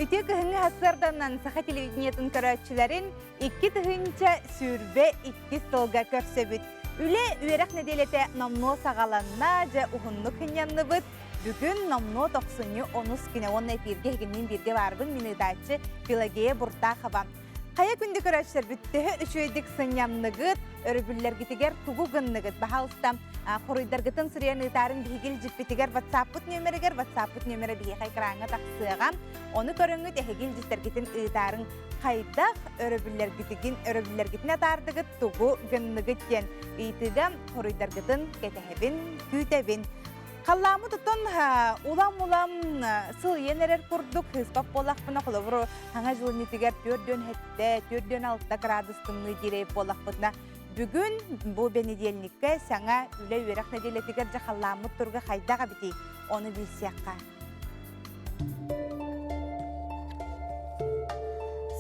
Үтүө кыһыҥҥы сарсыарданан саха телевидениетын көрөөччүлэрин 2022 сылга көрсөбүт. Үлэ үөрэх нэдиэлэтэ номнуо саҕаланна, дьэ уһуннук сынньанныбыт. Бүгүн номнуо тохсунньу онус күнэ уонна эфиргэ эһигинниин бииргэ баарбын мин ыытааччы Пелагея Буртахова. Хайа күндү көрөөччүлэрбит төһө үчүгэйдик сынньанныгыт, өрөбүллэргитигэр тугу гынныгыт? Баһаалыста хоруйдаргытын суруйан ыытаарын биһиги илдьиппитигэр WhatsApp-пыт нүөмэригэр WhatsApp-пыт нүөмэрэ биһиэхэ экраҥҥа тахсыаҕа. Ону көрөҥҥүт эһиги илдьиттэргитин ыытаарын хайдах өрөбүллэргитигин өрөбүллэргитин атаардыгыт тугу гынныгыт диэн ыйытыыга хоруйдаргытын кэтэһэбин, күүтэбин. Халлааммыт оттон улам-улам сылыйан эрэр курдук сыыспат буоллахпына, холобур, Саҥа дьыл иннитигэр 47, 46 градус тымныы диэри буоллахпытына, бүгүн бу бэнидиэнньиккэ саҥа үлэ-үөрэх нэдиэлэтигэр дьэ халлааммыт туруга хайдах эбитий? Ону билсиэххэ.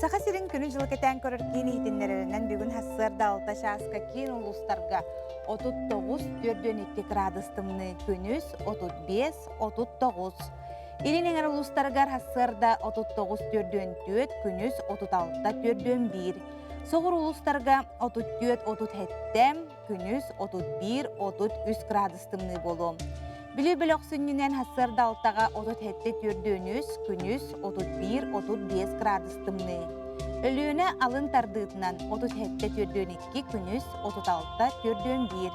Саха сирин күнү-дьылы кэтээн көрөр киин иһитиннэрэринэн бүгүн сарсыарда 6 чааска киин улуустарга 39-42 градус тымныы, күнүс 35-39. Илин эҥэр улуустарыгар сарсыарда 39-44, күнүс 36-41. Соҕуруу улуустарга 34-37, күнүс 31-33 градус тымныы буолуо. Бүлүү бөлөх сүнньүнэн сарсыарда алтаҕа 37-43, күнүс 31-35 градус тымныы. Өлүөнэ алын тардыытынан 37-42, күнүс 36-41.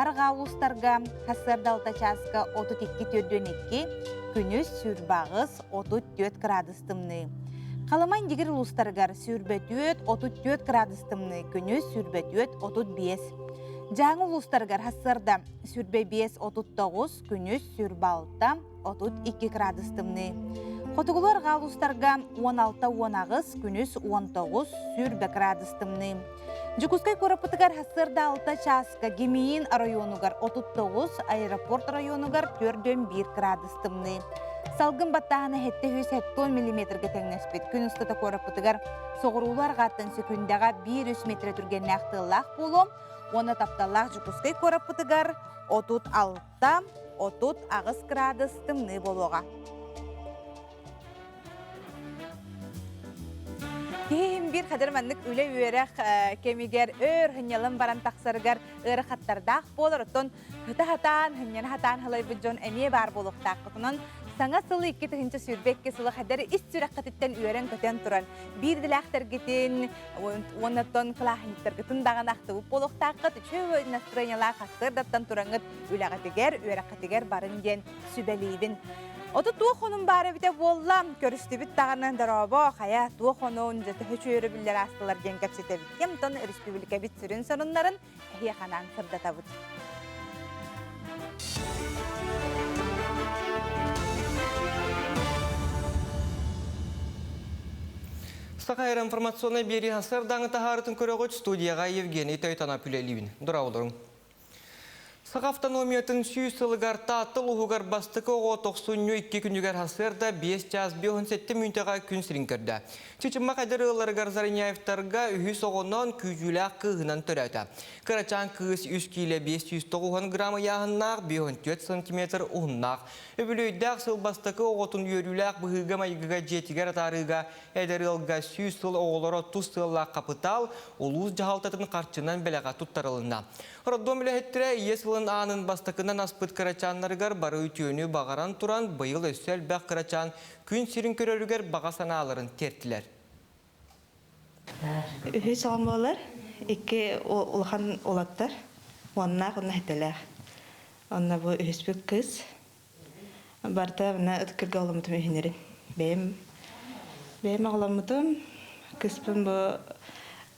Арҕаа улуустарга сарсыарда алта чааска 32-42, күнүс 28-34 градус тымныы. Халыма Индигир улуустарыгар 24-34 градус тымныы, күнүс 24-35. Дьааҥы улуустарыгар сарсыарда 25-39, күнүс 26-32 градус тымныы. Хотугулуу арҕаа улуустарга 16-18, күнүс 19, 20 градус тымныы. Дьокуускай куораппытыгар сарсыарда 6 чааска Гимиин оройуонугар 39, аэропорт оройуонугар 4,1 градус тымныы. Салгын баттааһына 770 миллиметргэ тэҥнэспит. Күн устата куораппытыгар соҕуруулуу арҕааттан сөкүүндэҕэ 1-3 метрэ түргэннээх тыаллаах буолуо уонна тапталлаах Дьокуускай куораппытыгар 36-38 градус тымныы буолуоҕа. Киһи иһин биир хадыр маннык үлэ-үөрэх кэмигэр өр сынньалан баран тахсарыгар ыарахаттардаах буолар. Оттон ыта сатаан, сынньана сатаан халайбыт дьон эмиэ баар буолуохтааххытынан саҥа сылы 2022 сылы хадыр ис сүрэххититтэн үөрэн-көтөн туран биир идэлээхтэргитин уонна оттон кылааһынньыктаргытын даҕаны ахтыбыт буолуохтааххыт. Үчүгэй настроениелаах сарсыардаттан тураҥҥыт үлэҕитигэр, үөрэххитигэр барын диэн сүбэлиибин. Оту туох хонун баар эбитэ буолла, көрүстүбүт даҕаны дорообо, хайа туох хонун, дьэ төһө үчүгэй өрөбүллэр аастылар диэн кэпсэтэбит. Онтон өрөспүүбүлүкэбит сүрүн сонуннарын эһиэхэ анаан сырдатабыт. Саха эр информационнай биэрии сардаҥы таһаарытын көрөҕүт студияҕа Евгений Тойтонов үлэлиибин. Дорооболоруҥ. Саха автономиятын сүүс сылыгар Таатта улууһугар бастакы оҕо тохсунньу икки күнүгэр сарсыарда 5 чаас 57 мүнүүтэҕэ күн сирин көрдө. Чычымах эдэр ыалларыгар Зареняевтарга үһүс оҕонон күүтүүлээх кыыһынан төрөөтө. Кырачаан кыыс 3 киилэ 590 грамм ыйааһыннаах, 54 сантиметр уһуннаах. Үбүлүөйдээх сыл бастакы оҕотун үөрүүлээх быһыыга-майгыга дьиэтигэр атаарыыга Эдэр ыалга 100 сыл оҕолоро тус сыаллаах хапытаал улуус дьаһалтатын харчынан бэлэҕэ туттарылынна. Роддом үлэһиттэрэ ийэ сылын аанын бастакынан аспыт кырачааннарыгар бары үтүөнү баҕаран туран, быйыл өссө элбэх кырачаан күн сирин көрөрүгэр баҕа санааларын тиэртилэр. Үһүс оҕом буолар, икки улахан уолаттар, уоннаах уонна сэтэлээх. Онно бу үһүспүт кыыс. Барыта мына ытыкырга оҕоломмутум үһүнэрин. Бэйэм бэйэм оҕоломмутум. Кыыспын бу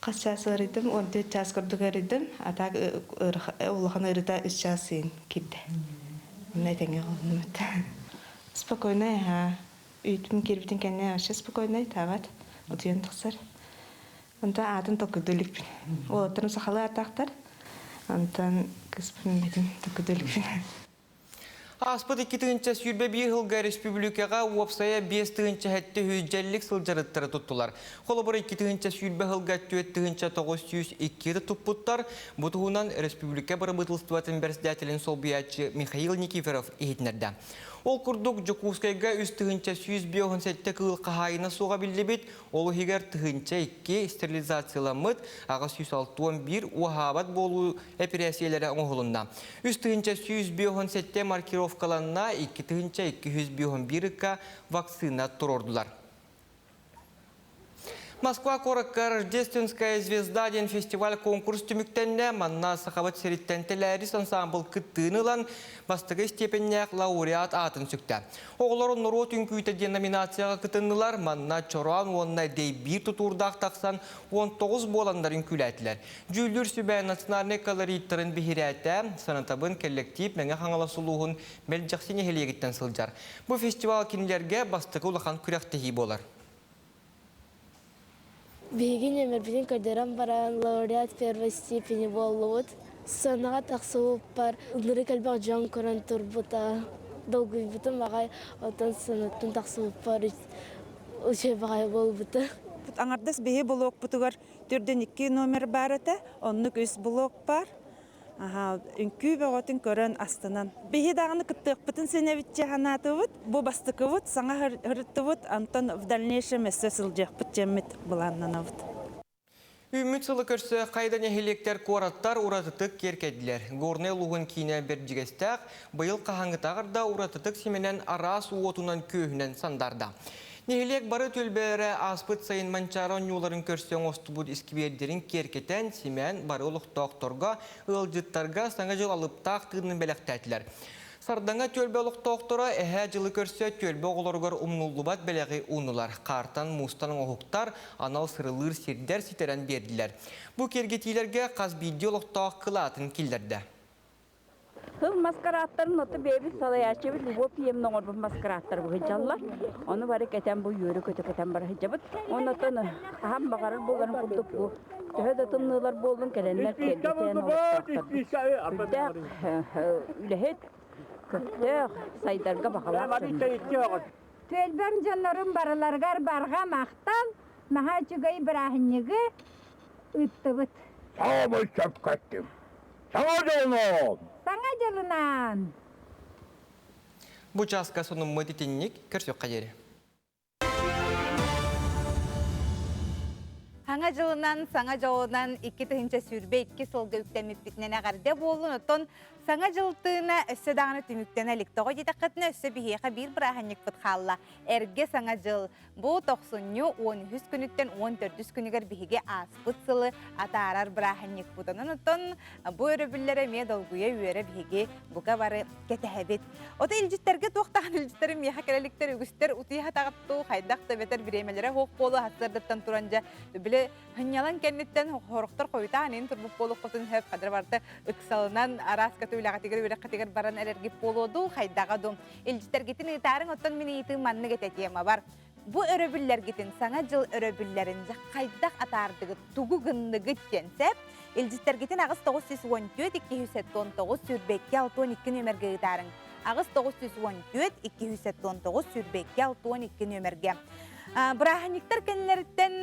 хас чаас ыарыйдым, 14 чаас курдук ыарыйдым. А так улахан ыарыыта үс чаас сыйын киирдэ. Онно этэҥҥэ оҕолоннум Спокойно, ага. Үүтүм киирбитин кэннэ вообще спокойно таабат. Утуйан тахсар. Онтон аатын толкуйдуу иликпин. Уолаттарым сахалыы ааттаахтар. Онтон кыыспын бэтин толкуйдуу иликпин. Ааспыт 2021 сылга республикаҕа уопсайа 5700 дьэллик сылдьарыттары туттулар. Холобур, 2020 сылга 4902 туппуттар. Бу туһунан республика бырабыыталыстыбатын бэрэссэдээтэлин солбуйааччы Михаил Никифоров иһитиннэрдэ. Ол курдук, Дьокуускайга 3157 кыыл хаһаайына суоҕа биллибит, ол иһигэр 1002 стерилизацияламмыт, 861 уоһаабат буолуу эпирээссийэлэрэ оҥоһулунна. 3157 маркировкаланна, 2251 ыкка вакцина туруордулар. Москва куоракка «Рождественская звезда» диэн фестиваль-конкурс түмүктэннэ. Манна Сахабыт сириттэн Тэлээрис ансаамбыл кыттыыны ылан, бастакы степеннээх лауреат аатын сүктэ. Оҕолор норуот үҥкүүтэ диэн номинацияҕа кытыннылар. Манна чороон уонна дэйбиир тутуурдаах тахсан 19 буоланнар үҥкүүлээтилэр. Дьүүллүүр сүбэ национальнай колориттарын биһирээтэ. Санатабын, кэллэктиип Мэҥэ Хаҥалас улууһун Мэлдьэхси нэһилиэгиттэн сылдьар. Бу фестивал кинилэргэ бастакы улахан күрэхтэһии буолар. Биһиги нүөмэрбитин көрдөрөн баран лауреат первой степени буоллубут. Сценаҕа тахсыбыппар ынырык элбэх дьон көрөн турбута. Долгуйбутум аҕай, оттон сценаттан тахсыбыппар үчүгэй баҕайы буолбута. Аҥардас биһи блокпутугар төрдүн икки номер баар этэ, оннук үс блок баар. Аһаа, үҥкүү бөҕөтүн көрөн астынан. Биһи даҕаны кыттыахпытын сэнэбитчэ санаатыбыт. Бу бастакыбыт, саҥа ырыттыбыт, онтон в дальнейшем өссө сылдьыахпыт дьэммит былааннанабыт. Үүммүт сылы көрсө хайда нэһилиэктэр куораттар уратытык киэркэйдилэр. Горнай улууһун киинэ Бэрдьигэстээх быйыл хаһааҥҥытааҕар да уратытык симэнэн араас уотунан-күөһүнэн сандаарда. Нэһилиэк бары түөлбэлэрэ ааспыт сайын Манчаары оонньууларын көрсө оҥостубут искибиэрдэрин киэркэтэн, симээн бары олохтоохторго, ыалдьыттарга Саҥа дьыл алыптаах тыынын бэлэхтээтилэр. Сардаҥа түөлбэ олохтоохторо эһээ дьылы көрсө түөлбэ оҕолоругар умнуллубат бэлэҕи ууннулар. Хаартан, муустан оҥоһуктар, анал сырылыыр сирдэр ситэрэн биэрдилэр. Бу киэргэтиилэргэ хас биирдии олохтоох кылаатын киллэрдэ. Тыл маскарааттарын ото бэйэбит салайааччыбыт Любовь Пиевна оҥорбут маскарааттар быһыдьаллар. Ону бары кэтэн бу үөрү-көтө кэтэн бара сылдьабыт. Оннотон хаһан баҕарар буоларын курдук бу төһө да тымныылар буоллун кэлэннэр киэргэтэн олохтоохторбут. Сүрдээх үлэһит, көхтөөх, сайдарга баҕалаах дьоннор. Түөлбэм дьоннорум барыларыгар барҕа махтал, наһаа үчүгэй бырааһынньыгы ыыттыбыт. Саамай сөпкө Саҥа дьылынан! Саҥа дьылынан! Бу чааска сонуммут итинник көрсүөххэ диэри. Саҥа дьылынан, саҥа дьолунан 2022 сылга үктэммиппитинэн эҕэрдэ буоллун. Оттон саҥа дьыл тыына өссө даҕаны түмүктэнэ илик. Тоҕо диэтэххитинэ, өссө биһиэхэ биир бырааһынньыкпыт хаалла. Эргэ саҥа дьыл. Бу тохсунньу 13 күнүттэн 14 күнүгэр биһиги ааспыт сылы атаарар бырааһынньыкпыт. Онон оттон бу өрөбүллэрэ эмиэ долгуйа үөрэ биһиги бука бары кэтэһэбит. Ото илдьиттэргэ туох даҕаны илдьиттэрим миэхэ кэлэликтэр үгүстэр утуйа сатаҕыттуу хайдах да бэтэр бириэмэлэрэ суох буолуо сарсыардаттан туран дьэ били Сынньалаҥ кэнниттэн хорохтор хойутаан иһин турбут буолуоххутун сөп, хадыр барыта ыксалынан араас көтө үлэҕитигэр үөрэххитигэр баран эрэргит буолуо дуу, хайдаҕа дуу. Илдьитэргитин ыытаарыҥ, оттон мин ыйытыым маннык этэ темабар. Бу өрөбүллэргитин, Саҥа дьыл өрөбүллэрин дьэ хайдах атаардыгыт, тугу гынныгыт диэн сөп. Илдьиттэргитин 8 914 279 22 62 нүөмэргэ ыытаарыҥ. 8 914 279 22 62 нүөмэргэ. Бырааһынньыктар кэннилэриттэн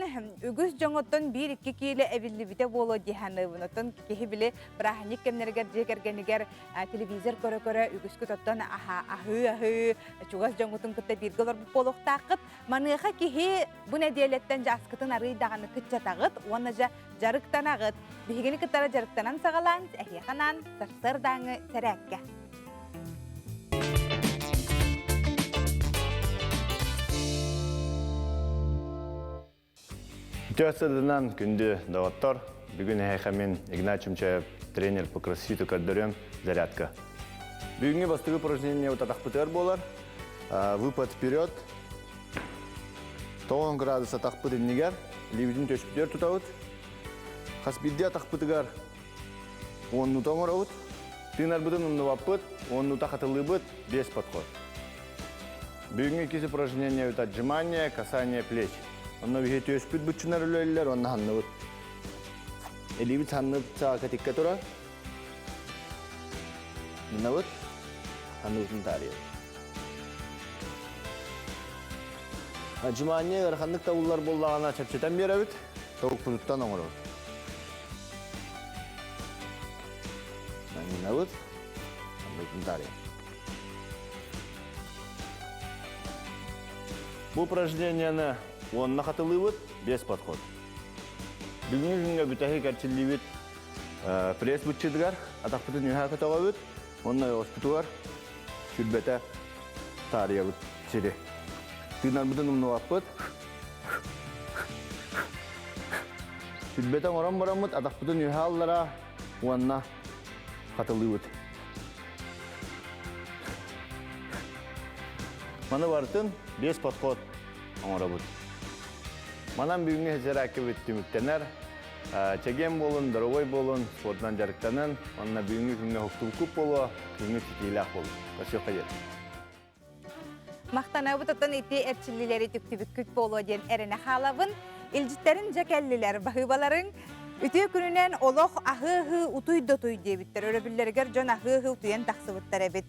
үгүс дьоҥоттон биир-икки киилэ эбиллибитэ буолуо дии саныыбын. Оттон киһи били бырааһынньык кэмнэригэр дьиэ кэргэнигэр телевизор көрө-көрө үгүскүт оттон аһыы-аһыы чугас дьоҥҥутун кытта бииргэ олорбут буолуохтааххыт. Маныаха киһи бу нэдиэлэттэн дьааскытын арыый даҕаны кыччатаҕыт уонна дьэ дьарыктанаҕыт. Биһигини кытары дьарыктанан саҕалаан эһиэхэ анаан сарсыардааҥҥы сэрээккэ. Үтүө сылынан күндү доҕоттор, бүгүн эһиэхэ мин Игнат Чумчаев, тренер по кроссфиту көрдөрүөм зарядка. Бүгүҥҥү бастакы упражнение утатахпытыгар буолар. Выпад вперед. 90 градус атахпыт иннигэр, илиибитин түөспүтүгэр тутабыт. Хас биирдии атахпытыгар Уоннута оҥоробут. Тыынарбытын умнубаппыт, уоннута хатылыыбыт, без подход. Бүгүҥҥү иккис упражнение это отжимание, касание плеч. Онно биһи түөспүт быччынар үлэлилэр, онно ханныбыт. Илиибит ханныбыт саакатикка турар. Мынабыт, ханныбытын таарыйабыт. Отжимание ыараханнык табыллар буоллаҕына чэпчэтэн биэрэбит, тобукпутуттан оҥоробут. Манньынабыт. Аннытын таарыйа. Бу упражнениены уонна хатылыыбыт, без подход. Бүгүҥҥү күҥҥэ бүтэһик эрчиллиибит пресс быччытыгар атахпытын үөһэ көтөҕөбүт уонна ойоҕоспутугар сүрбэтэ таарыйабыт сири. Тыынарбытын умнубаппыт. Сүрбэтэ оҥорон бараммыт атахпытын үөһэ аллара уонна хатылыыбыт. Маны барытын без подход оҥоробут. Манан бүгүҥҥү хезераккыбыт түмүктэнэр. Чэгиэн буолун, доруобай буолун, спордунан дьарыктанын, уонна бүгүҥҥү күҥҥэ уһуктубуккут буолуо, күҥҥүт ситиилээх буолун. Көрсүөххэ диэри. Махтанабыт оттон ити эрчиллиилэри түктүбүккүт буолуо диэн эрэнэ хаалабын. Илдьиттэрим дьэ кэллилэр, баһыыбаларыҥ. Үтүө күнүнэн олох аһыы-аһыы утуй да утуй диэбиттэр. Өрөбүллэригэр дьон аһыы-аһыы утуйан тахсыбыттар эбит.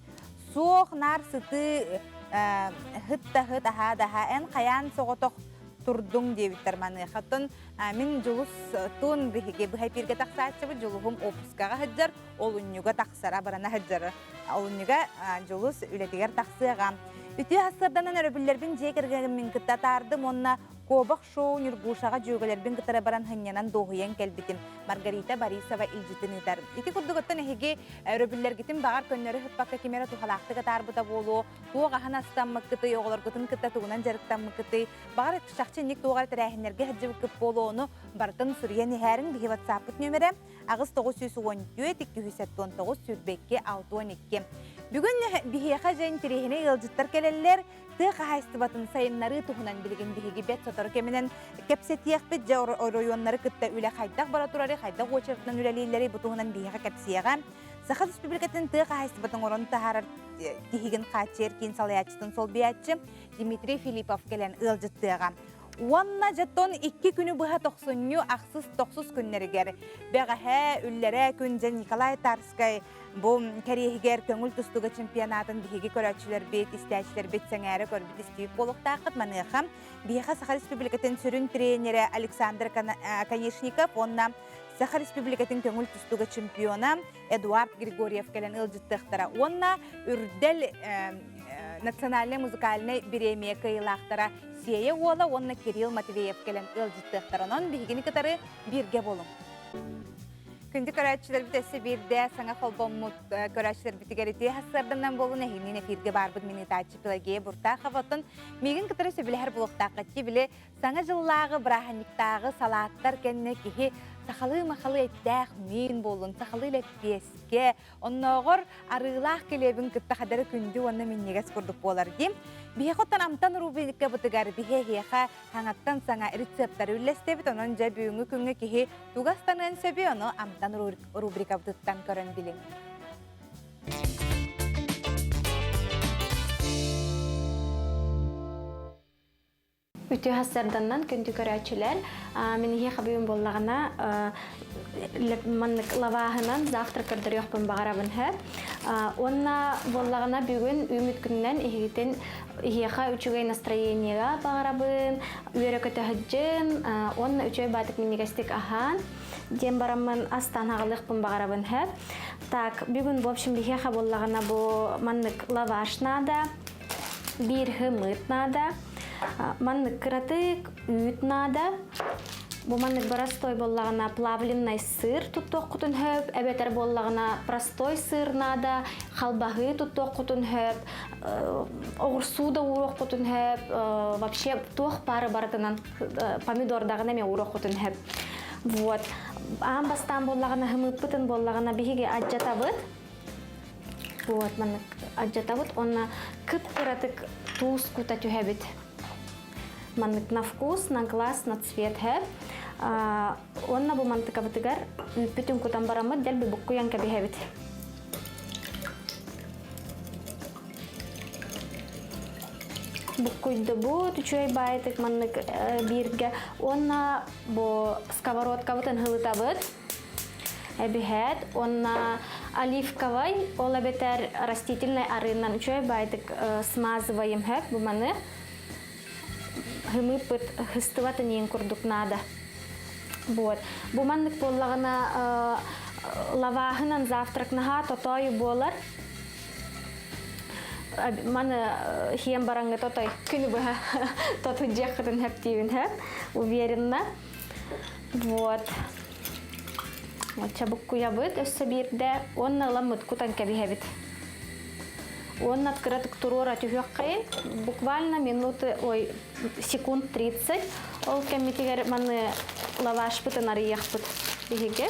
Суох наар сытыы ыһыт да ыһыт, аһаа да аһаа. Эн хайаан соҕотох турдуҥ диэбиттэр маныаха. Оттон мин Дьулус туун биһиги быһа эпииргэ тахсааччыбыт Дьулуһум уоппускаҕа сылдьар, олунньуга тахсара, барана сылдьар. Олунньуга Дьулус үлэтигэр тахсыаҕа. Үтүө сарсыарданан өрөбүллэрбин дьиэ кэргэммин кытта атаардым уонна Куобах шоу Ньургушаҕа дьүөгэлэрбин кытары баран сынньанан дуоһуйан кэлбитим. Маргарита Борисова илдьитин ыытар. Ити курдук оттон эһиги өрөбүллэргитин баҕар көннөрү сыппакка ким эрэ туһалаахтык атаарбыта буолуо, туох аһын астаммыккытый, оҕолоргутун кытта тугунан дьарыктаммыккытый, баҕар чахчы инник туох эрэ тэрээһиннэргэ сылдьыбыккыт буолуо, ону барытын суруйан иһээриҥ биһи WhatsApp-пыт нүөмэрэ 8914 279 22 62. Бүгүн биһиэхэ дьэ интэриэһинэй ыалдьыттар кэлэллэр. Тыа хаһаайыстыбатын сайыннарыы туһунан билигин биһиги бэрт сотору кэминэн кэпсэтиэхпит. Дьэ оройуоннары кытта үлэ хайдах бара турарый, хайдах уочаратынан үлэлииллэрий бу туһунан биһиэхэ кэпсиэҕэ. Саха Республикатын тыа хаһаайыстыбатын оҥорон таһаарар тиһигин хааччыйар киин салайааччытын солбуйааччы Дмитрий Филиппов кэлэн ыалдьыттыаҕа. Уонна дьэ икки күнү быһа тохсунньу ахсыс тохсус күннэригэр бэҕэһээ үллэрээ күн дьэ Николай Тарскай бу кэриэһигэр көҥүл тустууга чемпионатын биһиги көрөөччүлэрбит, истээччилэрбит сэҥээрэ көрбүт истибит буолуохтааххыт. Маныаха биһиэхэ Саха Республикатын сүрүн тренерэ Александр Конечников уонна Саха Республикатын көҥүл тустууга чемпиона Эдуард Григорьев кэлэн ыалдьыттыахтара уонна Үрдэл национальнай музыкальнай бириэмийэ кыайыылаахтара Сиэйэ Уола уонна Кирилл Матвеев кэлэн ыалдьыттыахтара. Онон биһигини кытары бииргэ буолуҥ. Күндү көрөөччүлэрбит өссө биирдэ саҥа холбоммут көрөөччүлэрбитигэр ити сарсыарданан буолун эһигинниин эфиргэ баарбыт мин ыытааччы Пелагея Буртахова. Оттон миигин кытары сөбүлэһэр буолуохтааххыт били Саҥа дьыллааҕы бырааһынньыктааҕы салааттар кэннэ киһи сахалыы-махалыы эттээх миин буоллун, сахалыы лэппиэскэ, оннооҕор арыылаах килиэбин кытта хадары күндү уонна минньигэс курдук буолар дии. Биһиэхэ оттон амтан рубрикабытыгар биһи эһиэхэ саҥаттан саҥа рецептары үллэстэбит. Онон дьэ бүгүҥҥү күҥҥэ киһи тугу астаныан сөбүй, ону амтан рубрикабытыттан көрөн билиҥ. Үтүө сарсыарданнан күндү көрөөччүлэр, мин иһиэхэ бүгүн буоллаҕына маннык лавааһынан завтра көрдөрүөхпүн баҕарабын һэ. Уонна буоллаҕына бүгүн үүмүт күнүнэн иһигитин иһиэхэ үчүгэй настроениега баҕарабын, үөрэ-көтө сылдьын, уонна үчүгэй баатык минньигэстик аһаан диэн бараммын астаан аҕалыахпын баҕарабын һэ. Так, бүгүн в общем биһиэхэ буоллаҕына бу маннык лаваш наада, биир хымыт наада, маннык кыратык үүт наада. Бу маннык простой буоллаҕына плавленный сыр туттуоххутун сөп, эбэтэр буоллаҕына простой сыр наада, халбаһыы туттуоххутун сөп, оҕурсуу да ууруоххутун сөп, вообще туох баары барытынан помидордаҕын эмиэ ууруоххутун сөп. Вот. Аан бастаан буоллаҕына хымыыппытын буоллаҕына биһиги адьатабыт. Вот маннык алдьатабыт уонна кып-кыратык туус кута түһэбит. Маннык на вкус, на глаз, на цвет һэ. Уонна бу мантыкабытыгар үүппүтүн кутан бараммыт дэлби буккуйан кэбиһэбит. Буккуйдубут үчүгэй баайытык маннык бииргэ уонна бу сковородкабытын һылытабыт. Эбиһээт уонна оливковай, ол эбэтэр растительнай арыынан үчүгэй баайдык смазываем хөп бу маны хымыыппыт хыстыбатын иин курдук наада. Вот. Бу маннык буоллаҕына лавааһынан завтрак наһаа тотоойу буолар. Маны хиэн бараҥҥы тотой күнү быһа тоту дьиэххитин хэптиибин хэп. Уверена. Вот. Чабыккуйабыт өссө биирдэ уонна ыламмыт кутан кэбиһэбит. Уонна кыратык туруора түһүөххэйин. Буквально минуты, ой, секунд 30. Ол кэммитигэр маны лавашпытын арыйыахпыт биһиги.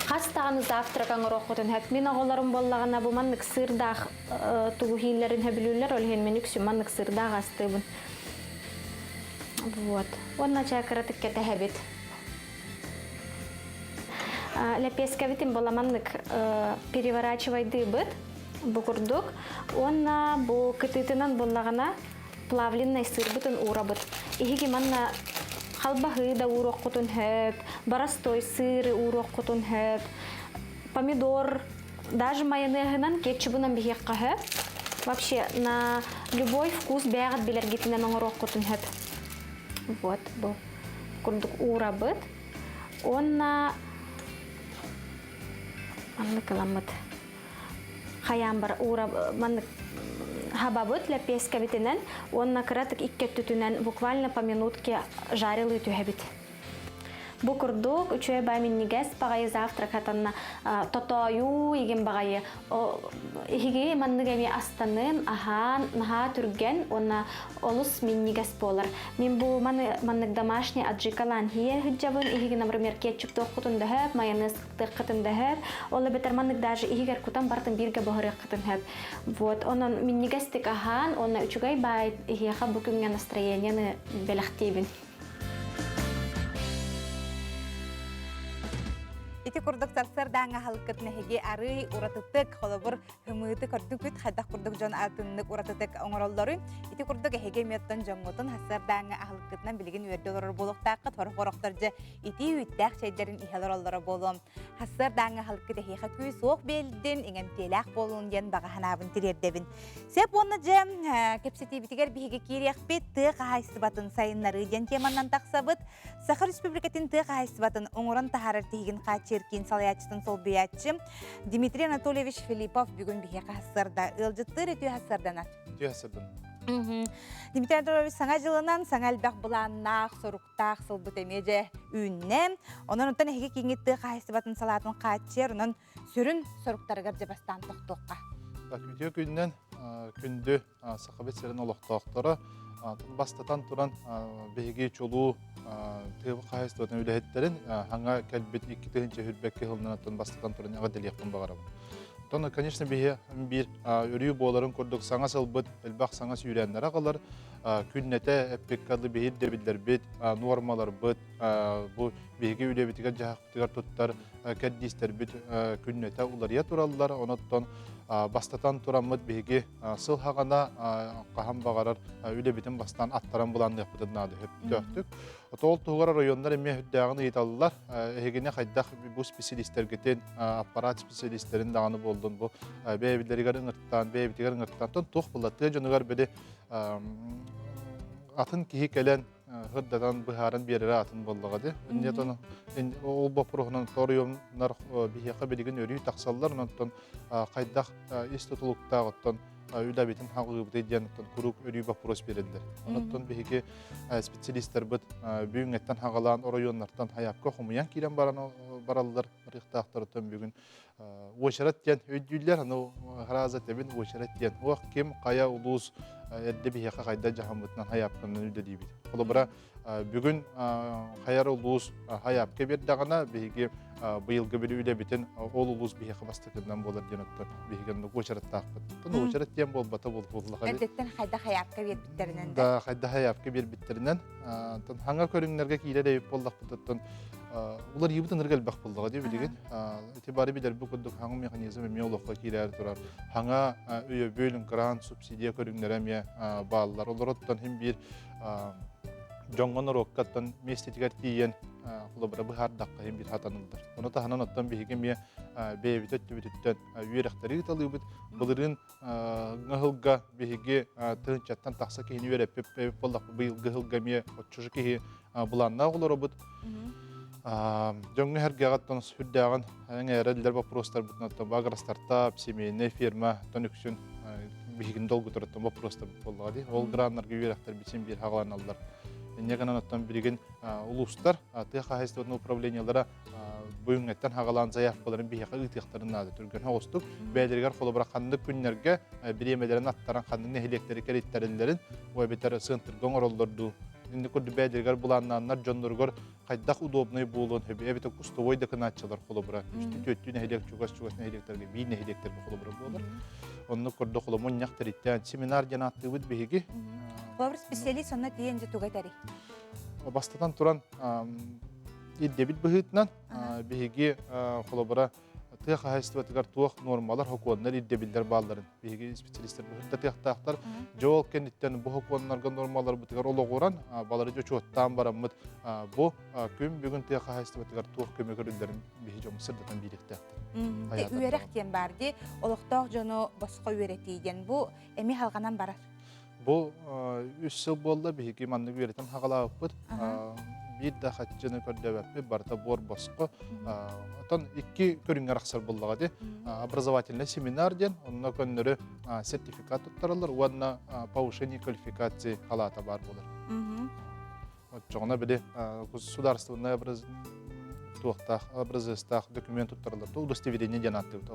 Хас даҕаны завтрак оҥоруоххутун сөп. Мин оҕолорум буоллаҕына бу маннык сыырдаах тугу иһииллэрин сөбүлүүллэр, ол иһин мин үксүн маннык сыырдаах астыыбын. Вот. Уонна чаа кыратык кэтэһэбит. Лэппиэскэбитин була маннык переворачивайдыыбыт бу курдук. Уонна бу кытыытынан буоллаҕына плавленный сырбытын уурабыт. Иһиги манна халбаһыы да ууруоххутун сөп, боростой сыры ууруоххутун сөп, помидор, даже майонеһынан, кетчубунан биһиэххэ сөп. Вообще на любой вкус бэйэҕит билэргитинэн оҥоруоххутун сөп. Вот бу курдук уурабыт. Уонна маннык ыламмыт хайаан бар уура маннык хабабыт лэппиэскэбитинэн уонна кыратык икки өттүтүнэн буквально по минутке жарилыы түһэбит. Бу курдук үчүгэй бай минньигэс баҕайы завтрак хатанна тотоойуу игин баҕайы иһиги маннык эмиэ астанын аһаан наһаа түргэн уонна олус минньигэс буолар. Мин бу маны маннык домашний аджикалаан хиэ сылдьабын иһиги например кетчуп туоххутун да сөп майонез тыаххытын да сөп. Ол эбэтэр маннык даже иһигэр кутан бартын бииргэ буһарыаххытын сөп. Вот, онон минньигэстик аһаан уонна үчүгэй баай иһиэхэ бу күҥҥэ настроениены бэлэхтиибин. Ити курдук сарсыардааҥҥы аһылыккыт нэһиги арыый уратытык, холобур, ымыыты көрдүкүт, хайдах курдук дьон атыннык уратытык оҥороллоруй. Ити курдук эһиги эмиэттэн дьоҥҥутун сарсыардааҥҥы аһылыккытынан билигин үөрдэ олорор буолуохтааххыт, сорох-сорохтор дьэ итии үүттээх чэйдэрин иһэ олороллоро буолуо. Сарсыардааҥҥы аһылыккыт эһиэхэ күүс-уох биэрдин, иҥэмтиэлээх буолун диэн баҕа санаабын тириэрдэбин. Сөп уонна дьэ кэпсэтиибитигэр биһиги киириэхпит тыа хаһаайыстыбатын сайыннарыы диэн теманан тахсабыт. Саха Республикатын тыа хаһаайыстыбатын оҥорон таһаарар тиһигин хааччыыр киин салайааччытын солбуйааччы Дмитрий Анатольевич Филиппов бүгүн биһиэхэ сарсыарда ыалдьыттыыр үтүө сарсыарданар. Үтүө сарсыардан. Дмитрий Анатольевич саҥа дьылынан саҥа элбэх былааннаах, соруктаах сылбыт эмиэ дьэ үүннэ. Онон оттон эһиги кииҥҥит тыа хаһаайыстыбатын салаатын хааччыйар, онон сүрүн соруктарыгар дьэ бастаан тохтуохха. Так, үтүө күнүнэн күндү Сахабыт сирин олохтоохторо бастатан туран биһиги чулуу тыа хаһаайыстыбатын үлэһиттэрин хаҥа кэлбит 2022 сылынан бастатан туран эҕэрдэлиэхпин баҕарабын. Оттон, конечно, биһи биир өрүү буоларын курдук саҥа сылбыт элбэх саҥа сүүрээннэрэ аҕалар. Күннэтэ эппиккэ дылы биһи ирдэбиллэрбит, нуормаларбыт, бу биһиги үлэбитигэр дьаһахпытыгар туттар кэрдиистэрбит күннэтэ уларыйа тураллар. Онон бастатан тураммыт биһиги сыл хаҕана хаһан баҕарар үлэбитин бастаан аттаран былаанныахпытын наада сөптөөхтүк. Ол туһугар оройуоннар эмиэ үрдээҕин ыйыталлар. Эһигини хайдах бу специалистэргитин, аппарат специалистэрин даҕаны буоллун бу бэйэбилэригэр ыҥыртаан, бэйэбитигэр ыҥыртаан туох буолла тыа дьонугар били атын киһи кэлэн сырдатан быһааран биэрэрэ атын буоллаҕа дии. Инньэ ол боппуруоһунан оройуоннар биһиэхэ билигин өрүү тахсаллар, онтон хайдах ис тутулуктаах оттон үлэбитин хаҕыыбытый диэн оттон куруук өрүү боппуруос биэрэллэр. Онон биһиги специалистарбыт бүгүҥҥэттэн хаҕалаан оройуоннартан хайаапка хомуйан киирэн баран бараллар барыахтаахтарыттан бүгүн уочарат диэн өйдүүллэр, аны харааза тэбин уочарат диэн. Уох ким хайа улуус эрдэ биһиэхэ хайда дьаһаммытынан хайаапканан үлэлиибит. Холобура, бүгүн хайар улуус хайаапка биэрдэҕинэ, биһиги быйылгы били үлэбитин ол улуус биһиэхэ бастакынан буолар диэн оттон биһиги оннук уочараттаахпыт. Оттон уочарат диэн буолбата буоллаха. Эрдэттэн хайда хайаапка биэрбиттэринэн да? хайда хайаапка биэрбиттэринэн. Оттон хаҥа көрүҥнэргэ киирэр эбит буоллахпыт оттон уларыйыбыт ынырык элбэх буоллаҕа дии билигин. Ити бары билэрбит курдук хаҥа механизм эмиэ олоххо киирээр турар. Хаҥа өйөбүл, грант, субсидия көрүҥнэрэ эмиэ бааллар. Олороттон хим биир дьоҥҥо норуоккаттан миэстэтигэр тиийэн холобура быһаардахха хим биир хатаныллар. Ону таһынан оттон биһиги эмиэ бэйэбит өттүбүтүттэн үөрэхтэри ыыталыыбыт. Былырыын ыһылга биһиги тыһынчаттан тахса киһини үөрэппит буоллахпыт быйылгы ыһылга эмиэ оччо киһи былааннаах олоробут. Дьоҥҥо сэргэҕиттэн сүрдээҕин эҥээрэллэр боппуруостарбытын оттон агростартап, семейнэй ферма тон үксүн биһигин долгутарыттан боппуруостарбыт буоллаҕа дии. Ол граннарга үөрэхтэрбит син биир хаҕаланаллар. Инньэ гынан оттон билигин улуустар тыа хаһаайыстыбатын управлениелара бүгүҥҥэттэн хаҕалаан заявкаларын биһиэхэ ыытыахтарын наада. Түргэн соҕустук бэйэлэригэр холобура ханнык күннэргэ бириэмэлэрин аттаран ханнык нэһилиэктэри кэриттэрэллэрин, эбэтэр центрга оҥороллор дуу. Инник курдук бэйэлэригэр былааннааннар дьонноругар хайдах удобнай буолуон сөбүй эбэтэр кустовой да кынааччылар холобура үстүү түөртүү нэһилиэк чугас-чугас нэһилиэктэргэ биир нэһилиэктэргэ холобура буолар оннук курдук холомунньах тэриттээн семинар диэн ааттыыбыт биһиги Холобур специалист онно тиийэн дьэ туга этэрий бастатан туран ирдэбил быһыытынан биһиги холобура тыа хаһаайыстыбатыгар туох нуормалар, хокуоннар, ирдэбиллэр баалларын биһиги специалистэр быһырдатыахтаахтар. Дьэ ол кэнниттэн бу хокуоннарга нуормаларбытыгар олоҕуран, балары учуоттаан бараммыт бу күн бүгүн тыа хаһаайыстыбатыгар туох көмө көрүллэрин биһи дьоммут сырдатан биэриэхтээхтэр. Үөрэх диэн баар дии, олохтоох дьону босхо үөрэтии диэн бу эмиэ халҕанан барар. Бу үс сыл буолла биһиги маннык үөрэтэн хаҕалаабыппыт. Биир да хаччыны көрдөбөппүт, барыта буор босхо. Оттон икки көрүҥҥэ арахсар буоллаҕа дии. Образовательный семинар диэн, онно көннөрү сертификат туттараллар уонна повышение квалификации халаата баар буолар. Оччоҕуна били государственное туохтаах образецтаах документ туттарыллар удостоверение диэн ааттыыбыт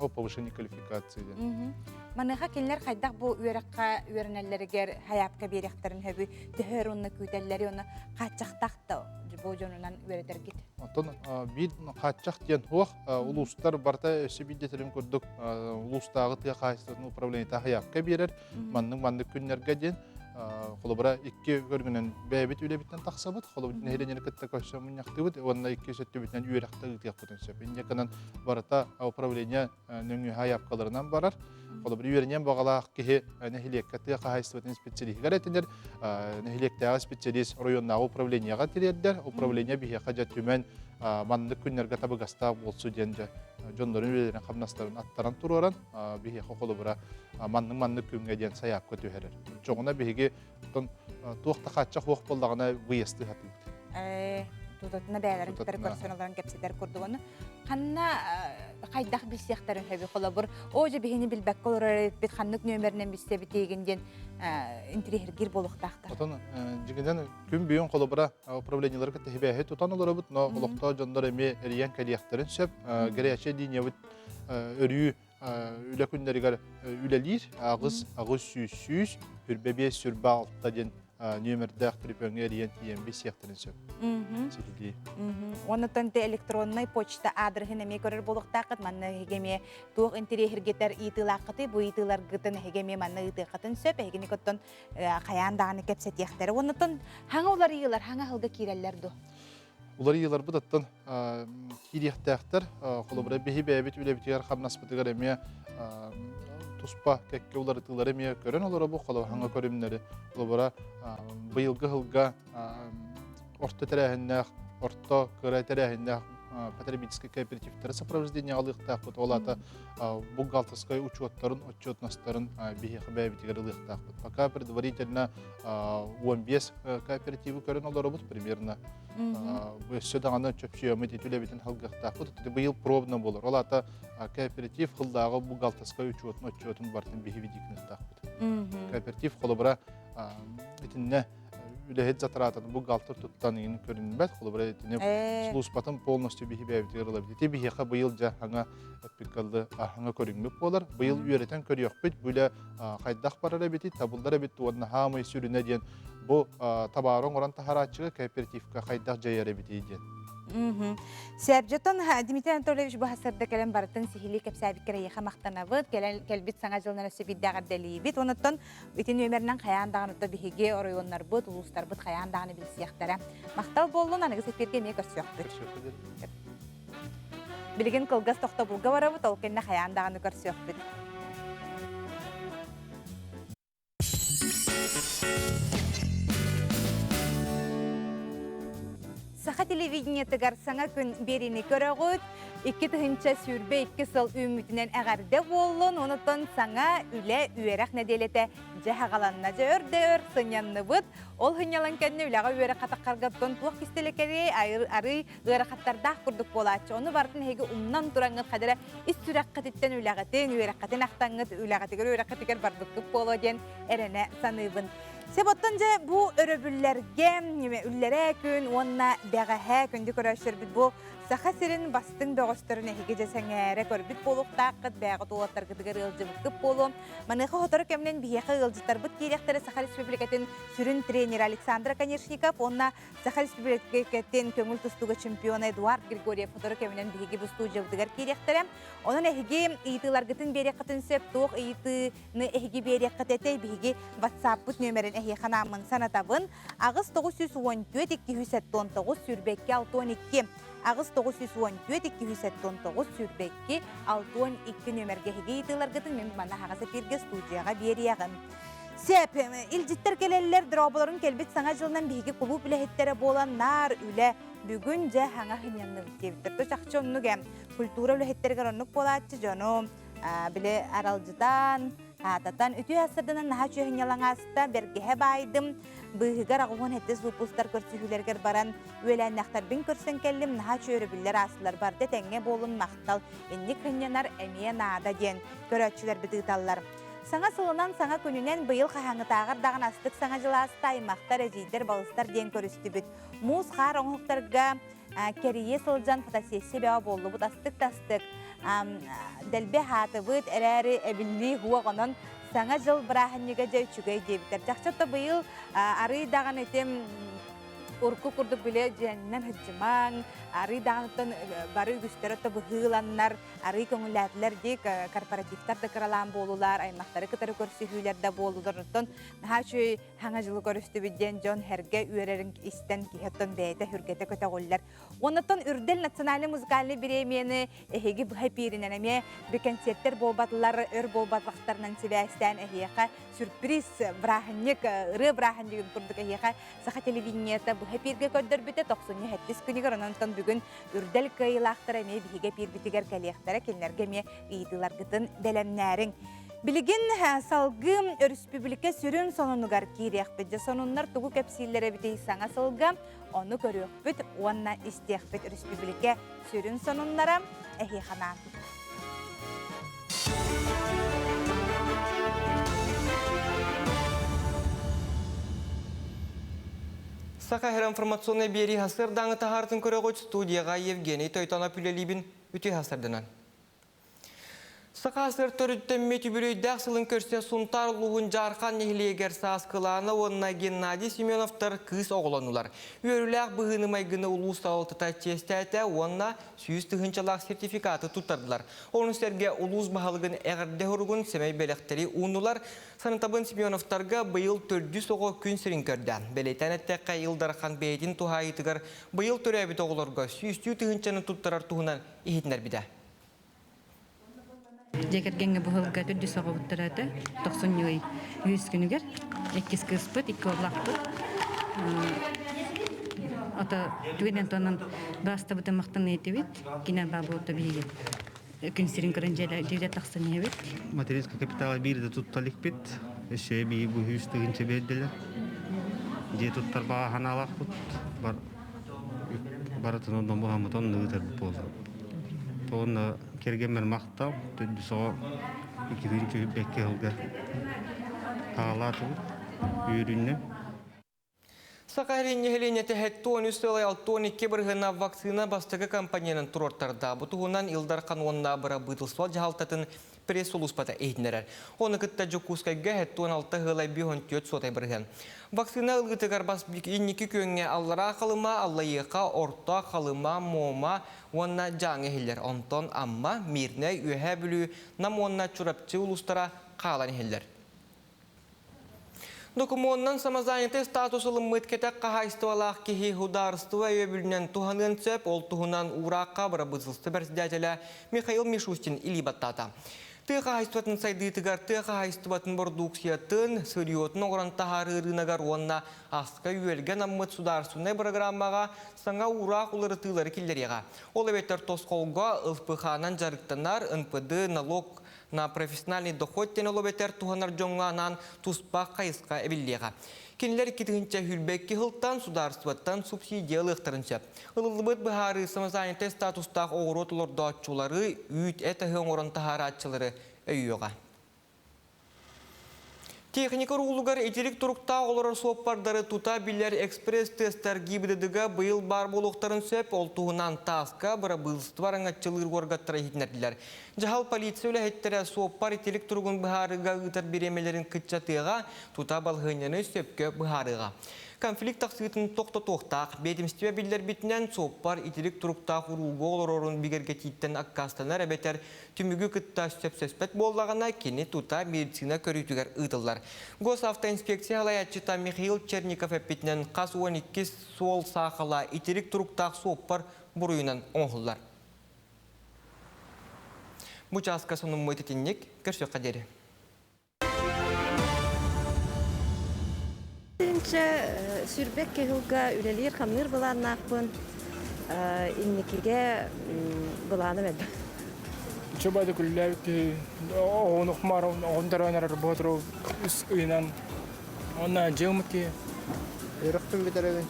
о повышении квалификации диэн. Маныаха кинилэр хайдах бу үөрэххэ үөрэнэллэригэр хайаапка биэриэхтэрин сөбүй төһө уонна күүтэллэри уонна хааччахтаах да бу дьонунан үөрэтэргит? Оттон биир хааччах диэн суох улуустар барыта өссө биирдэтэрин курдук улуустааҕы тыа хаһаайыстыбатын управлениета хайаапка биэрэр маннык-маннык күннэргэ диэн холобура икки көрүҥүнэн бэйэбит үлэбиттэн тахсабыт холобур нэһилиэнньэни кытта көрсөн мунньахтыыбыт уонна икки өттүбүтүнэн үөрэхтэ ыытыахпытын сөп инньэ гынан барыта управление нөҥүө сайаапкаларынан барар холобур үөрэниэн баҕалаах киһи нэһилиэккэ тыа хаһаайыстыбатын специалиһыгар этинэр нэһилиэктээҕи специалист оройуоннааҕы управлениеҕа тириэрдэр управление биһиэхэ дьэ түмэн маннык күннэргэ табыгастаах буолсу диэн дьэ дьоннорун үлэлэрин хамнастарын аттаран туруоран биһиэхэ холобура маннык-маннык күҥҥэ диэн сайаапка түһэрэр. Оччоҕуна биһиги оттон туох да хааччах суох буоллаҕына выезды сатыыбыт. Тутатына бэйэлэрин кытары көрсөн олорон кэпсэтэр курдук ону ханна хайдах билсиэхтэрин сөбүй холобур оо дьэ биһини билбэккэ олорор эбиппит ханнык нүөмэринэн билсэбитиигин диэн интириэһиргиир буолуохтаахтар. Отон дьиҥинэн күн бүгүн холобура управлениелары кытта сибээһи тутан олоробут, но олохтоох дьоннор эмиэ эрийэн кэлиэхтэрин сөп. Горячая линиябыт өрүү үлэ күннэригэр үлэлиир 8 800 105 106 диэн нүөмэрдээх төлөпүөҥҥэ эрийэн тиийэн билсиэхтэрин сөп. Сиһилии. Оннуттан те электроннай почта аадырыһын эмиэ көрөр буолуохтааххыт. Манна эһиги эмиэ туох интэриэһиргэтэр ыйытыылааххытый, бу ыйытыыларгытын эһиги эмиэ манна ыытыаххытын сөп. Эһигини оттон хайаан даҕаны кэпсэтиэхтэрэ. Оннуттан хаҥа уларыйыылар, хаҥа аһылга киирэллэр дуо? Уларыйыыларбыт оттон киириэхтээхтэр. Холобура, биһи бэйэбит үлэбитигэр хамнаспытыгар эмиэ туспа кэккэ уларытыылары эмиэ көрөн олоробут, холобура, көрүмнэри. Холобура, быйылгы сылга орто тэрээһиннээх, орто кыра тэрээһиннээх потребительскай кооперативтары сопровождение алыахтаахпыт. Ол аата бухгалтерскай учуоттарын, отчетностарын биһиэхэ бэйэбитигэр ылыахтаахпыт. Пока предварительно 15 кооперативы көрөн олоробут примерно. Өссө даҕаны чөпчүөмүт ити үлэбитин халгыахтаахпыт. Быйыл пробно буолар. Ол аата кооператив хыллааҕы бухгалтерскай учуотун отчуотун бартын биһи видикныахтаахпыт. Кооператив холобура итиннэ үлэһит затратын бухгалтер туттан иҥин көрүнбэт. Холобура итини службатын полностью биһи бэйэбитигэр ылабыт. Ити биһиэхэ быйыл дьэ хаҥа эппиккаллы хаҥа көрүҥмүт буолар. Быйыл үөрэтэн көрүөхпүт. Бу үлэ хайдах барар эбитий, табыллар эбит уонна хаамай сүрүнэ диэн бу табаары оҥорон таһарааччыга кооперативка хайдах дьайар эбитий диэн. Сээбдьотон Дмитрий Анатольевич бу сырда кэлэн барытын сиһилии кэпсээбиккэр эйиэхэ махтанабыт. Кэлэн кэлбит саҥа дьылынан өссө биирдээх эрдэлиибит. Онуттан ити нүөмэринэн хайаан даҕаны биһиги оройуоннарбыт, улуустарбыт хайаан даҕаны билсиэхтэрэ. Махтал буоллун, аныгы эфиргэ эмиэ көрсүөхпүт. Билигин кылгас тохтобулга барабыт, ол кэннэ хайаан даҕаны көрсүөхпүт. Саха телевидениетыгар саҥа күн биэриини көрөҕүт. 2022 сыл үүммүтүнэн эҕэрдэ буоллун. Онутон саҥа үлэ үөрэх нэдиэлэтэ дьэ хаҕаланна. Дьэ өр да өр сынньанныбыт. Ол сынньалаҥ кэннэ үлэҕэ үөрэх хатаххаргаттан туох кистэлэ кэлиэй арый ыарахаттардаах курдук буолааччы. Ону барытын эһиги умнан тураҥҥыт хадара ис сүрэххититтэн үлэҕитин, үөрэххитин ахтаҥҥыт, үлэҕитигэр үөрэххитигэр барбыккыт буолуо диэн эрэнэ саныыбын. Сөп оттон дьэ бу өрөбүллэргэ үллэрээ күн уонна бэҕэһээ күндү көрөөччүлэрбит бу Саха сирин бастыҥ бөҕөстөрүн эһиги дьэ сэҥээрэ көрбүт буолуохтааххыт, бэйэҕит уолаттаргытыгар ыалдьыбыккыт буолуо. Маныаха сотору кэминэн биһиэхэ ыалдьыттарбыт киириэхтэрэ Саха Республикатын сүрүн тренерэ Александра Конечников уонна Саха Республикатын көҥүл тустууга чемпиона Эдуард Григорьев сотору кэминэн биһиги бу студиябытыгар киириэхтэрэ. Онон эһиги ыйытыыларгытын биэриэххитин сөп, туох ыйытыы эһиги биэриэххит этэй биһиги ватсаппыт нүөмэрин эһиэхэ анааммын санатабын 8 914 279 22 62 8 914 279 22 62 нүөмэргэ эһиги ыйытыыларгытын мин манна аһаҕас эпииргэ студияҕа биэриэҕим. Сөп, илдьиттэр кэлэллэр, дорооболорун кэлбит саҥа дьылынан биһиги кулууп үлэһиттэрэ буолан наар үлэ бүгүн дьэ хаҥа сынньанныбыт диэбиттэр. То чахчы оннук эм культура үлэһиттэригэр оннук буолааччы дьону били аралдьытан, аататан, үтүө ассырданан наһаа чүөһүнньалаҥааста, бэргэһэ баайдым, быыһыгар аҕуһун хэттис выпустар көрсүһүүлэргэр баран, үөлээннэхтэрбин көрсөн кэллим, наһаа чүөрөбүллэр аастылар, барда тэҥҥэ буолун махтал, инник сынньанар эмиэ наада диэн көрөөччүлэрбит ыыталлар. Саҥа сылынан, саҥа күнүнэн быйыл хаһааҥҥытааҕар даҕаны астык саҥа дьыл ааста, аймахтар, эдьиийдэр, балыстар диэн көрүстүбүт. Муус-хаар оҥоһуктарга кэрийэ сылдьан фотосессия бөҕө буоллубут астык да астык дэлби аһаатыбыт эрээри эбиллии уох онон саҥа дьыл бырааһынньыга дьэ үчүгэй диэбиттэр чахчы то быйыл арый даҕаны итим урукку курдук билэ дьиэннэн сылдьымаҥ арый даҕаныттан бары үгүстэрэ то быһыыланнар арый көҥүллээтилэр дии корпоративтар да кыралаан буолулар аймахтары кытары көрсүһүүлэр да буолулар оттон наһаа үчүгэй Хаҥа дьылы көрүстүбүт диэн дьон сэргэ үөрэрин истэн киһи оттон бэйэтэ сүргэтэ көтөҕүллэр. Оннуттан Үрдэл национальный музыкальный бириэмийэни эһиги быһа эпииринэн эмиэ би кэнсиэртэр буолбатылар, өр буолбатахтарынан сибээстээн эһиэхэ сюрприз бырааһынньык, ырыа бырааһынньыгын курдук эһиэхэ саха телевидениета быһа эпииргэ көрдөрбүтэ тохсунньу сэттис күнүгэр онон бүгүн Үрдэл кыайыылаахтара эмиэ биһиги эпиирбитигэр кэлиэхтэрэ, кинилэргэ эмиэ ыйытыыларгытын бэлэмнээриҥ. Билигин салгыы өрөспүүбүлүкэ сүрүн сонунугар киириэхпит. Дьэ сонуннар тугу кэпсииллэр эбитий саҥа сылга, ону көрүөхпүт уонна истиэхпит өрөспүүбүлүкэ сүрүн сонуннара эһиэхэ анаан. Саха Сирэ информационнай биэрии сарсыардааҥы таһаартын көрөҕүт студияҕа Евгений Тойтонов үлэлиибин үтүө сарсыарданан. Саха сыр төрүттэммит үбүлүөйдээх сылын көрсө Сунтаар улууһун Дьаархан нэһилиэгэр Сааскылаана уонна Геннадий Семеновтар кыыс оҕолонулар. Үөрүүлээх быһыыны-майгыны улуус салалтата чиэстээтэ уонна 100 тыһыынчалаах сертификаты туттардылар. Ону сэргэ улуус баһылыгын эҕэрдэ суругун сэмэй бэлэхтэри ууннулар. Санатабын Семеновтарга быйыл төрдүс оҕо күн сирин көрдө. Бэлиэтээн эттэххэ, Ил Дархан бэйэтин туһаайыытыгар быйыл төрөөбүт оҕолорго сүүстүү тыһыынчаны туттарар туһунан иһитиннэрбитэ. Дьиэ кэргэҥҥэ бу сылга төрдүс оҕобуттара этэ. Тохсунньу ый үһүс күнүгэр иккис кыыспыт, икки уоллаахпыт. Ото түгэнэн туонан баастабытын махтаныы этибит. Кинэ баа буолта биһиги күн сирин көрөн дьиэлэ тахсан иһэбит. Материнскай капитала биир да тутта иликпит. Өссө эбии бу үс тыһыынча биэрдилэр. Дьиэ туттар баҕа санаалаахпыт. Бар барытын онно буһаммыт онно ыытарбыт буолла. Уонна кэргэммэр махтал, төрдүс оҕо иккитин түһүрбэккэ сылга хаалаатыбыт, үөрүннүм. Саха Сирин нэһилиэнньэтэ 73 сыл 62 бырыһыана вакцина бастакы компоненын туруортарда. Бу туһунан Ил Дархан уонна бырабыытылыстыба дьаһалтатын пресс-сулууспата иһитиннэрэр. Ону кытта Дьокуускайга 76 ыала 54 суотай бырыһыан. Вакцина ылыытыгар бас инники күөҥҥэ Аллараа Халыма, Аллайыаха, Орто Халыма, Муома уонна Дьааҥы иһиллэр. Онтон Амма, Мирнэй, Үөһээ Бүлүү, Нам уонна Чурапчы улуустара хаалан иһиллэр. Докумуонунан самозанятый статус ылыммыт кэтэх хаһаайыстыбалаах киһи судаарыстыба өйөбүлүнэн туһаныан сөп, ол туһунан уураахха бырабыыталыстыба председателэ Михаил Мишустин илии баттаата. Тыа хаһаайыстыбатын сайдыытыгар тыа хаһаайыстыбатын бородууксуйатын, сырьетун оҥорон таһаарыы ырыынагар уонна аска-үөлгэ анаммыт судаарыстыбаннай бырагырааммаҕа саҥа уураах уларытыылары киллэриэҕэ. Ол эбэтэр тосхолго ЛПХ-нан дьарыктанар НПД налог на профессиональный доход диэн ол эбэтэр туһанар дьоҥҥо анаан туспа хайысха эбиллиэҕэ. Кинилэр 2022 сылтан судаарыстыбаттан субсидия ылыахтарын сөп. Ылыллыбыт быһаарыы самозанятай статустаах оҕуруот олордооччулары, үүт-эт аһы оҥорон таһаарааччылары өйүөҕэ. Техника уруулугар итирик туруктаах олорор суоппардары тута билэр экспресс-тестар ГИБДД-га быйыл баар буолуохтарын сөп, ол туһунан ТАСС-ка бырабыылыстыба араҥаччылыыр уоргаттара иһитиннэрдилэр. Дьаһал полиция үлэһиттэрэ суоппар итирик туругун быһаарыыга ыытар бириэмэлэрин кыччатыаҕа, тута балаһыанньаны сөпкө быһаарыаҕа. Конфликт тахсыытын тохтотуохтаах. Биэдэмистибэ биллэрбитинэн, суоппар итирик туруктаах уруулга олорорун бигэргэтииттэн аккаастанар эбэтэр түмүгү кытта сөпсөспөт буоллаҕына, кини тута медицина көрүүтүгэр ыытыллар. Госавтоинспекция салайааччыта Михаил Черников эппитинэн, хас 12 суол саахала итирик туруктаах суоппар буруйунан оҥоһуллар. Бу чааска сонуммут итинник. Көрсүөххэ диэри. Тыынча сүрбэккэ сылга үлэлиир-хамныыр былааннаахпын. Инникигэ былааным элбэх. Чубады күллээбит киһи оҕону хумаар оҕон төрөөн эрэр боотуру үс ыйынан уонна дьиэ киһи. Үөрэхпин бүтэрэбин.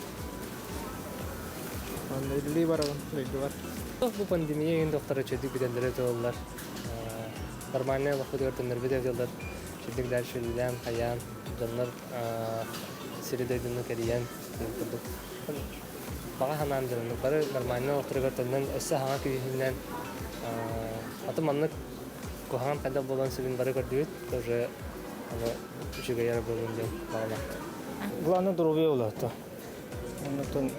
Онно үлэлии барабын дойдубар. Бу пандемия иһин доктора чөдүк бүтэллэрэ туоллар. Нормальнай олохпутугар төннөрбүт эбит Чэбдик дальше үлэлээн, хайаан, дьоннор сири-дойдуну кэрийэн курдук. Баҕа санаам дьоннор бары нормальнай олохторугар төннөн өссө хаҥа күүһүнэн аты маннык куһаҕан хайдах буолуон сөбүн бары көрдүбүт тоже аны үчүгэй эрэ буолуон диэн баҕалаах. Главное здоровье улаатта. Оннуттан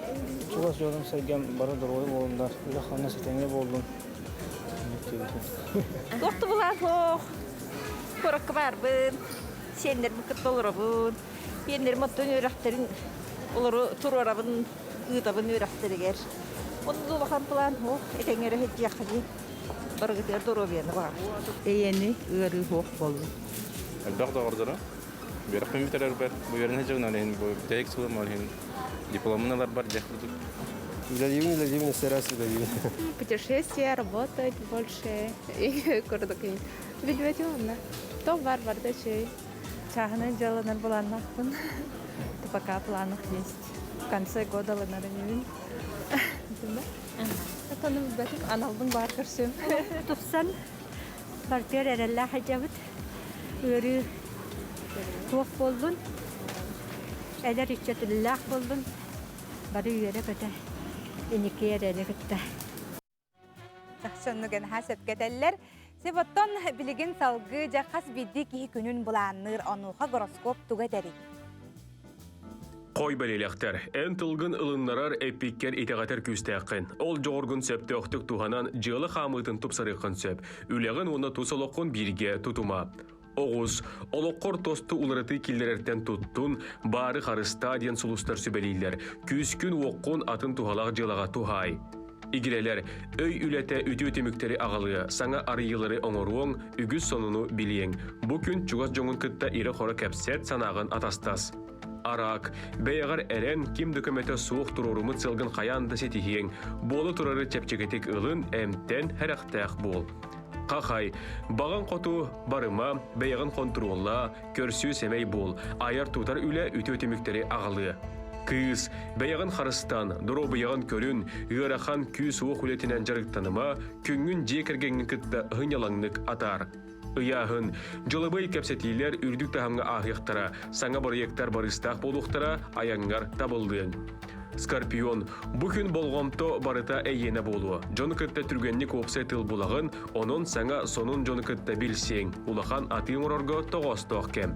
чугас дьонум сэргэм бары доруобай буолундар, үлэ-хамнас этэҥҥэ буоллун. Туохту булаан суох. Куоракка баарбын, сиэннэрбин кытта олоробун. Сиэннэрим оттон үөрэхтэрин олору туруорабын, ыытабын үөрэхтэригэр. Онно улахан план суох, этэҥҥэ эрэ сылдьыахха дии. Барыгытыгар доруобуйаны баҕар. Эйэни ыарыы суох буоллун. Элбэх доҕордоро Үөрэхпин бүтэрэрбэр, бу үөрэнэ дьон ол иһин бу бүтэһик сылым ол иһин дипломун ыларбар дьэ курдук. Үлэлиибин, үлэлиибин, өссө раз үлэлиибин. Путешествия, работать больше и курдук. Билбэтим онно. То бар барда чэй. Чааһынай дьыаланар былааннаахпын. Пока планов есть. В конце года ланарыныбын. Отону билбэтим, аналбын баар көрсүм. Тупсан Бартыгар эрэллээх сылдьабыт. Ыарыы туох буоллун, эдэр ыччат үлэлээх буоллун, бары үөрэ-көтө инники эрэли кытта. Соннук наһаа сөпкө этэллэр. Сеп оттон билигин салгыы дьэ хас биирдии киһи күнүн былаанныыр, онуоха гороскоп тугу этэрий? Хой бэлиэлэхтэр, эн тылгын ылыннарар эппиккэр итэҕэтэр күүстээххин. Ол дьоҕургун сөптөөхтүк туһанан дьыала хаамыытын тупсарыаххын сөп. Үлэҕин уонна тус олоххун бииргэ тутума. Оҕус, олоххор тосту уларытыы киллэрэртэн туттун, баары харыстаа диэн сулустар сүбэлииллэр. Күүскүн-уоххун атын туһалаах дьыалаҕа туһаай. Игирэлэр, өй үлэтэ үтүө түмүктэри аҕалыа, саҥа арыйыылары оҥоруоҥ, үгүс сонуну билиэҥ. Бу күн чугас дьоҥун кытта ирэ-хоро кэпсэт, санааҕын атастас. Араак, бэйэҕэр эрэн, ким да көмөтө суох туруоруммут сыалгын хайаан да ситиһиэҥ. Буола турары чэпчэкитик ылын, эмтэн, сэрэхтээх буол. Хахай, баҕаҥ хоту барыма, бэйэҕин хонтуруоллаа, көрсүү сэмэй буол, айар-тутар үлэ үтүө түмүктэри аҕалыа. Кыыс, бэйэҕин харыстан, доруобуйаҕын көрүн, ыарахан күүс-уох үлэтинэн дьарыктаныма, күҥҥүн дьиэ кэргэҥҥин кытта ыһынньалаҥнык атаар. Ыйааһын, дьылабыай кэпсэтиилэр үрдүк таһымҥа ааһыахтара, саҥа бырайыактар барыстаах буолуохтара, айаҥҥар табыллыаҥ. Скорпион, бу күн болҕомто барыта эйиэнэ буолуо. Дьону кытта түргэнник уопсай тыл булаҕын, онон саҥа сонун дьону кытта билсиэҥ. Улахан атыы оҥорорго тоҕоостоох кэм.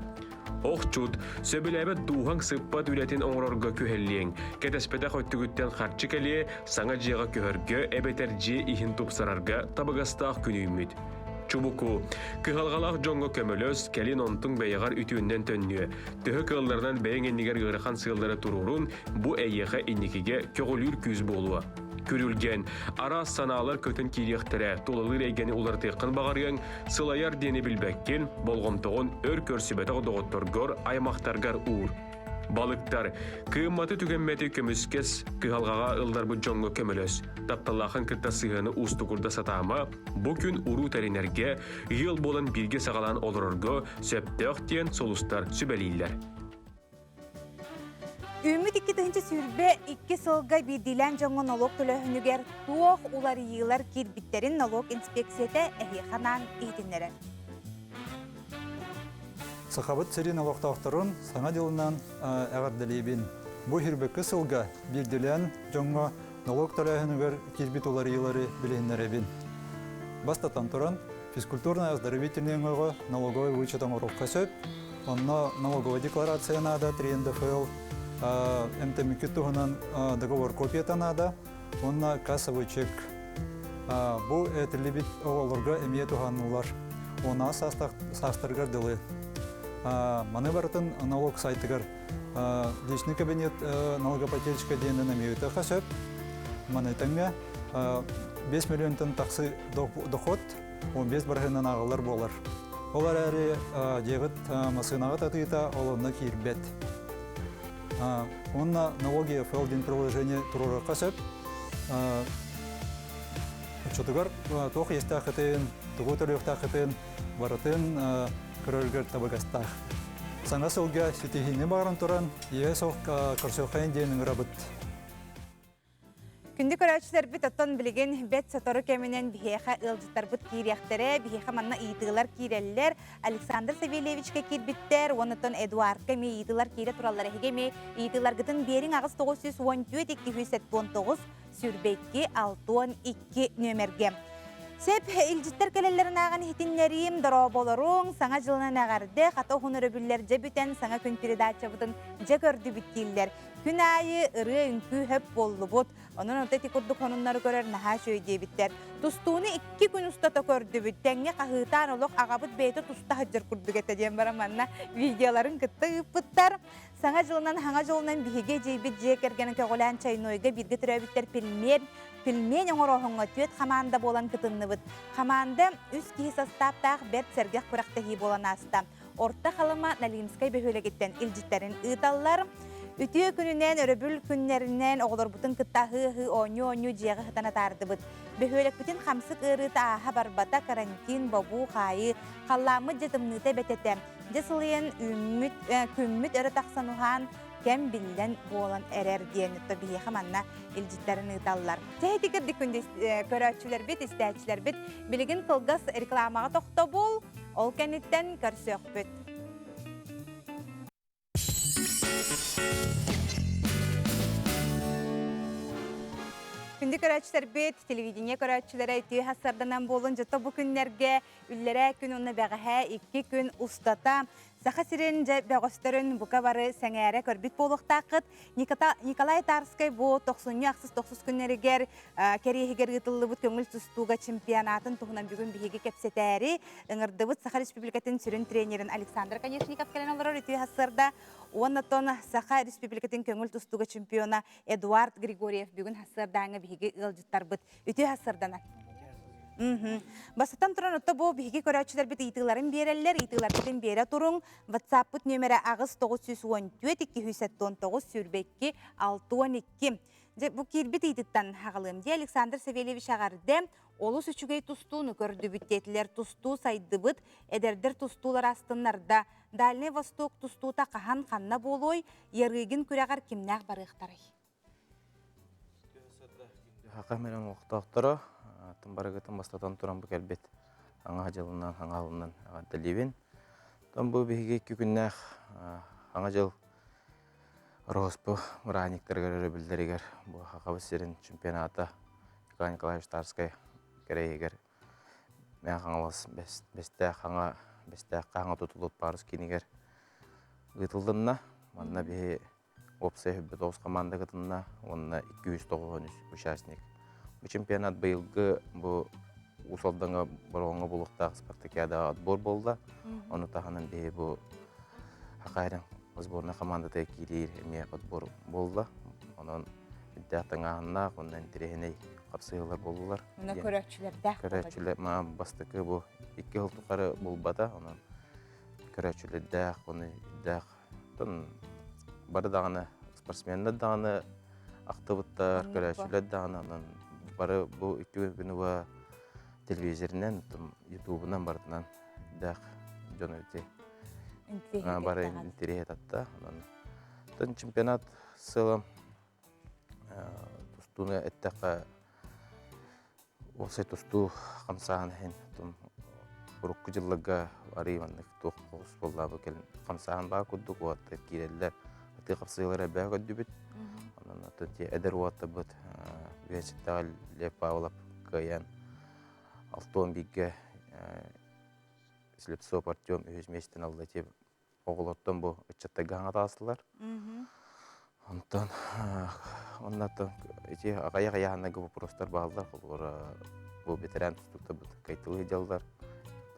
Охчут, сөбүлээбэт дууһаҥ сыппат үлэтин оҥорорго күһэллиэҥ. Кэтэспэтэх өттүгүттэн харчы кэлиэ, саҥа дьиэҕэ көһөргө эбэтэр дьиэ иһин тупсарарга табыгастаах күн үүммүт. Чубуку, кыһалҕалаах дьоҥҥо көмөлөс, кэлин онтуҥ бэйэҕэр үтүөннэн төннүө. Төһө кыалларынан бэйэҥ иннигэр ыарахан сыаллары туруорун, бу эйиэхэ инникигэ көҕүлүүр күүс буолуо. Күрүлгэн, араас санаалар көтөн киириэхтэрэ, тулалыыр эйгэни уларытыаххын баҕарыаҥ, сылайар диэни билбэккин, болҕомтоҕун өр көрсүбэтэх доҕотторгор, аймахтаргар уур. Балыктар, кыамматы түгэммэти көмүскэс, кыһалҕаҕа ылларбыт дьоҥҥо көмөлөс. Тапталлаахын кытта сыһыаны уустугурда сатаама, бу күн уруу тэринэргэ, ыал буолан бииргэ саҕалаан олорорго сөптөөх диэн сулустар сүбэлииллэр. Үүммүт 2022 сылга биирдиилээн дьоҥҥо нолуок төлөөһүнүгэр туох уларыйыылар киирбиттэрин нолуок инспекцията эһиэхэ анаан иһитиннэрэр. Сахабыт сирин олохтоохторун Саҥа дьылынан эҕэрдэлиибин. Бу үһүрбэккэ сылга биирдилээн дьоҥҥо нолуок төлөөһүнүгэр киирбит уларыйыылары билиһиннэрэбин. Бастатан туран, физкультурно-оздоровительный өҥөҕө налоговай вычет оҥоруохха сөп. Онно налоговая декларация наада, 3 НДФЛ, эмтэммиккит туһунан договор копията наада уонна кассовый чек. Бу этиллибит оҕолорго эмиэ туһаныллар. Уонна саастарыгар дылы. Маны барытын налог сайтыгар личный кабинет налогоплательщика диэнинэн эмиэ ыытыахха сөп. Маны тэҥҥэ 5 миллионтан тахсы доход 15 бырыһыанынан ааҕыллар буолар. Ол эрээри дьиэҕит массыынаҕыт атыыта ол онно киирбэт. Уонна налоги ФЛ диэн приложение туруоруохха сөп. Оччотугар туох иэстээххитин, тугу төлүөхтээххитин барытын көрөргөр табыгастаах. Саҥа сылга ситиһиини баҕаран туран, иэһэ суох көрсүөххэйин диэн ыҥырабыт. Күндү көрөөччүлэрбит оттон билигин бэт сотору кэминэн биһиэхэ ыалдьыттарбыт киириэхтэрэ, биһиэхэ манна ыйытыылар киирэллэр. Александр Савельевичка киирбиттэр, уонна Эдуардка эмиэ ыйытыылар киирэ тураллар. Эһиги эмиэ ыйытыыларгытын биэриҥ 8 914 279 22 62 нүөмэргэ. Сөп, илдьиттэр кэлэллэрин ааҕан иһитиннэриим, дорооболоруҥ, саҥа дьылынан эҕэрдэ, хата уһун өрөбүллэр дьэ бүтэн, саҥа күн передачабытын дьэ көрдүбүт дииллэр. Күн аайы ырыа-үҥкүү хөп буоллубут. Онон онто ити курдук сонуннары көрөр наһаа үчүгэй диэбиттэр. Тустууну икки күн устата көрдүбүт. Тэҥҥэ хаһыытаан олох аҕабыт бэйэтэ туста сылдьар курдук этэ диэн баран манна видеоларын кытта ыыппыттар. Саҥа дьылынан хаҥа дьолунан биһиги эдьиийбит дьиэ кэргэнэ көҕүлээн чайнойга бииргэ төрөөбүттэр пельмень пельмень оҥорооһуҥҥа түөрт хамаанда буолан кытынныбыт. Хамаанда үс киһи састааптаах бэрт сэргэх күрэхтэһии буолан ааста. Орто Халыма Налимскай бөһүөлэгиттэн илдьиттэрин ыыталлар. Үтүө күнүнэн, өрөбүл күннэринэн оҕолорбутун кытта аһыы-аһыы оонньуу-оонньуу дьиэҕэ сытан атаардыбыт. Бөһүөлэкпитин хамсык ыарыыта ааһа барбата, карантин, бобуу, хаайыы, халлааммыт дьэ тымныыта эбэтэтэ. Дьэ сылыйан үүммүт, күммүт өрө тахсан уһаан, кэм биллэн буолан эрэр диэн то биһиэхэ манна илдьиттэрин ыыталлар. Чэ ити кырдык күндү көрөөччүлэрбит, истээччилэрбит билигин кылгас рекламаҕа тохтобул, ол кэнниттэн көрсүөхпүт. Күндү көрөөччүлэрбит, телевидение көрөөччүлэрэ үтүө сарданан буолун дьото бу күннэргэ үллэрээ күн уонна бэҕэһээ икки күн устата Саха сирин дьэ бөҕөстөрүн бука бары сэҥээрэ көрбүт буолуохтааххыт. Николай Тарскай бу тохсунньу ахсыс тохсус күннэригэр кэриэһигэр ыытыллыбыт көҥүл тустууга чемпионатын туһунан бүгүн биһиги кэпсэтээри ыҥырдыбыт Саха Республикатын сүрүн тренерин Александр Конечников кэлэн олорор үтүө сарсыарда уонна тон Саха Республикатын көҥүл тустууга чемпиона Эдуард Григорьев бүгүн сарсыардааҥҥа биһиги ыалдьыттарбыт үтүө сарсыарданан. Бастатан туран, отто бу биһиги көрөөччүлэрбит ыйытыыларын биэрэллэр, ыйытыыларбытын биэрэ туруҥ. WhatsApp-пыт нүөмэрэ 8 914 279 22 62. Дьэ, бу киирбит ыйытыттан хаҕалыам дии. Александр Савельевич эҕэрдэ, олус үчүгэй тустууну көрдүбүт диэтилэр. Тустуу сайдыбыт, эдэрдэр тустуулар астыннарда. Дальнай Восток тустуута хаһан ханна буолуой, Ярыгин күрэҕэр кимнээх барыахтарай? Хака менен олохтоохторо тым барыгытын бастатан туран бу кэлбит аҥа дьылынан хаҥалынан эҕэрдэлиибин. Тон бу биһиги икки күннээх Хаҥа дьыл Роспу бырааһынньыктарыгар өрөбүллэригэр бу Хахабыт сирин чемпионата Николай Николаевич Тарскай кэрэйигэр Мэҥэ Хаҥалас Бэстээх Хаҥа Бэстээххэ хаҥа тутуллубут парус киинигэр ыытыллынна. Манна биһи уопсай 109 команда кытынна уонна 293 участник. Бу чемпионат быйылгы бу Уус Алдаҥҥа Бороҕоҥҥо буолуохтаах спартакиадаҕа отбор буолла. Ону таһынан биһи бу Хахайрын сборная командата киирии эмиэ отбор буолла. Онон Үрдээх таҥааһыннаах уонна интэриэһинэй хапсыһыылар буоллулар. Мына көрөөччүлэрдээх. Көрөөччүлэр маа бастакы бу икки сыл тухары булбата, онон көрөөччүлэрдээх, уонна үрдээх Оттон бары даҕаны спортсменнар даҕаны ахтыбыттар, көрөөччүлэр даҕаны онон бары бу икки күнү бу телевизоринэн, ютубунан барытынан дээх дьон ити бары интэриэһи татта. Онон оттон чемпионат сыла тустууну эттэххэ Уопсай тустуу хамсааһын иһин урукку дьылларга арыый маннык туох оҕус буоллаабы кэлин хамсааһын баар курдук уолаттар киирэллэр ытыы хапсыылар элбэҕи көрдүбүт. Онон атын эдэр уолаттарбыт Вячеслав Лев Павлов кыайан 61-гэ Слепцов Артем үһүс миэстэни ылла ити оҕолортон бу ыччаттарга хаҥатаастылар. Онтон оннаттан ити аҕыйах ыйааһыннарга вопростар бааллар. Холобура, бу ветеран тустууктарбыт кайтылыы дьаллар.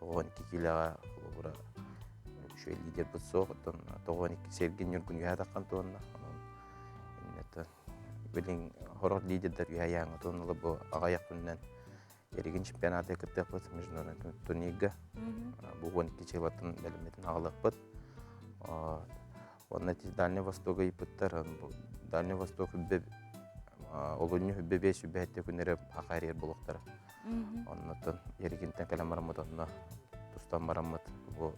92 киилэҕэ холобура үчүгэй лидербит суох. Оттон 92 Сергей Ньургун үөһэ таххан туонна. Онон иннеттэн билин хорох лидердэр үөһэ айааҥҥа туоннулар бу аҕыйах күнүнэн Эригин чемпионаты кыттыахпыт международный турнирга. Бу 12 чылаттан бэлэммитин аҕалыахпыт. Уонна Дальний Востога ыйыппыттар. Дальний Восток олунньу хүббэ бес үбэһэтте күннэрэ хахайрыыр буолуохтара. Оннотон Эригинтэн кэлэн бараммыт онно тустан бараммыт бу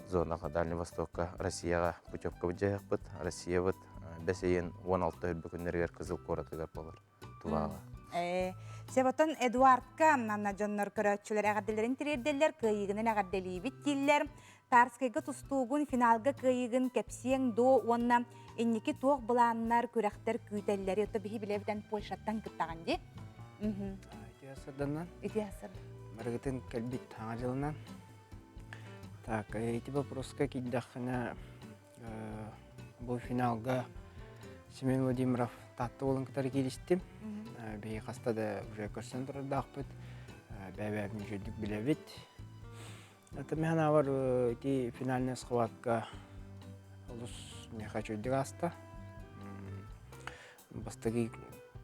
зонаҕа Дальний Востокка Россияҕа путевкабыт дьайыахпыт. Россиябыт бэс ыйын 16 үрбэ күннэригэр Кызыл куоратыгар буолар. Тулаҕа. Себотон Эдуардка манна дьоннор көрөөччүлэр эҕэрдэлэрин тириэрдэллэр, кыайыыгынан эҕэрдэлиибит дииллэр. Тарскайга тустуугун финалга кыайыыгын кэпсиэҥ дуо уонна инники туох былааннар, күрэхтэр күүтэллэри ото биһи билэбитэн Польшаттан кыттаҕын дии. Үтүө сырданан. Үтүө сырдан. Барыгытын кэлбит таҥа дьылынан. Так, ити вопроска киирдэххинэ Бу финалга Семен Владимиров Таатта уолун кытары кииристим. Биһиги хаста да уже көрсөн турардаахпыт. Бэйэ-бэйэбитин үчүгүйдүк билэбит. Это мин санаабар ити финальная схватка олус миэхэ үчүгэйдик ааста. Бастакы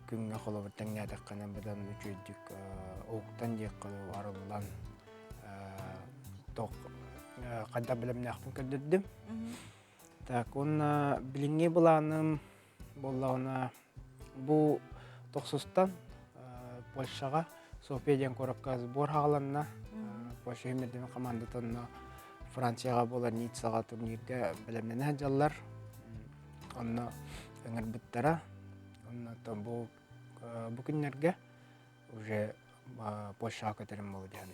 күҥҥэ холобур тэҥнээтэххинэ быдан үчүгэйдик уһуктан диэххэ дуу арыллан туох хайдах бэлэмнээхпин көрдөрдүм. Так уонна билиҥҥи былааным буоллаҕына бу тохсустан Польшаҕа София диэн куоракка сбор хааланна. Польша үмүрдүмүн командата онно Францияҕа буолар Ниццаҕа турнирга бэлэмнэнэ сылдьаллар. Онно ыҥырбыттара. Онно бу бу күннэргэ уже Польшаҕа көтөрүм буолуо диэн.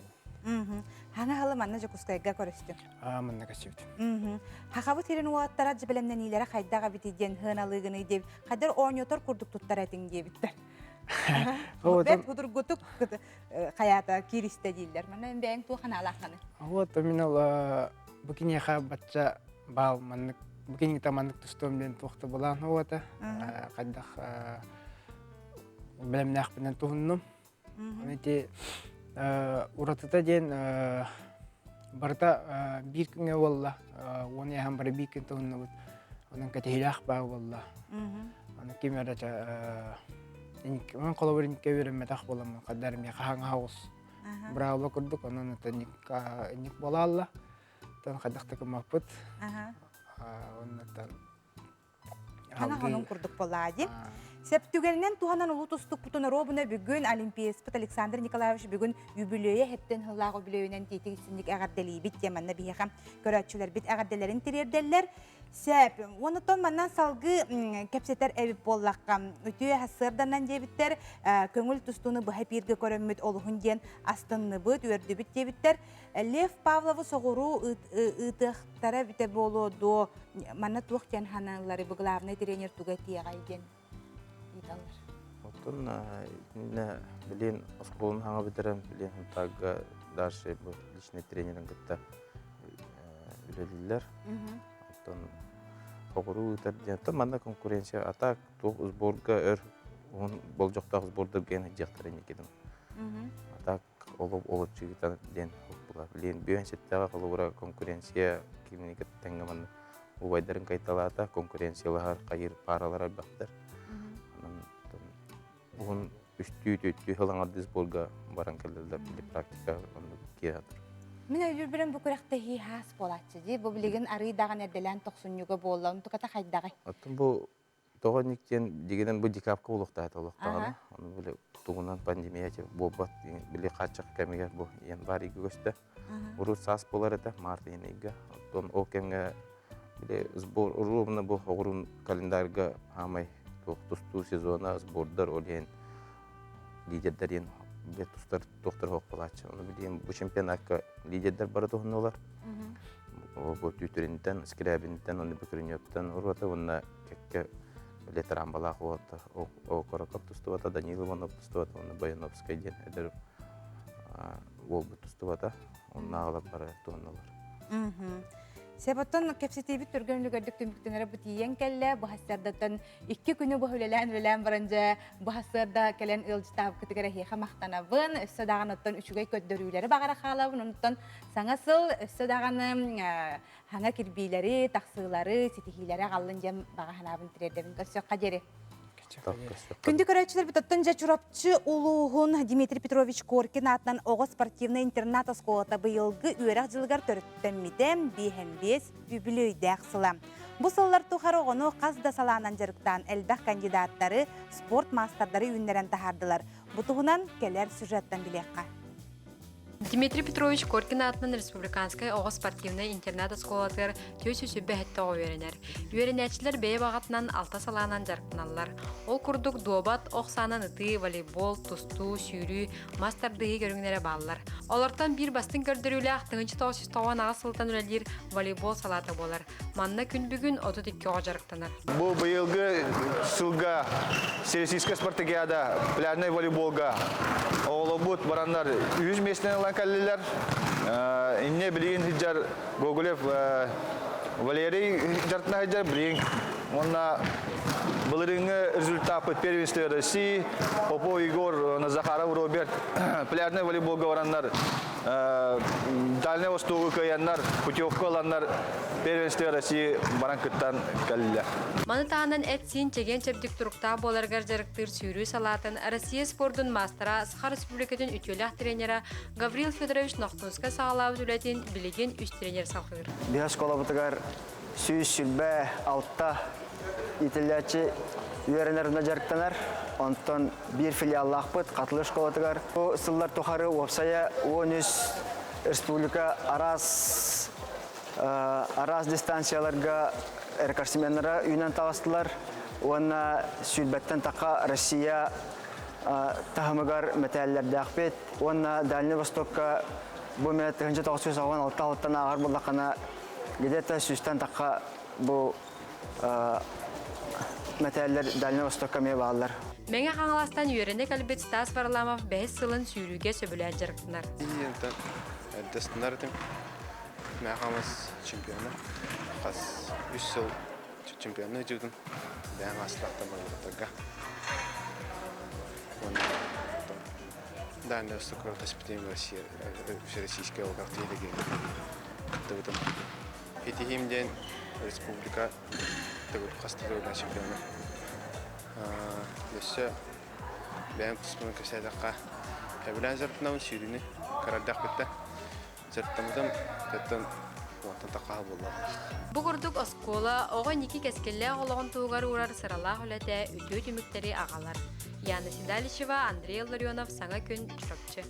Хаҥа халы манна Дьокуускайга көрүстүм. Аа манна көстүбүт. Хахабыт сирин уолаттара бэлэмнэниилэрэ хайдах эбитий диэн сыаналыыгыный диэбит. Хайдар оонньотор курдук туттар этиҥ диэбиттэр. Бэрт худургутук хайаата кииристэ дииллэр. Манна бэйэҥ туох анаалааххыный? Вот мин ол бу киниэхэ бачча баал маннык бу кинигитэ маннык тустуом диэн туох да былаан уота хайдах бэлэмнээхпинэн туһуннум. Ити уратыта диэн барыта биир күҥҥэ буолла. Уон ыйаһан бары биир күн туһуннубут. Онон кэтэһиилээх баа буолла. Аны ким эрэ холобур инникке үөрэммэтэх буоламмын хаддар эмиэ хаһаҥа оҕус быраабыла курдук онон это инник буолаалла. Тон хайдах да гыммаппыт. Оннуттан Хана хонун курдук буоллаа дии. Септүгэринэн туһанан улуу тустукпутун оруобуна бүгүн Олимпиецпыт Александр Николаевич бүгүн үбүлүөйэ хэттэн сыллаах үбүлүөйүнэн тиитик истинник эҕэрдэлиибит диэн манна биһиэхэ көрөөччүлэрбит эҕэрдэлэрин тириэрдэллэр. Сөп. Онутон манна салгыы кэпсэтэр эбит буоллахха, үтүө сарсыарданан диэбиттэр, көҥүл тустууну быһа эпииргэ көрөммүт олуһун диэн астынныбыт, үөрдүбүт диэбиттэр. Лев Павловы соҕуруу ыытыахтара эбитэ буолуо дуо? Манна туох диэн ханааллары бу главный тренер туга этиэҕэй диэн ыыталлар. Оттон итиннэ билин оскуоланы хаҥа бүтэрэн билин Хантаагга дальше бу личный тренерин кытта үлэлииллэр. Оттон соҕуруу ыытар диэн оттон манна конкуренция а так туох сборга өр уһун болдьохтоох сбордарга сылдьыахтара инникитин. А так олоччугутан диэн була. Билин бүөн ситтэҕэ холобура конкуренция кимини кытта тэҥҥэ манна убайдарын кайталаата конкуренциялаһар хайыр пааралар элбэхтэр. Уһун үстүү, түөттүү сыл аҥардыы сборга баран кэллэллэр били практика оннук киэһэ турар. Мин өйдүүрбүнэн бу күрэхтэһии хаас буолааччы дии. Бу билигин арыый даҕаны эрдэлээн тохсунньуга буолла. Онтуката хайдаҕый? Оттон бу тоҕо инник диэн дигинэн бу декабка буолуохтаах олохтоҕуна. Ону били тугунан пандемия буолбат били хааччах кэмигэр бу январь ыйга көстө. Урут саас буолар этэ, март ыйын ыйга. Оттон ол кэмҥэ били сбор ровно бу оҕурун календарьга хаамай туох тустуу сезона сбордар ол иһин лидердэр диэн били тустар туохтар суох буолааччы. Ону билигин бу чемпионакка лидердэр бары туһуннулар. Бу Түүтүрүнтэн, Скрябинтэн, уонна Бөкүрүнүөптэн уруота уонна кэккэ били Трамбалаах уота Окороков тустубата, Данил Иванов тустубата уонна Баяновскай диэн эдэр уолбут тустубата. Оннааҕылар бары туһуннулар. Себоттон кэпсэтиибит түргэн үлүгэрдик түмүктэнэрэ бу тиийэн кэллэ. Бу хассардаттан икки күнү бу үлэлээн үлэлээн баран дьэ бу хассыарда кэлэн ыалдьытаабыккытыгар эһиэхэ махтанабын. Өссө даҕаны оттон үчүгэй көрдөрүүлэри баҕара хаалабын. Онтон саҥа сыл өссө даҕаны хаҥа кирбиилэри, тахсыылары, ситиһиилэри аҕаллын диэн баҕа санаабын тириэрдэбин. Көрсүөххэ диэри. Күндү көрөөччүлэрбит оттон дьэ Чурапчы улууһун Дмитрий Петрович Коркин аатынан оҕо спортивнай интернат оскуолата быйылгы үөрэх дьылыгар төрүттэммитэ биэһэн үбүлүөйдээх сыла. Бу сыллар тухары оҕону хас да салаанан дьарыктаан элбэх кандидаттары, спорт маастардары үүннэрэн таһаардылар. Бу туһунан кэлэр сюжеттан билиэххэ. Дмитрий Петрович Коркин аатынан республиканскай оҕо спортивнай интернат оскуолатыгар 427 оҕо үөрэнэр. Үөрэнээччилэр бэйэ баҕатынан алта салаанан дьарыктаналлар. Ол курдук дуобат, ох саанан ытыы, волейбол, тустуу, сүүрүү, мас тардыһыы көрүҥнэрэ бааллар. Олортон биир бастыҥ көрдөрүүлээх 1998 сылтан үлэлиир волейбол салаата буолар. Манна күн бүгүн 32 оҕо дьарыктанар. Бу быйылгы сылга Всероссийская спартакиада пляжнай волейболга оҕолорбут бараннар үһүс миэстэни ылан кэллилэр. Инне билигин сылдьар Гоголев Валерий дьарытына сылдьар билигин уонна былырыыҥҥы результаппыт первенство России Попов Егор, Захаров Роберт пляжнай волейболга бараннар Дальнай Востогу кыайаннар, путевка ыланнар первенство России баран кыттан кэллилэр. Маны таһынан эт-сиин чэгиэн-чэбдик туруктаах буоларыгар дьарыктыыр сүүрүү салаатын Россия спордун маастара, Саха Республикатын үтүөлээх тренера Гаврил Федорович Нохтунскай саҕалаабыт үлэтин билигин үс тренер салҕыыр. Биһи оскуолабытыгар 126 иитиллээччи үөрэнэр дьарыктанар. Онтон биир филиаллаахпыт Хатылы школатыгар. Бу сыллар тухары уопсайа 13 республика араас араас дистанцияларга рекордсменнара үүнэн таҕыстылар уонна сүүрбэттэн тахха Россия таһымыгар мэтээллэрдээхпит уонна Дальний Востокка бу эмэ 1996 алтан ааҕар буоллаххына где-то сүүстэн тахха бу мэтээллэр Дальний Востокка эмиэ бааллар. Мэҥэ Хаҥаластан үөрэнэ кэлбит Стас Варламов бэһис сылын сүүрүүгэ сөбүлээн дьарыктанар. Эрдэстэнэр этим. Мэҥэ Хаҥалас чемпиона. Хас үс сыл чемпионы ыдьыбытым. Бэйэм астаахтан барбыттарга. Дальний Востокка таспитим Россия, Всероссийская олох тиһилиги кыттыбытым. Итиһиим диэн республика хас да төгүллээх чемпиона. Өссө бэйэм туспунан кэпсээтэххэ, сөбүлээн дьарыктанабын сүүрүүнү кыра эрдэхпиттэн. Дьарыктаммытым оттон уонтан таххаһа буолла. Бу курдук оскуола оҕо инники кэскиллээх олоҕун туһугар уурар сыралаах үлэтэ үтүө түмүктэри аҕалар. Яна Седалищева, Андрей Илларионов, Саҥа күн, Чурапчы.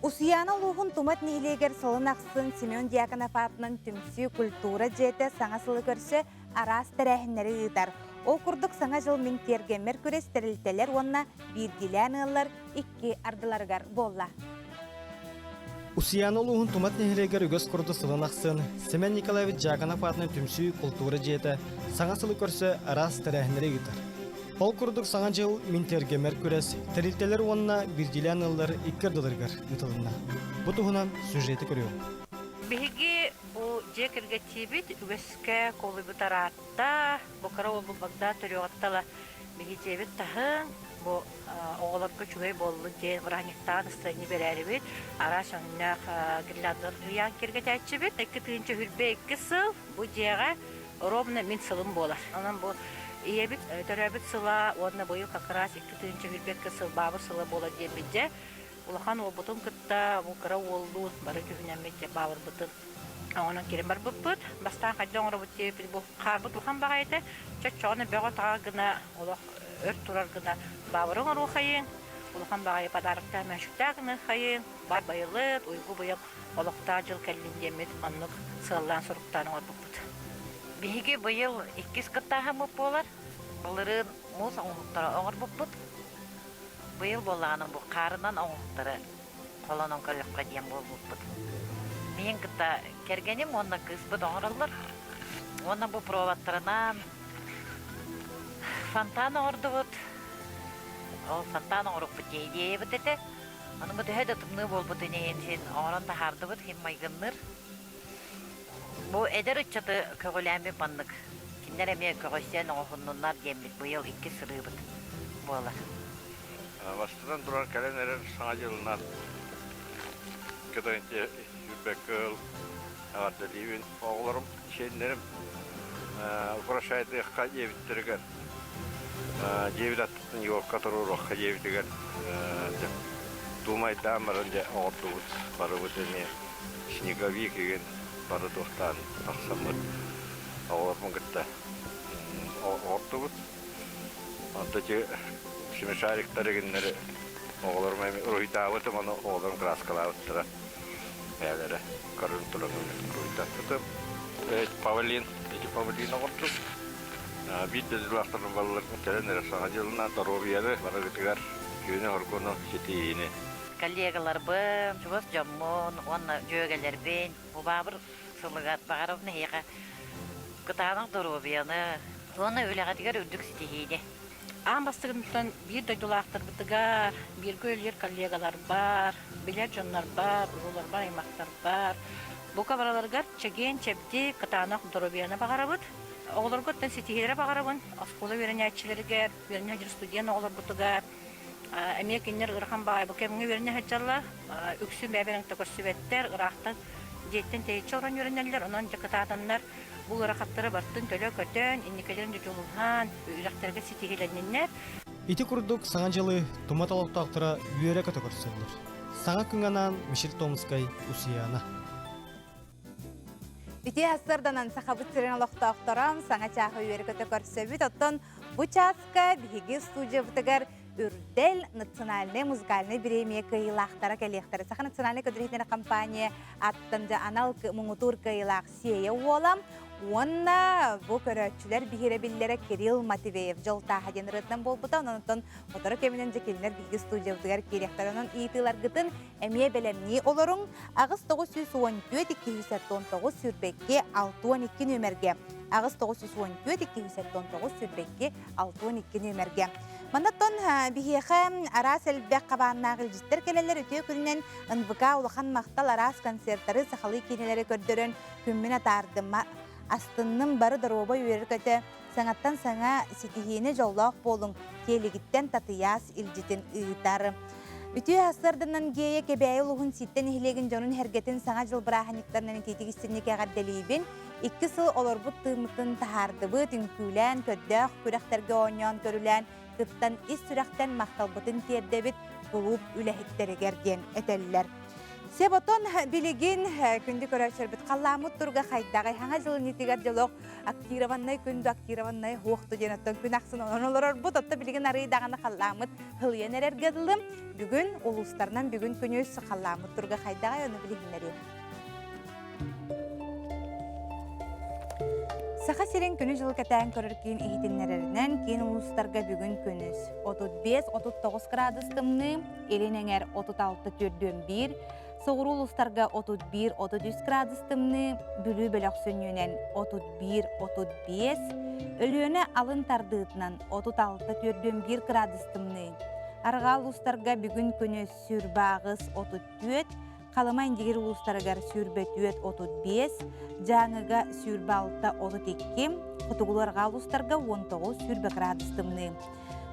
Усуйаана улууһун Тумат нэһилиэгэр сылын ахсын Семен Дьяконов аатынан түмсүү культура дьиэтэ саҥа сылы көрсө араас тэрээһиннэри ыытар. Ол курдук Саҥа дьыл мин тиэргэммэр күрэс тэрилтэлэр уонна биирдиилээн ыаллар икки ардыларыгар буолла. Усуйаана улууһун Тумат нэһилиэгэр үгэс курдук сылын ахсын Семен Николаевич Дьяконов аатынан түмсүү култуура дьиэтэ саҥа сылы көрсө араас тэрээһиннэри ыытар. Ол курдук Саҥа дьыл мин тиэргэммэр күрэс, тэрилтэлэр уонна биирдиилээн ыаллар икки ардыларыгар ыытылынна. Бу туһунан сюжеты көрүөм. Биһиги бу дьиэ кэргэттиибит үгэскэ куолуйбут араатта, бу кыра уолбут Богдан төрүөҕүттэн биһи дьиэбит таһын, бу оҕолорго үчүгэй буоллун диэн бырааһынньыктаах настроение бэрээрибит, араас өҥнөөх гирляндар ыйаан киэргэтээччибит. 2 тыһыынча сүүрбэ икки сыл бу дьиэҕэ ровно мин сылым буолар. Онон бу. Ийэбит төрөөбүт сыла уонна быйыл как раз 2021 сыл баабыр сыла буолар диэммит дьэ улахан уолбутун кытта бу кыра уоллуун бары түһүнэммит дьэ баабырбытын оҥонон кирин барбыппыт. Бастаан хайда оҥоробут диэбиппит бу хаарбыт улахан баҕайы этэ. Чоччоҕуна бөҕө-таҕа гына олох өр турар гына баабыры оҥоруохайыҥ, улахан баҕайы подароктаах мөһөчүктээх гыныаххайыҥ, бар байылыт, уйгу-быйаҥ олохтоох дьыл кэллин диэммит оннук сыаллаан-соруктаан оҥорбуппут. Биһиги быйыл иккис кыттааһыммыт буолар. Былырыын муус оҥоһуктары оҥорбуппут. Быйыл буоллаҕына бу хаарынан оҥоһуктары холонон көрүөххэ диэн буолбуппут. Миин кытта кэргэним уонна кыыспыт оҥороллор. Уонна бу проводтарынан фонтан оҥордубут. Ол фонтан оҥорукпут дии идиэйэбит этэ. Ону бу төһө да тымныы буолбутун иһин син оҥорон таһаардыбыт, иһин майгынныыр. Бу эдэр ыччаты көҕүлээммит маннык кинилэр эмиэ көҕүйсэн оҥоһуннуннар диэммит быйыл иккис сырыыбыт буолар. Бастатан туран кэлэн эрэр Саҥа дьылынан кытайынча сүүрбэккэ ыал эҕэрдэлиибин. Оҕолорум, сиэннэрим украшайдыахха диэбиттэригэр дьиэбит аттыттан елка туруоруохха диэбитигэр дуумайдаан баран дьэ оҕордубут барыбыт эмиэ снеговик игин бары туохтаан тахсаммыт оҕолорбун кытта оҕордубут. Онто ити смешариктар игиннэри оҕолорум эми уруһуйдаабытым, ону оҕолорум краскалаабыттара. Бэйэлэрэ көрөн туран уруһуйдаппытым. Павлин, ити павлин оҕордум. Биир дойдулаахтарым балларын кэлэн эрэ саҥа дьылынан доруобуйаны барыгытыгар үтүөнү-хоргуну ситиһиини. Коллегаларбын, чугас дьоммун уонна дьүөгэлэрбин бу баабыр сылыгар баҕарабын эһиэхэ кытаанах доруобуйаны уонна үлэҕитигэр үрдүк ситиһиини. Аан бастакыттан биир дойдулаахтарбытыгар, бииргэ үлэлиир коллегаларбар, билэр дьоннорбор, урууларбар, аймахтарбар бука барыларыгар чэгиэн-чэбдик, кытаанах доруобуйаны баҕарабыт. Оҕолорго оттон ситиһиилэри баҕарабын. Оскуола үөрэнээччилэригэр, үөрэнэ сылдьар студент оҕолорбутугар эмиэ кинилэр ыарахан баҕайы бу кэмҥэ үөрэнэ сылдьаллар. Үксүн бэйэ-бэйэлэрин кытта көрсүбэттэр, ыраахтан дьиэттэн тэйиччи олорон үөрэнэллэр. Онон дьэ кытаатаннар бу ыарахаттары барытын төлө көтөн, инникилэрин дьэ дьулуһан, үрэхтэргэ ситиһиилэнниннэр. Ити курдук Саҥа дьылы Тумат олохтоохторо үөрэ-көтө көрсөллөр. Саҥа күҥ анаан Мишель Томскай, Усуйаана. Ити сарданан Сахабыт сирин олохтоохторо саҥа чааһы үөрэ-көтө көрсөбүт. Оттон бу чааска биһиги студиябытыгар Үрдэл национальнай музыкальнай бириэмийэ кыайыылаахтара кэлиэхтэрэ. Саха национальнай көдүрүһүннэрэ компания аттан дьэ анал муҥутуур кыайыылаах Сиэйэ уола уонна бу көрөөччүлэр биһирэбиллэрэ Кирилл Матвеев дьол тааһа диэн ырыатынан буолбута. Онон оттон сотору кэминэн дьэ кинилэр биһиги студиябытыгар киириэхтэрэ. Онон ыйытыыларгытын эмиэ бэлэмнии олоруҥ. 8 914 219 22 62 нүөмэргэ 8 914 219 22 62 нүөмэргэ. Маннаттан биһиэхэ араас элбэх хабааннаах илдьиттэр кэлэллэр үтүө күнүнэн НВК улахан махтал араас концертары сахалыы киинэлэри көрдөрөн күммүн атаардым. Астынным бары доруобай үөрэр-көтө саҥаттан саҥа ситиһиини дьоллоох буолуҥ киэлигиттэн Татыйаас илдьитин ыытар. Үтүө сарсыарданан Гея Кэбээйи улууһун Сииттэ нэһилиэгин дьонун сэргэтин Саҥа дьыл бырааһынньыктарынан итиитик истинник эҕэрдэлиибин. Икки сыл олорбут тыыммытын таһаардыбыт, үҥкүүлээн, көрдөөх күрэхтэргэ оонньоон көрүлээн, кыттан ис сүрэхтэн махталбытын тиэрдэбит кулууп үлэһиттэригэр диэн этэллэр. Себотон билигин күндү көрөөччүлэрбит халлааммыт туруга хайдаҕый? Хаҥа дьыл иннитигэр дьолох актированнай күндү актированнай хуохту диэн оттон күн ахсын онон олорорбут. Отто билигин арый даҕаны халлааммыт хылыйан эрэргэ дылы. Бүгүн улуустарынан бүгүн күнүс халлааммыт туруга хайдаҕый ону билиһиннэриэм. Саха сирин күнү-дьылы кэтээн көрөр киин иһитиннэрэринэн, киин улуустарга бүгүн күнүс 35-39 градус тымныы, илин эҥэр 36-41, соҕуруу улуустарга 31-33 градус тымныы, Бүлүү бөлөх сүнньүнэн 31-35, Өлүөнэ алын тардыытынан 36-41 градус тымныы. Арҕаа улуустарга бүгүн күнүс сүрбааҕыс 34, Халыма Индигир улуустарыгар 24-35, Дьааҥыга 26-32, Хотугулуу-Арҕаа улуустарга 19-20 градус тымныы.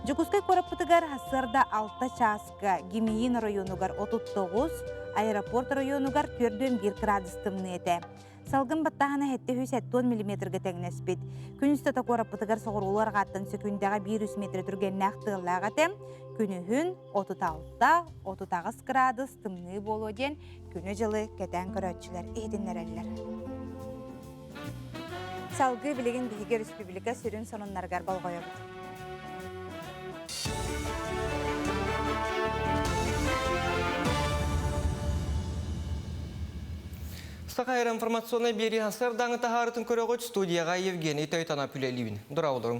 Дьокуускай куораппытыгар сарсыарда 6 чааска Гимиин оройуонугар 39, аэропорт оройуонугар 41 градус тымныы этэ. Салгын баттааһына 770 миллиметргэ тэҥнэспит. Күн устата куораппытыгар соҕуруулуу арҕааттан сөкүүндэҕэ 1-3 метр түргэннээх тыаллаах этэ. Күнүһүн 36-38 кыраадыс тымныы буолуо диэн күнү-дьылы кэтээн көрөөччүлэр иһитиннэрэллэр. Салгыы билигин биһиги республика сүрүн сонуннарыгар болҕойобут. Саха информационнай биэрии сардаҥы таһаарытын көрөҕүт студияҕа Евгений Тойтонов үлэлиибин. Дорооболоруҥ.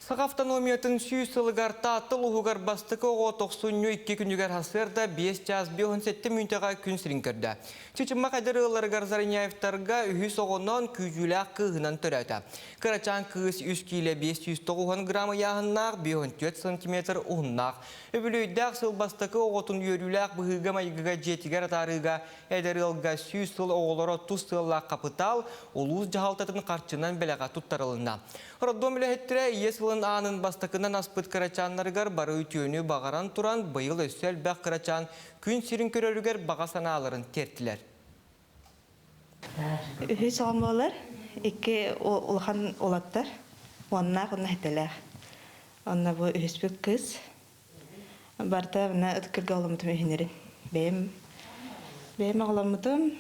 Саха автономиятын сүүс сылыгар Таатта улууһугар бастакы оҕо тохсунньу икки күнүгэр сарсыарда 5 чаас 57 мүнүүтэҕэ күн сирин көрдө. Чычымах эдэр ыалларыгар Зареняевтарга үһүс оҕонон күүтүүлээх кыыһынан төрөөтө. Кырачаан кыыс 3 киилэ 590 грамм ыйааһыннаах, 54 сантиметр уһуннаах. Үбүлүөйдээх сыл бастакы оҕотун үөрүүлээх быһыыга-майгыга дьиэтигэр атаарыыга Эдэр ыалга 100 сыл оҕолоро тус сыаллаах хапытаал улуус дьаһалтатын харчынан бэлэҕэ туттарылынна. Роддом үлэһиттэрэ ийэ сылын аанын бастакынан аспыт кырачааннарыгар бары үтүөнү баҕаран туран, быйыл өссө элбэх кырачаан күн сирин көрөрүгэр баҕа санааларын тиэртилэр. Үһүс оҕом буолар, икки улахан уолаттар, уоннаах уонна сэтэлээх. Онно бу үһүспүт кыыс. Барыта мына ытыкырга оҕоломмутум үһүнэрин. Бэйэм бэйэм оҕоломмутум.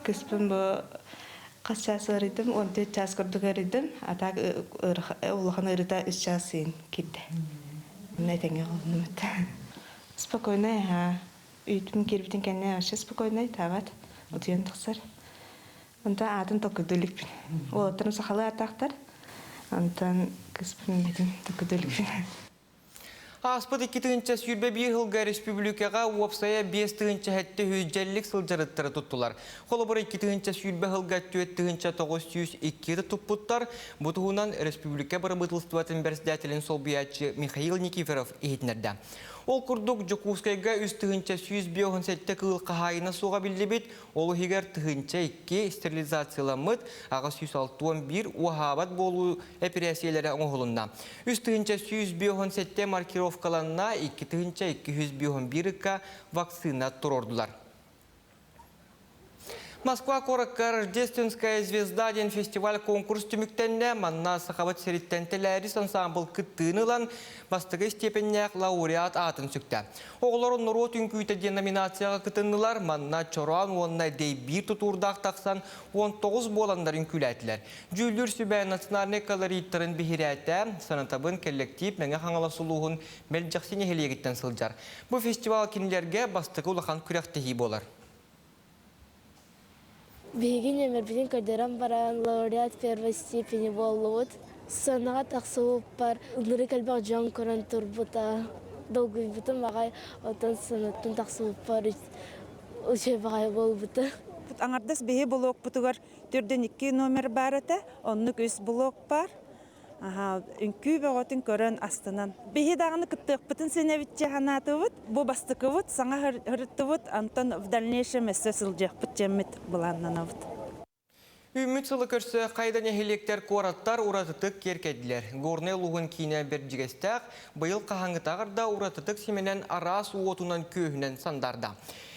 Кыыспын бу хас чаас ыарыйдым, 14 чаас курдук ыарыйдым. А так улахан ыарыыта үс чаас сыйын киирдэ. Онно этэҥҥэ оҕолоннум этэ. Спокойнай, аһаа. Үүтүм киирбитин кэннэ вообще спокойнай, таабат. Утуйан тахсар. Онтон аатын толкуйдуу иликпин. Уолаттарым сахалыы ааттаахтар. Онтон кыыспын бэтин толкуйдуу иликпин. Ааспыт 2021 сылга республикаҕа уопсайа 5700 дьэллик сылдьарыттары туттулар. Холобура 2020 сылга 4902 туппуттар. Бу туһунан республика бырабыыталыстыбатын бэрэссэдээтэлин солбуйааччы Михаил Никифоров иһитиннэрдэ. Ол курдук Дьокуускайга 3157 кыыл хаһаайына суоҕа биллибит, Ол иһигэр 1002 стерилизацияламмыт, 861 уоһаабат буолуу эпирээссийэлэрэ оҥоһулунна. 3157 маркировкаланна, 2251 ыкка вакцина туруордулар. Москва куоракка Рождественская звезда диэн фестиваль-конкурс түмүктэннэ. Манна Сахабыт сириттэн Тэлээрис ансаамбыл кыттыыны ылан, бастакы степеннээх лауреат аатын сүктэ. Оҕолор норуот үҥкүүтэ диэн номинацияҕа кытыннылар. Манна чороон уонна дэйбиир тутуурдаах тахсан 19 буоланнар үҥкүүлээтилэр. Дьүүллүүр сүбэ национальнай колориттарын биһирээтэ. Санатабын кэллэктиип Мэҥэ Хаҥалас улууһун Мэлдьэхси нэһилиэгиттэн сылдьар. Бу фестивал кинилэргэ бастакы улахан күрэхтэһии буолар. Биһиги нүөмэрбитин көрдөрөн баран лауреат первой степени буоллубут. Сценаҕа тахсыбыппар ынырык элбэх дьон көрөн турбута. Долгуйбутум аҕай, оттон сценаттан тахсыбыппар үчүгэй баҕайы буолбута. Аҥардас биһи блокпутугар төрдөн икки номер баар этэ, оннук үс блок баар. Үҥкүү бөҕөтүн көрөн астынан. Биһи даҕаны кыттыахпытын синэбитчэ санаатыбыт. Бу бастакыбыт, саҥа ырыттыбыт, онтон в дальнейшем өссө сылдьыахпыт дьэммит былааннанабыт. Үүммүт сылы көрсө хайда нэһилиэктэр куораттар уратытык киэркэйдилэр. Горнай улууһун киинэ Бэрдьигэстээх быйыл хаһааҥҥытааҕар да уратытык симэнэн араас уотунан-күөһүнэн сандаарда.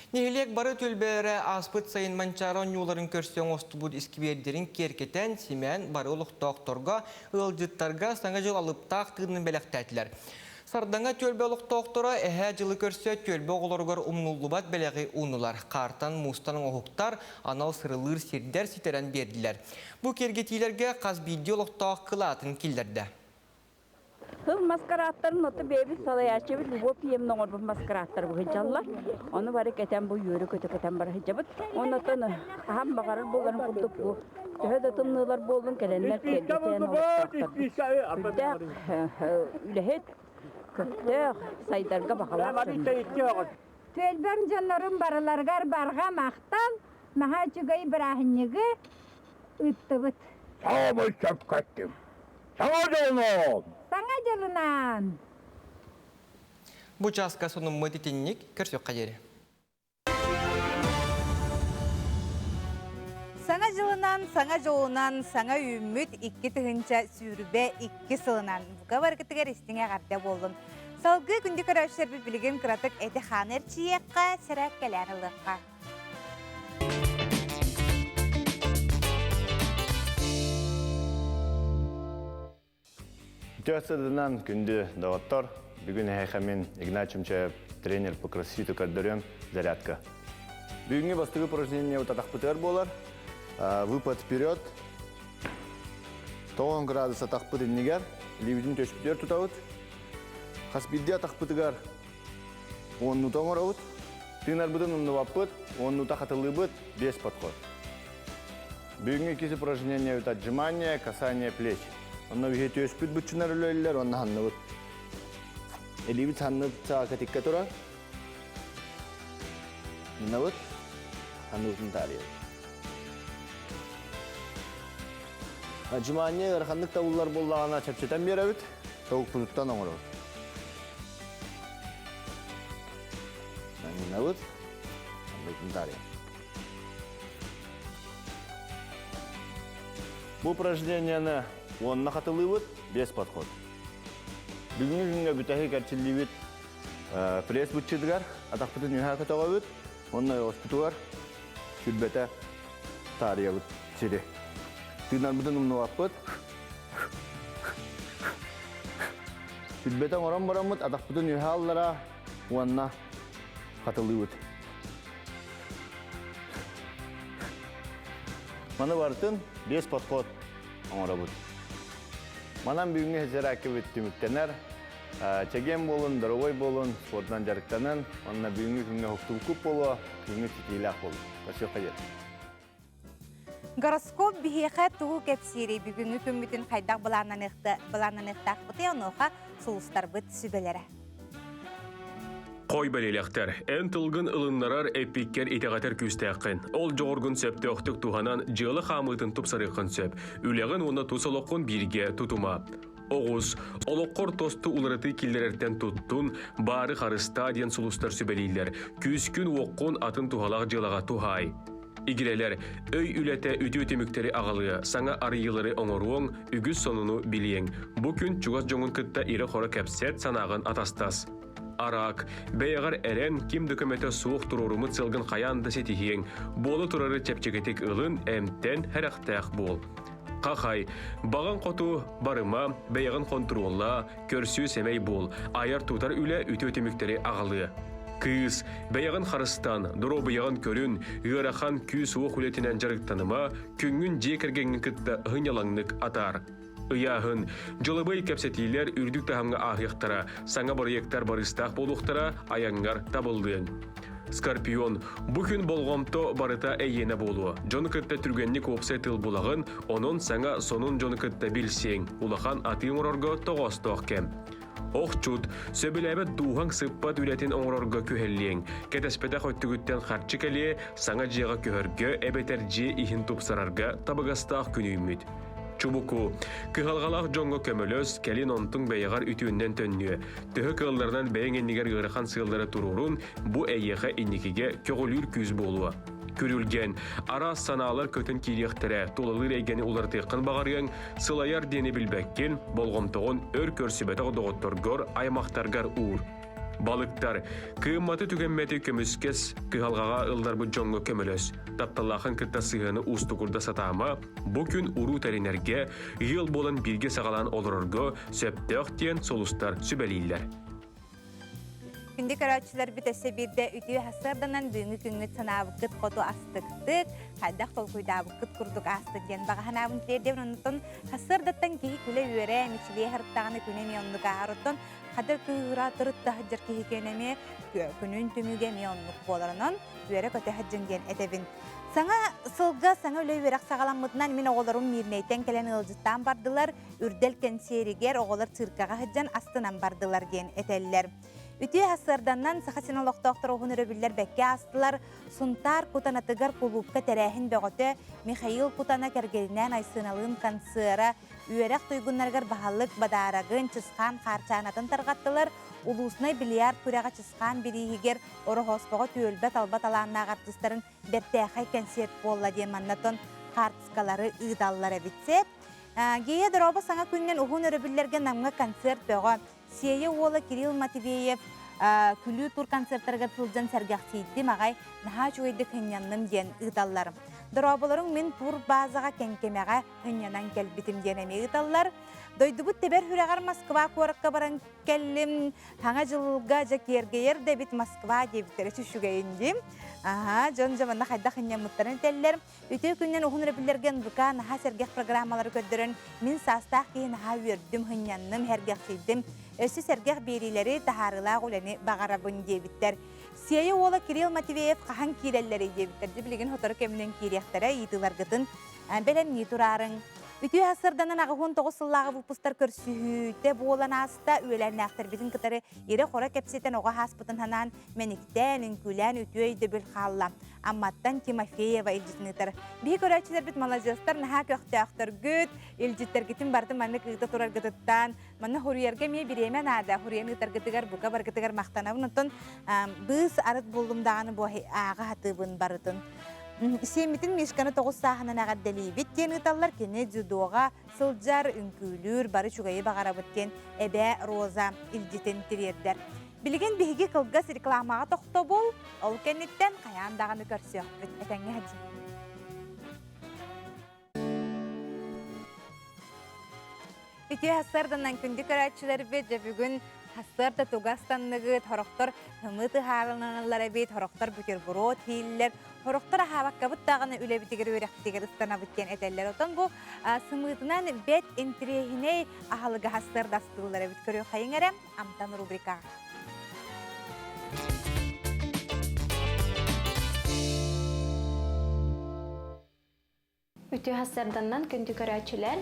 Нэһилиэк бары түөлбэлэрэ ааспыт сайын Манчаары оонньууларын көрсө оҥостубут искибиэрдэрин киэркэтэн, симээн бары олохтоохторго, ыалдьыттарга Саҥа дьыл алыптаах тыынын бэлэхтээтилэр. Сардаҥа түөлбэ олохтоохторо эһээ дьылы көрсө түөлбэ оҕолоругар умнуллубат бэлэҕи ууннулар. Хаартан, муустан оҥоһуктар, анал сырылыыр сирдэр ситэрэн биэрдилэр. Бу киэргэтиилэргэ хас биирдии олохтоох кылаатын киллэрдэ. Сыл маскарааттарын ото бэйэбит салайааччыбыт Любовь Пиевна оҥорбут маскарааттар быһыдьаллар. Ону бары кэтэн бу үөрү-көтө кэтэн бара сылдьабыт. Оннотон хаһан баҕарар буоларын курдук бу төһө да тымныылар буоллун кэлэннэр киэргэтэн олохтоохторбут. Сүрдээх үлэһит, көхтөөх, сайдарга баҕалаах дьоннор. Түөлбэм дьоннорум барыларыгар барҕа махтал, наһаа үчүгэй бырааһынньыгы ыыттыбыт. Саамай сөпкө Саҥа дьылынан! Саҥа дьылынан! Бу чааска сонуммут итинник көрсүөххэ диэри. Саҥа дьылынан, саҥа дьолунан, саҥа үүммүт 2022 сылынан бука баргытыгар истиҥ эҕэрдэ буоллун. Салгыы күндү көрөөччүлэрбит билигин кыратык эти-хааны эрчийиэххэ, сэрээккэлээн ылыахха. Үтүө сыдынан күндү доҕоттор, бүгүн эһиэхэ мин Игнат Чумчаев тренер по кроссфиту көрдөрүөм зарядка. Бүгүҥҥү бастакы упражнение утатахпытыгар буолар. Выпад вперед. 90 градус атахпыт иннигэр, илиибитин төспүтүгэр тутабыт. Хас биирдии атахпытыгар уоннута оҥоробут. Тыынарбытын умнубаппыт, уоннута хатылыыбыт, без подход. Бүгүҥҥү иккис упражнение это отжимание, касание плеч. Онно биһи түөспүт быччынар үлэлилэр, онно ханныбыт. Илиибит санныбыт саакатикка турар. Набыт, ханныбытын таарыйабыт. Отжимание ыараханнык табыллар буоллаҕына чэпчэтэн биэрэбит, тобукпутуттан оҥоробут. Набыт, ханныбытын таарыйабыт. Бу упражнениены уонна хатылыыбыт, без подход. Бүгүҥҥү күҥҥэ бүтэһик эрчиллиибит пресс быччытыгар атахпытын үөһэ көтөҕөбүт уонна ойоҕоспутугар сүрбэтэ таарыйабыт сири. Тыынарбытын умнубаппыт. Сүрбэтэ оҥорон бараммыт атахпытын үөһэ аллара уонна хатылыыбыт. Маны барытын без подход оҥоробут. Манан бүгүҥҥү хезеракыбыт түмүктэнэр. Чэгиэн буолун, доруобай буолун, спордунан дьарыктанын, уонна бүгүҥҥү күҥҥэ уһуктубуккут буолуо, күҥҥүт ситиилээх буолун. Көрсүөххэ диэри. Гороскоп биһиэхэ тугу кэпсиирий бүгүҥҥү күммүтүн хайдах былааннаныахтаахпытый онуоха сулустарбыт сүбэлэрэ. Хой бэлиэлэхтэр, эн тылгын ылыннарар эппиккэр итэҕэтэр күүстээххин. Ол дьоҕургун сөптөөхтүк туһанан дьыала хаамыытын тупсарыаххын сөп. Үлэҕин уонна тус олоххун бииргэ тутума. Оҕус, олоххор тосту уларытыы киллэрэртэн туттун, баары харыстаа диэн сулустар сүбэлииллэр. Күүскүн-уоххун атын туһалаах дьыалаҕа туһаай. Игирэлэр, өй үлэтэ үтүө түмүктэри аҕалыа, саҥа арыйыылары оҥоруоҥ, үгүс сонуну билиэҥ. Бу күн чугас дьоҥун кытта ирэ-хоро кэпсэт, санааҕын атастас. Араак, бэйэҕэр эрэн, ким да көмөтө суох туруоруммут сыалгын хайаан да ситиһиэҥ. Буола турары чэпчэкитик ылын, эмтэн, сэрэхтээх буол. Хахай, баҕаҥ хоту барыма, бэйэҕин хонтуруоллаа, көрсүү сэмэй буол, айар-тутар үлэ үтүө түмүктэри аҕалыа. Кыыс, бэйэҕин харыстан, доруобуйаҕын көрүн, ыарахан күүс-уох үлэтинэн дьарыктаныма, күҥҥүн дьиэ кэргэҥҥин кытта ыһынньалаҥнык атаар. Ыйааһын, дьылабыай кэпсэтиилэр үрдүк таһымҥа ааһыахтара, саҥа бырайыактар барыстаах буолуохтара, айаҥҥар табыллыаҥ. Скорпион, бу күн болҕомто барыта эйиэнэ буолуо. Дьону кытта түргэнник уопсай тыл булаҕын, онон саҥа сонун дьону кытта билсиэҥ. Улахан атыы оҥорорго тоҕоостоох кэм. Охчут, сөбүлээбэт дууһаҥ сыппат үлэтин оҥорорго күһэллиэҥ. Кэтэспэтэх өттүгүттэн харчы кэлиэ, саҥа дьиэҕэ көһөргө эбэтэр дьиэ иһин тупсарарга табыгастаах күн үүммүт. Чубуку, кыһалҕалаах дьоҥҥо көмөлөс, кэлин онтуҥ бэйэҕэр үтүөннэн төннүө. Төһө кыалларынан бэйэҥ иннигэр ыарахан сыаллары туруорун, бу эйиэхэ инникигэ көҕүлүүр күүс буолуо. Күрүлгэн, араас санаалар көтөн киириэхтэрэ, тулалыыр эйгэни уларытыаххын баҕарыаҥ, сылайар диэни билбэккин, болҕомтоҕун өр көрсүбэтэх доҕотторгор, аймахтаргар уур. Балыктар, кыымматы түгэммэти көмүскэс, кыһалҕаҕа ылларбыт дьоҥҥо көмөлөс. Тапталлаахын кытта сыһыаны уустугурда сатаама, бу күн уруу тэринэргэ, ыал буолан бииргэ саҕалаан олорорго сөптөөх диэн сулустар сүбэлииллэр. Күндү көрөөччүлэрбит өссө биирдэ үтүө сарсыарданан бүгүҥҥү күҥҥүт санаабыккыт хоту астыктык, хайдах толкуйдаабыккыт курдук аастык диэн баҕа санаабын тиэрдэбин. Онтон сарсыардаттан киһи күлэ-үөрэ, мичилийэ сырыттаҕына күнэ эмиэ оннук ааһар. Оттон хада кыыһыра тырытта сылдьар киһи киэнэ эмиэ күнүн түмүгэ эмиэ оннук буолар. Онон үөрэ-көтө сылдьыҥ диэн этэбин. Саҥа сылга саҥа үлэ үөрэх саҕаламмытынан мин оҕолорум Миирнэйтэн кэлэн ыалдьыттаан бардылар. Үрдэл кэнсиэригэр оҕолор циркаҕа сылдьан астынан бардылар диэн этэллэр. Үтүө сарсыарданнан Саха сирин олохтоохторо уһун өрөбүллэр бэккэ аастылар. Сунтаар Кутанатыгар кулуупка тэрээһин бөҕөтө Михаил Кутана кэргэнинээн Айсыналыын концера, үөрэх туйгуннарыгар баһылык бадаарагын, Чысхаан хаарчаанатын тарҕаттылар. Улууснай бильярд күрэҕэ Чысхаан бирииһигэр Ороһооспоҕо түөлбэ талба талааннаах артыыстарын бэртээхэй кэнсиэрт буолла диэн маннатон хаартыскалары ыыталлар эбит. Сөп. Гея Дорообо саҥа күнүнэн уһун өрөбүллэргэ Намҥа концерт бөҕө. Сиэйэ уола Кирилл Матвеев күлүү тур концертарыгар сылдьан сэргэхсийдим аҕай, наһаа үчүгэйдик сынньанным диэн ыыталлар. Дорооболоруҥ мин турбаазаҕа Кэҥкэмэҕэ ынньанан кэлбитим диэн эмиэ ыыталлар. Дойдубут тэбэр сүрэҕэр Москва куоракка баран кэллим. Саҥа дьылга дьэ киэргэйэр да эбит Москва диэбиттэрэ үчүгэйин дии. Аһаа, дьон дьэ манна хайдах ынньаммыттарын этэллэр. Үтүө күннэн уһун өрөбүллэргэ НВК наһаа сэргэх программалары көрдөрөн, мин саастаах киһи наһаа үөрдүм, һынньанным, сэргэхсийдим. Өссө сэргэх биэриилэри, таһаарыылаах үлэни баҕарабын диэбиттэр. Сиэйэ уола Кирилл Матвеев хаһан киирэллэрий диэбиттэр. Дьэ билигин сотору кэминэн киириэхтэрэ, ыйытыыларгытын бэлэмнии тураарыҥ. Үтүө сарсыарданан 89 сыллааҕы выпустар көрсүһүүтэ буолан ааста. Үөлээннээхтэрбитин кытары ирэ-хоро кэпсэтэн оҕо ааспытын санаан, мэниктээн, үҥкүүлээн үтүө өйдөбүл хаалла. Амматтан Тимофеева илдьитин ыытар. Биһи көрөөччүлэрбит маладьыастар наһаа көхтөөхтөргүт, илдьиттэргитин барытын маннык ыыта тураргытыттан, манна хуруйарга эмиэ бириэмэ наада. Хуруйан ыытаргытыгар бука баргытыгар махтанабын. Оттон быыс арыт буллум даҕаны бу ааҕа сатыыбын барытын. Сиэммитин Мишканы 9 сааһынан эҕэрдэлиибит диэн ыыталлар. Кини дзюдоҕа сылдьар, үҥкүүлүүр, бары үчүгэйи баҕарабыт диэн эбээ Роза илдьитин тириэрдэр. Билигин биһиги кылгас рекламаҕа тохтобул, ол кэнниттэн хайаан даҕаны көрсүөхпүт. Этэҥҥэ сылдьыҥ. Үтүө сарсыарданан күндү көрөөччүлэрбит, дьэ бүгүн сарсыарда туга астанныгыт, сорохтор һымыт ыһаарыланаллар эбит, сорохтор бутерброд ииллэр, сорохтор аһаабаккабыт даҕаны үлэбитигэр үөрэхпитигэр ыстанабыт диэн этэллэр. Отон бу сымыытынан бэт интириэһинэй аһылыгы сарсыарда астыыллар эбит. Көрүөххэйиҥ эрэ, Амтан рубрикаҕа. Үтүө сарсыарданнан күндү көрөөччүлэр,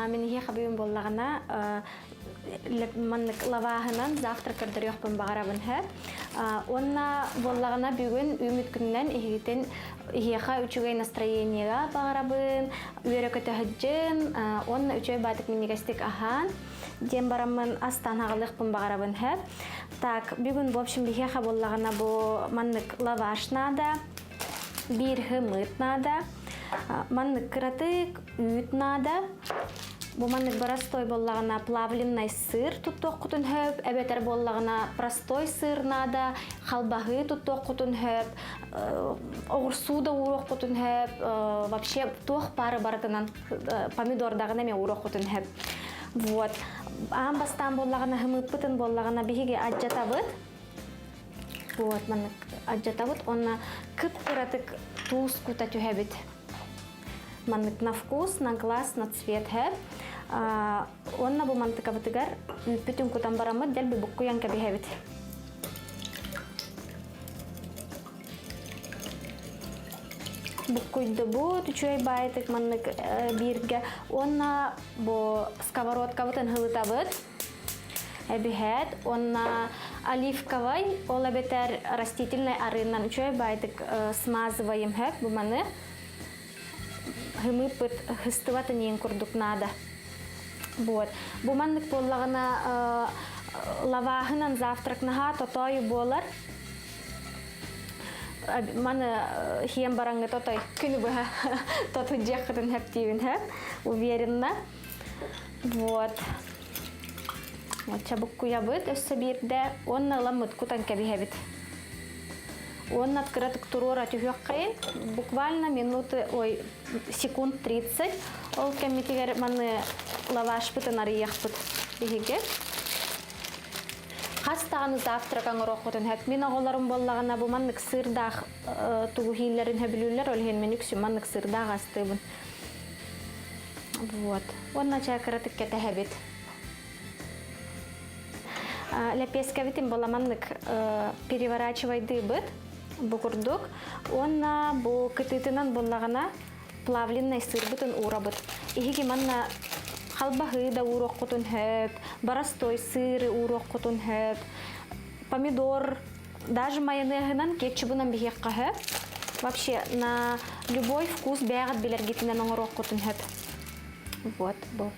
мин иһиэхэ бүгүн буоллаҕына маннык лавааһынан завтра көрдөрүөхпүн баҕарабын һэ. Уонна буоллаҕына бүгүн үүмүт күнүнэн иһигитин иһиэхэ үчүгэй настроениега баҕарабын, үөрэ көтө сылдьын, уонна үчүгэй баатык минньигэстик аһаан диэн бараммын астаан аҕалыахпын баҕарабын һэ. Так, бүгүн в общем биһиэхэ буоллаҕына бу маннык лаваш наада, биир хымыт наада, Маннык кыратык үүт наада. Бу маннык простой буоллаҕына плавленный сыр туттуоххутун сөп, эбэтэр буоллаҕына простой сыр наада, халбаһыы туттуоххутун сөп, оҕурсуу да ууруоххутун сөп, вообще туох баары барытынан помидордаҕын эмиэ ууруоххутун сөп. Вот. Аан бастаан буоллаҕына хымыыппытын буоллаҕына биһиги адьатабыт. Вот маннык алдьатабыт уонна кып-кыратык туус кута түһэбит. Маннык на вкус, на глаз, на цвет һэ. Уонна бу мантыкабытыгар үүппүтүн кутан бараммыт дэлби буккуйан кэбиһэбит. Буккуйдубут үчүгэй баайытык маннык бииргэ уонна бу сковородкабытын һылытабыт. Эбиһээт уонна оливковай, ол эбэтэр растительнай арыынан үчүгэй баайдык смазываем хөп бу маны хымыыппыт хыстыбат иниин курдук наада. Вот. Бу маннык буоллаҕына лавааһынан завтрак наһаа тотоойу буолар. Маны хиэн бараҥҥы тотой күнү быһа тоту дьиэххитин хэптиибин хэп уверена. Вот. Чабыккуйабыт өссө биирдэ уонна ыламмыт кутан кэбиһэбит. Уонна кыратык туруора түһүөххэйин, буквально минуты, ой, секунд 30. Ол кэммитигэр маны лавашпытын арыйыахпыт биһиги. Хас даҕаны завтрак оҥоруоххутун сөп. Мин оҕолорум буоллаҕына бу маннык сыырдаах тугу иһииллэрин сөбүлүүллэр, ол иһин мин үксүн маннык сыырдаах астыыбын. Вот. Уонна чэ кыратык кэтэһэбит. Лэппиэскэбитин баламаннык переворачивайдыыбыт бу курдук. Уонна бу кытыытынан буллаҕына плавленный сырбытын уурабыт. Иһиги манна халбаһыы да ууруоххутун сөп, боростой сыры ууруоххутун сөп, помидор, даже майонеһынан, кетчубунан биһиэххэ сөп. Вообще на любой вкус бэйэҕит билэргитинэн оҥоруоххутун сөп. Вот бу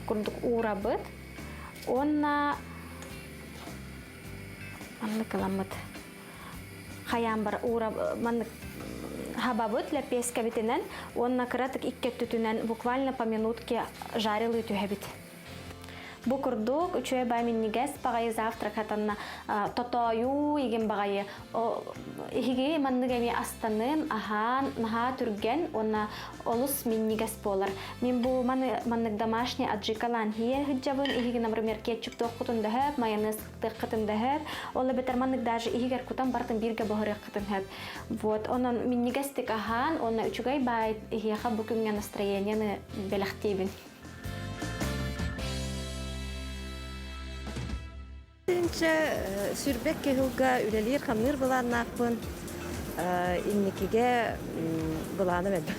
курдук уурабыт. Уонна маннык ыламмыт хайаан бар уура маннык хабабыт лэппиэскэбитинэн уонна кыратык икки өттүтүнэн буквально по минутке жарилыы түһэбит. Бу курдук үчүгэй бай минньигэс баҕайы завтрак хатанна тотоойуу игин баҕайы иһиги маннык эмиэ астанын, аһаан, наһаа түргэн уонна олус минньигэс буолар. Мин бу маны маннык домашний аджикалаан хие сылдьабын, иһиги, например, кетчуп туоххутун да хөп, майонез тыаххытын да хөп, ол эбэтэр маннык даже иһигэр кутан бартын бииргэ буһарыаххытын хөп. Вот, онон минньигэстик аһаан уонна үчүгэй баай иһиэхэ бу күҥҥэ настроениены бэлэхтиибин. Тыынча сүрбэк кыһылга үлэлиир-хамныыр былааннаахпын. Инникигэ былааным элбэх.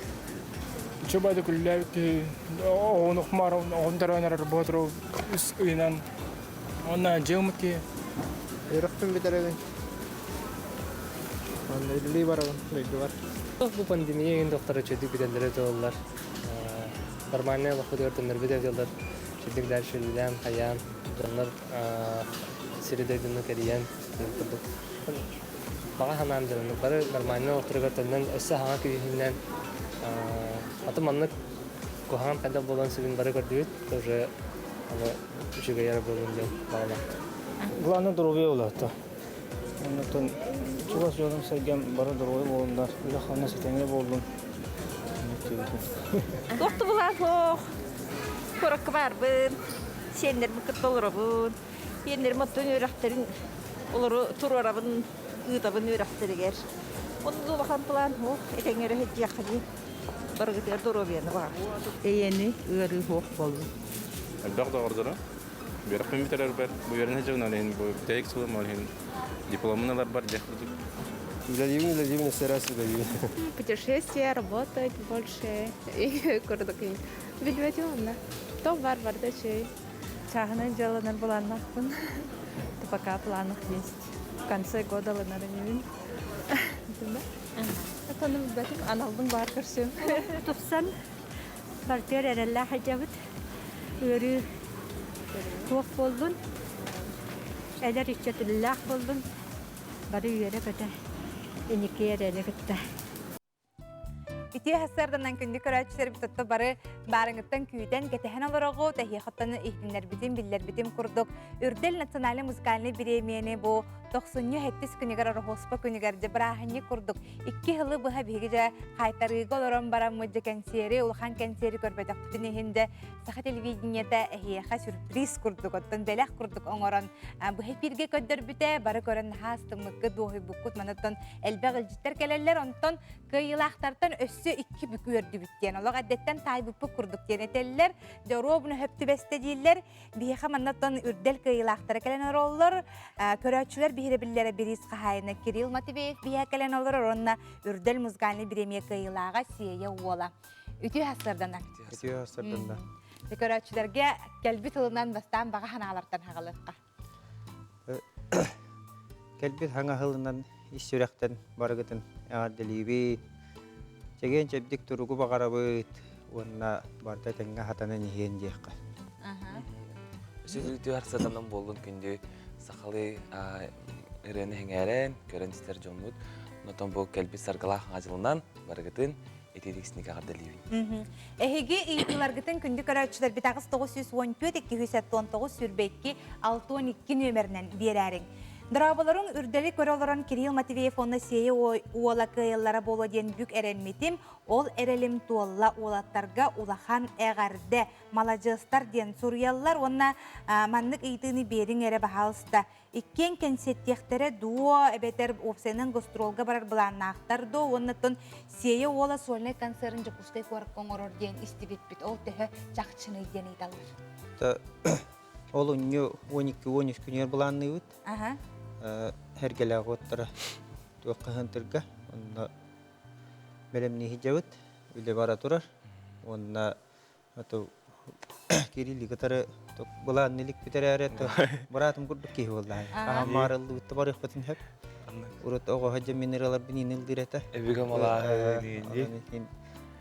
Чубайды күллээбит киһи оҕону хумаар оҕон төрөөн эрэр боотуру үс ыйынан уонна дьиэ киһи. Үөрэхпин бүтэрэбин. Онно үлэлии барабын дойдубар. Бу пандемия иһин доктора чөдүк бүтэллэрэ туоллар. Нормальный олохпутугар төннөрбүт эбитэллэр. Чөдүк дальше үлэлээн, хайаан, дьоннор сири дойдуну кэрийэн курдук. Баҕа санаам дьоннор бары нормальный олохторугар төннөн өссө хаҥа күүһүнэн аты маннык куһаҕан хайдах буолан сүгүн бары көрдүбүт уже аны үчүгэй эрэ буолун диэн баҕалаах. Главное здоровье улаатта. Оннуттан чугас дьонум сэргэм бары доруобай буолуннар, үлэ-хамнас этэҥҥэ буоллун. Туох да былаан суох. Куоракка баарбын. Сиэннэрбин кытта олоробун. Сиэннэрим оттон үөрэхтэрин олору туруорабын, ыытабын үөрэхтэригэр. Онно улахан план суох. Этэҥҥэ эрэ сылдьыахха дии. Барыгытыгар доруобуйаны баҕар. Эйэни ыарыы суох буоллун. Элбэх доҕордоро. Үөрэхпин бүтэрэрбэр, бу үөрэнэ сылдьабын, ол иһин бу бүтэһик сылым, ол иһин дипломун ыларбар дьэ курдук. Үлэлиибин, үлэлиибин, өссө раз үлэлиибин. Путешествия, работать больше и курдук. Билбэтим онно. Тоқ бар барда чэй. Чааһынай дьыаланар былааннаахпын. Пока планах есть. В конце года ылынар инибин. Отону билбэтим, аналбын баар көрсүөм. Тупсан Бартыар эрэллээх сылдьабыт. Ыарыы туох буоллун, эдэр ыччат үлэлээх буоллун, бары үөрэ-көтө инники эрэли кытта. Ити сарсыарданан күндү көрөөччүлэрбит отто бары баарыҥыттан күүтэн, кэтэһэн олороҕут, эһиэхэ иһитиннэрбитим, биллэрбитим курдук Үрдэл национальнай музыкальнай бириэмийэни бу тохсунньу сэттис күнүгэр Ороһуоспа күнүгэр дьэ бырааһынньык курдук икки сылы быһа биһиги дьэ хаайтарыыга олорон бараммыт дьэ кэнсиэри улахан кэнсиэри көрбөтөхпүтүн иһин дьэ саха телевидениета эһиэхэ сюрприз курдук оттон бэлэх курдук оҥорон быһа эфиргэ көрдөрбүтэ бары көрөн наһаа астыммыккыт дуоһуйбуккут манаттан элбэх илдьиттэр кэлэллэр онтон кыайыылаахтартан өссө икки бүк үөрдүбүт диэн олох эрдэттэн таайбыппыт курдук диэн этэллэр доруобуна хөп түбэстэ дииллэр Биһиэхэ маннаттан үрдэл кыайыылаахтара кэлэн олороллор. Көрөөччүлэр биһирэбиллэрэ бириис хаһаайына Кирилл Матвеев биһиэхэ кэлэн олорор уонна үрдэл музыкальнай бириэмийэ кыайыылааҕа Сиэйэ Уола. Үтүө сарсыарданар. Үтүө сарсыарданна. Көрөөччүлэргэ кэлбит тылынан бастаан баҕа санаалартан хаҕалыахха. Кэлбит хаҥа сылынан ис сүрэхтэн барыгытын эҕэрдэлиибит. Чэгиэн чэбдик туругу баҕарабыт уонна барыта тэҥҥэ хатанан иһиэн диэххэ. Өссө үтүө сатанан буоллун күндү сахалыы ырыаны сэҥээрэн, көрөн истэр дьоммут. Онтон бу кэлбит саргылаах хаҥа дьылынан барыгытын итирик синик эҕэрдэлиибин. Эһиги ыйытыыларгытын күндү көрөөччүлэрбит 8914 279 22 62 нүөмэринэн биэрээриҥ. Дорооболоруҥ үрдэли көрө олорон Кирилл Матвеев уонна Сиэйэ уола кыайаллара буолуо диэн бүк эрэммитим. Ол эрэлим туолла уолаттарга улахан эҕэрдэ. Маладьыастар диэн суруйаллар уонна маннык ыйытыыны биэриҥ эрэ баһаалыста. Иккиэн кэнсиэттиэхтэрэ дуо, эбэтэр уопсайынан гастролга барар былааннаахтар дуо уонна оттон Сиэйэ уола сольнай концерын Дьокуускай куоракка оҥорор диэн истибиппит. Ол төһө чахчыный диэн ыйыталлар. Ол унньу 12-13 күнүгэр былаанныыбыт. Эргэлээх уоттара туох хаһыантырга онно бэлэмнии сылдьабыт. Үлэ бара турар. Уонна Кирилли кытары былаанны иликпит эрээри быраатым курдук киһи буолла. Аһаммаарыллыбытта барыахпытын сөп. Урут оҕо сылдьан мин ырыаларбын иин ыллыыр этэ. Өбүгэм алааһы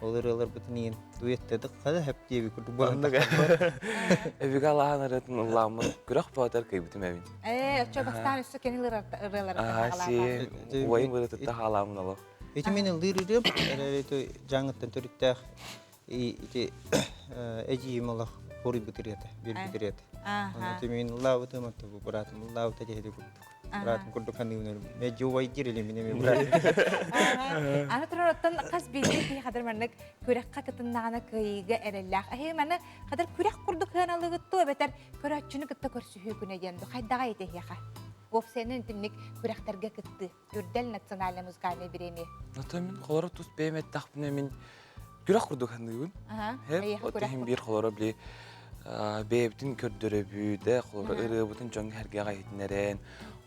Ол ырыаларбытын иин дуэттедик хада хөп диэби курдук буолан Өбүгэ алааһын ырыатын ыллааммын күрэх боотор кыйбытым эбин. Ээ, оччо бастаан өссө кини ырыалары Аа, си, убайым ырыатытта хаалаамын олох. Ити мин ыллыыр ырыам, эрээри дьаҥыттан төрүттээх ити эдьиийим олох. Хоруйбут ырыата, биэрбит ырыата. Оны түмүн ыллаабытым, онто бу быраатым ыллаабыта диэһи курдук. Быраатым курдук саныыбын мэлдьи убайдыыр или мин эми быраатым. Аны турар оттон хас биирдии киһи хадыр маннык күрэххэ кытыннаҕына кыайыыга эрэллээх. Эһи маны хадыр күрэх курдук сыаналыгыт туу эбэтэр көрөөччүнү кытта көрсүһүү күнэ диэн ду хайдаҕа итиһиэхэ. Уопсайынан итинник күрэхтэргэ кыттыы. Үрдэл национальнай музыкальнай бириэмийэ. Ото мин холоро тус бэйэм эттэхпинэ мин күрэх курдук саныыбын. Иһин биир холоро били бэйэбитин көрдөрөбүт, холоро ырыабытын дьоҥҥо сэргэҕэ иһитиннэрэн,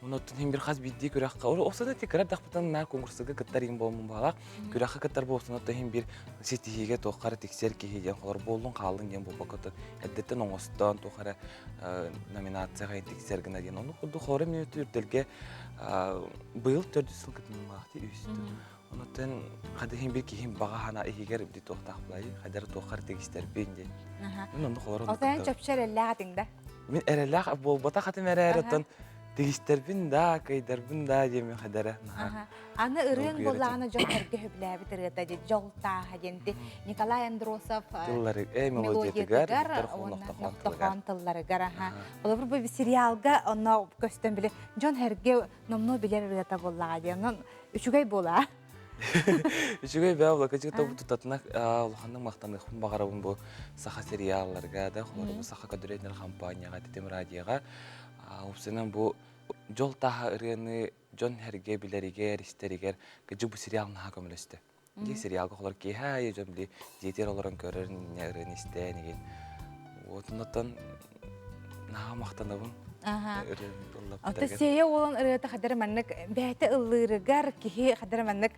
онуттан иһин бир хас биирдии күрэххэ, осада ти кыра дахпытан наар конкурсага кыттар иһин буолмун баалаах, күрэххэ кыттар буолсун оттон иһин бир ситиһиигэ туохха эрэ тиксэр киһи диэн холор буоллун хааллын диэн буолбакка эрдэттэн оҥостон туох эрэ номинацияҕа тиксэр гына диэн ону курдук холоро мүнүүтү үрдэлгэ быйыл төрдүс сыл кытыннылаахты үстү. Онуттан хадыһын бир киһим баҕа хана иһигэр били туохтаах булайы, хайдары туоххар тигистербин диэн. Мен онну холорон. Отон чопчу эрэллээх этиҥ да? Мин эрэллээх буолбатах этим эрээр оттон тигистербин да, кыйдарбын да диэмин хадара. Аны ырыаҥ буоллаҕына дьон эргэ сөбүлээбит ырыата дии дьол тааһа диэн Николай Андросов тыллары мелодиятыгар нохтохоон тылларыгар аха. Холобур бу сериалга онно көстөн били дьон эргэ номнуо билэр ырыата буоллаҕа диэн онон үчүгэй буолаа. Үчүгэй бээ Влакачык тобу тутатына улаханнык махтаныахпын баҕарабын бу саха сериалларга да холобур бу саха көдөрөйнөр хампаанньаҕа титим радиоҕа упсанан бу дьол тааһа ырыаны дьон сэргэ билэригэр истэригэр кыдьык бу сериал наһаа көмөлөстө. Дии сериалга холор киэһэ аайы дьон били дьиэтигэр олорон көрөр ырыаны истээн игин. Вот оннотон наһаа махтанабын. Ото сиэйэ уолун ырыата хадары маннык бэйэтэ ыллыырыгар киһи хадары маннык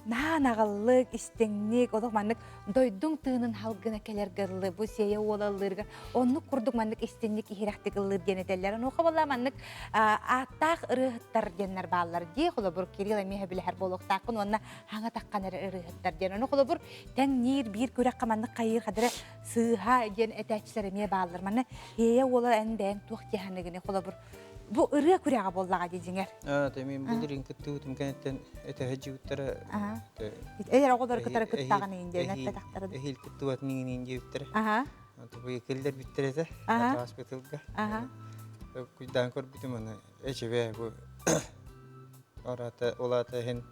наһаа наҕыллык, истиҥник, олох маннык дойдуҥ тыынын халгына кэлэргэ ыллы бу сиэйэ уола ыллыырга оннук курдук маннык истиҥник иһирэхтик ыллыыр диэн этэллэр. Онуоха буолла маннык ааттаах ырыаһыттар диэннэр бааллар дии. Холобур, Кирилл эмиэ сөбүлэһэр буолуохтааххын уонна хаҥа таххан эрэ ырыаһыттар диэн. Ону холобур, тэҥниир биир күрэххэ маннык хайыыр хадара сыыһа диэн этээччилэр эмиэ бааллар. Манна Иэйэ уола эн бэйэҥ туох диэханыгыный холобур бу ырыа күрэҕэ буоллаҕа дии дьиҥэр. Аа, тэ мин былырыын кыттыбытым кэнниттэн этэһэ дьиэбиттэрэ. Эдэр оҕолору кытары кыттаҕын иин диэн эппэтэхтэрэ. Эһиил кыттыбатын иин диэбиттэрэ. Аха. Бу кэллэр бүттэр этэ. Атааспыт тылга. Аха. Куйдаан көрбүтүм аны эчебе бу арата олата иһин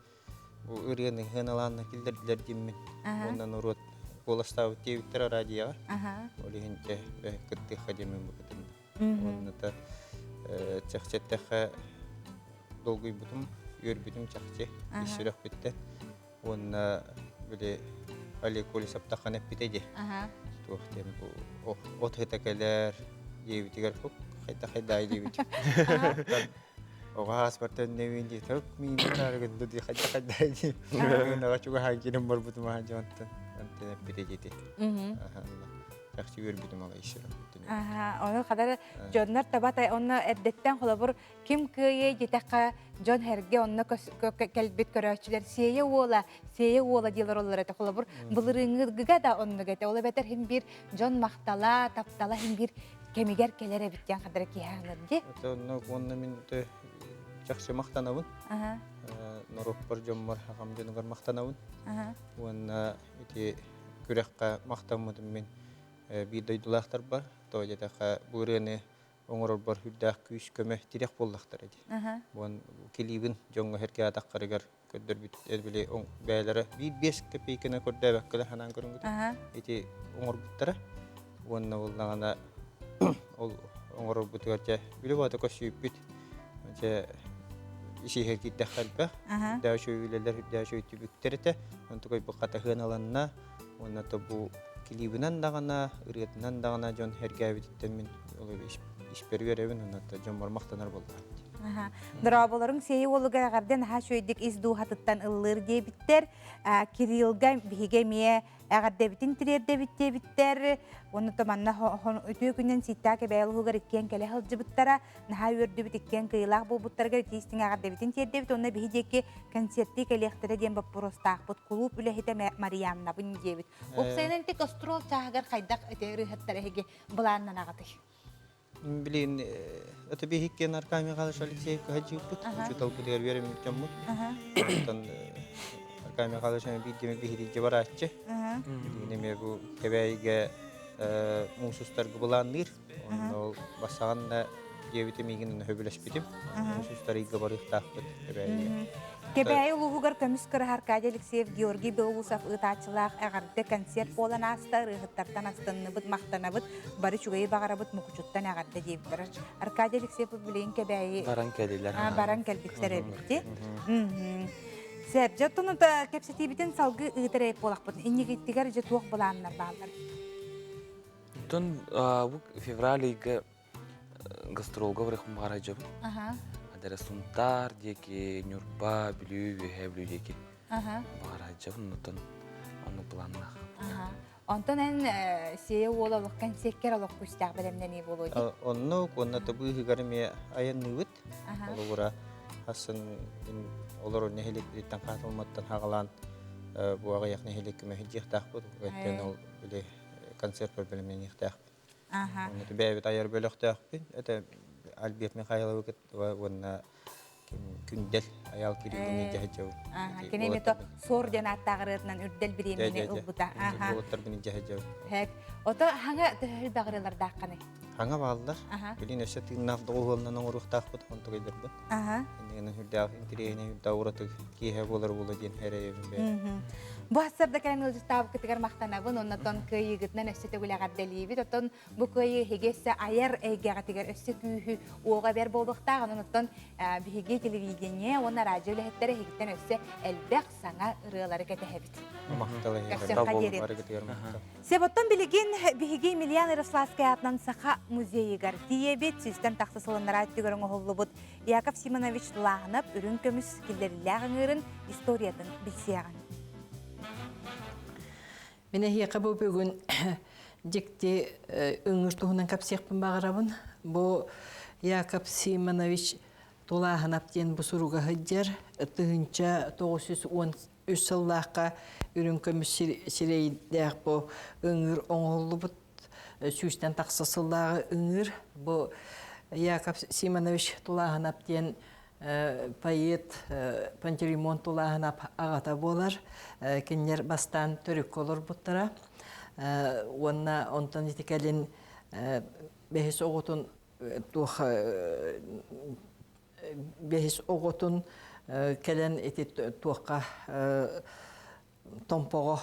бу ырыаны ыһыаналаанна киллэрдилэр диэммин. Уонна норуот куоластаабыт диэбиттэр радиоҕа. Ол иһин дьэ кыттыахха диэммин бу кытынным. Уонна да чахчы долгуйбутум, үөрбүтүм чахчы ис сүрэхпиттэн. Уонна били Олег Колесов таххан эппитэ дии. Туох диэн бу от ыта кэлэр диэбитигэр хайда хайдаай диэбит. Оҕо ааспартан нөмүн дии ток миин таарыгын ду дии хайда хайдаай дии. Наҕа чугаһаан киирэн барбытым аха дьонтон. Онтон эппитэ диэти. Чахчы үөрбүтүм ала иширим. Ону хадар дьоннор таба онно эрдэттэн холобур ким кыайыай диэтэххэ дьон эргэ онно кэлбит көрөөччүлэр сиэйэ уола сиэйэ уола диэлэр оллор этэ холобур былырыыҥҥыга да оннук этэ ол эбэтэр хин биир дьон махтала таптала хин биир кэмигэр кэлэр эбит диэн хадара киһи ди онно уонна мин чахчы махтанабын норуоппар дьоммор аҕам дьонугар махтанабын уонна ити күрэххэ махтаммытым мин биир дойдулаахтарбар тоҕо диэтэххэ бу ырыаны оҥорорбор үрдээх күүс-көмө тирэх буоллахтара дии. Уон килиибин дьоҥҥо сэргэ атаххарыгар көрдөрбүт били бэйэлэрэ биир биэс копейканы көрдөөбөккөлөр ханаан көрүҥгүт ити оҥорбуттара уонна буоллаҕына ол оҥорорбутугар дьэ били баата көссүүппүт дьэ исиһэр киирдэххэ элбэх үрдээх үчүгэй үлэлэр үрдээх үчүгэй түбүктэр этэ онтукай бу хатаһыан ыланна уонна то бу килиибинэн даҕана ырыатынан даҕана дьон сэргээбититтэн мин испэр үөрэбин уонна дьоммор махтанар буоллаҕым. Дорооболоруҥ сиэйи уолугар эҕэрдэ наһаа үчүгэйдик ис дууһатыттан ыллыыр диэбиттэр. Кириллга биһиги эмиэ эҕэрдэбитин тириэрдэбит диэбиттэр. Уонна то манна үтүө күнүн Сииттээх Кэбээйи улууһугар иккиэн кэлэ сылдьыбыттара. Наһаа үөрдүбүт иккиэн кыайыылаах буолбуттарыгар итии-истиҥ эҕэрдэбитин тиэрдэбит уонна биһи диэки концертыы кэлиэхтэрэ диэн боппуруостаахпыт. Кулууп үлэһитэ Марианнабын диэбит. Уопсайынан ити гастрол чааһыгар хайдах ити ырыаһыттар эһиги былааннанаҕытый? Блин, это биһикки Аркадий Михайлович Алексеев кыһадьыыппыт, учууталбытыгар үөрэммит дьоммут. Оттон Аркадий Михайлович биирдэ биһиги барааччы. Билигин эмиэ бу Кэбээйигэ. Муус устарга былаанныыр. Онно ол бассаҕан да диэбитим миигин хөбүлэспитим. Муус устар ыйга барыахтаахпыт Кэбээйигэ. Кэбээйи улууһугар көмүс кыраһа Аркадий Алексеев, Георгий Белоусов ыытааччылаах эҕэрдэ концерт буолан ааста, ырыаһыттартан астынныбыт, махтанабыт, бары үчүгэйи баҕарабыт, мукучуттан эҕэрдэ диэбиттэр. Аркадий Алексеев билигин Кэбээйи баран кэлилэр. Баран кэлбиттэр эбитти. Сөп, дьэ оттон кэпсэтиибитин салгыы ыытар эбит буолахпыт. Иннигиттигэр дьэ туох былааннар бааллар? Оттон бу февраль ыйга гастролга барыахпын баҕарар дьобун. Адара Сунтаар диэки, Ньурба, Бүлүү, Үөһээ Бүлүү диэки баҕарар дьобун. Оттон оннук планнаах. Онтон эн сиэ уол олох кэнсиэккэр олох күүстээх бэлэмнэнии буолуо дии. Оннук уонна табыыһыгар эмиэ айанныыбыт. Олугура хасын олорор нэһилиэкпититтэн хаатылматтан хаҕалаан бу аҕыйах нэһилиэк көмөһүдьиэхтаахпыт. Өттөн ол били концерт бэлэмнэниэхтээхпит. Онно бэйэбит айар бөлөхтөөхпүт. Это Альберт Михайловы уонна Күндэл Аял Кириллини дьаһajабыт. Кини эмиэ Сор диэн ааттаах ырыатынан үрдэл бириэмийэни ылбыта. Уолаттарбын дьаһajабыт. Хэк. Ото хаҥа төһөл баҕырылардаахханый? Хаҥа бааллар. Билин өссө тыыннаах доҕуһуолунан оҥоруохтаахпыт онтугайдарбыт. Иннигинэн үрдээх интириэһинэй үрдээх ураты киэһэ буолар буола диэн эрэйэбин бэйэм. Бу ассарда кэлэн ыалдьыттаабыккытыгар махтанабын, оннотон кыайыыгытынан өссө төгүл эҕэрдэлиибит. Оттон бу кыайыы эһиги өссө айар эйгэҕитигэр өссө күүһү уоҕа эбэр буолуохтаах. Онон оттон биһиги телевидение уонна радио үлэһиттэрэ эһигиттэн өссө элбэх саҥа ырыалары кэтэһэбит. Махтал эһиэхэ. Себоттон билигин биһиги Емельян Ярославскай аатынан Саха музейыгар тиийэбит. Сүүстэн тахса сылыннара өттүгэр оҥоһуллубут Яков Симонович Тулааһынап үрүҥ көмүс киллэриллээх ыҥыырын историятын билсиэҕин. Мин эһиэхэ бу бүгүн дьикти ыҥыыр туһунан кэпсиэхпин баҕарабын. Бу Яков Симонович Тулааһынап диэн бу суруга сылдьар 1913 сыллаахха үрүҥ көмүс сирэйдээх бу ыҥыыр оҥоһуллубут сүүстэн тахса сыллааҕы ыҥыыр. Бу Яков Симонович Тулааһынап диэн поэт Пантелеймон Тулааһынап аҕата буолар. Кинилэр бастаан төрүккэ олорбуттара. Уонна онтон ити кэлин бэһис оҕотун туох бэһис оҕотун кэлэн ити туохха Томпоҕо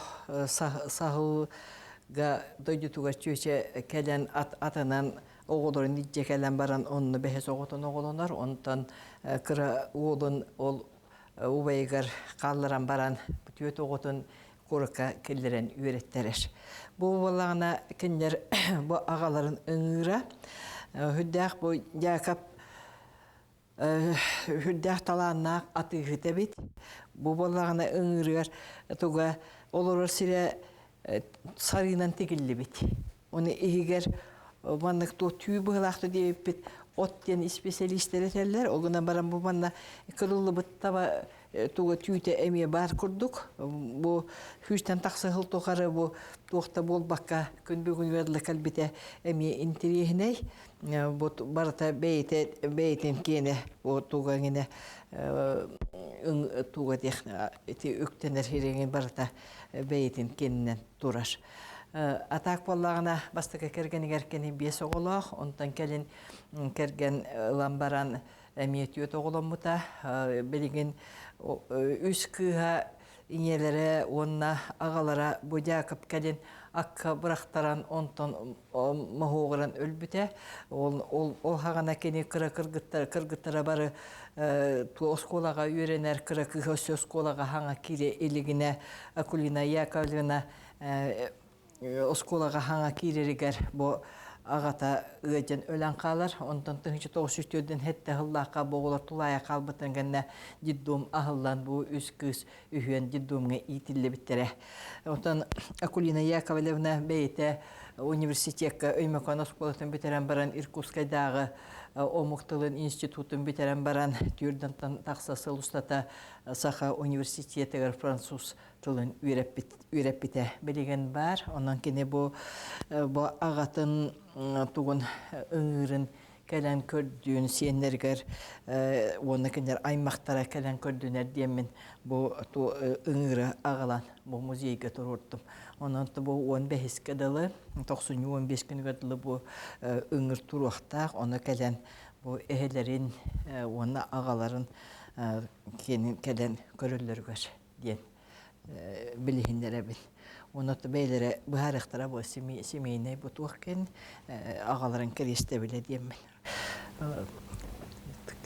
саһылга дойдутугар чүөчэ кэлэн ат атынан оҕолорун илдьэ кэлэн баран онно бэһис оҕотун оҕолонор онтон кыра уолун ол убайыгар хаалларан баран түөрт оҕотун куоракка киллэрэн үөрэттэрэр. Бу буоллаҕына кинилэр бу аҕаларын ыҥыыра үрдээх бу Дьаакап үрдээх талааннаах атыыһыт эбит. Бу буоллаҕына ыҥыырыгар туга олорор сирэ сарыынан тигиллибит. Оны иһигэр маннык туох түү быһылаахты диэбиппит от диэн исписэлиистэр этэллэр. Ол гынан баран бу манна кырыллыбыт таба туга түүтэ эмиэ баар курдук. Бу сүүстэн тахса сыл тухары бу туох да буолбакка күн бүгүнүгэр да кэлбитэ эмиэ интэриэһинэй. Бу барыта бэйэтэ бэйэтин киэнэ бу туга гинэ туга диэх ити үктэнэр ириҥин барыта бэйэтин киэнинэн турар. Атаак буоллаҕына бастакы кэргэнигэр кини биэс оҕолоох, онтон кэлин кэргэн ылан баран эмиэ түөрт оҕоломмута. Билигин үс кыыһа ийэлэрэ уонна аҕалара бу Дьаакып кэлин акка бырахтаран онтон моһуоҕуран өлбүтэ. Ол, ол, ол хаҕана кини кыра кыргыттара, кыргыттара бары оскуолаҕа үөрэнэр кыра кыыһа өссө оскуолаҕа хаҥа киирэ илигинэ Акулина Яковлевна оскуолаҕа хаҥа киирэригэр бу аҕата ыадьан өлөн хаалар. Онтон 1904 сэттэ сыллаахха бу оҕолор тулаайа хаалбыттарын кэннэ детдом аһыллан бу үс кыыс үһүөн детдомҥа иитиллибиттэрэ. Онтон Акулина Яковлевна бэйэтэ университекка Өймөкөөн оскуолатын бүтэрэн баран Иркутскайдааҕы омук тылын институтун бүтэрэн баран түүрдантан тахса сыл устата Саха университетыгар француз тылын үөрэппит үөрэппитэ билигин баар. Онон кини бу бу аҕатын тугун ыҥыырын кэлэн көрдүүн сиэннэригэр уонна кинилэр аймахтара кэлэн көрдүнэр диэммин бу ыҥыыры аҕалан бу музейга туруордум. Онон бу 15-кэ дылы, тохсунньу 15 күнүгэр дылы бу ыҥыр туруохтаах, ону кэлэн бу эһэлэрин уонна аҕаларын кэлэн көрөллөрүгэр диэн билиһиннэрэбин. Уонна бэйэлэрэ быһаарыахтара бу семейнэй бу туох кэн аҕаларын кэриэстэбилэ диэммин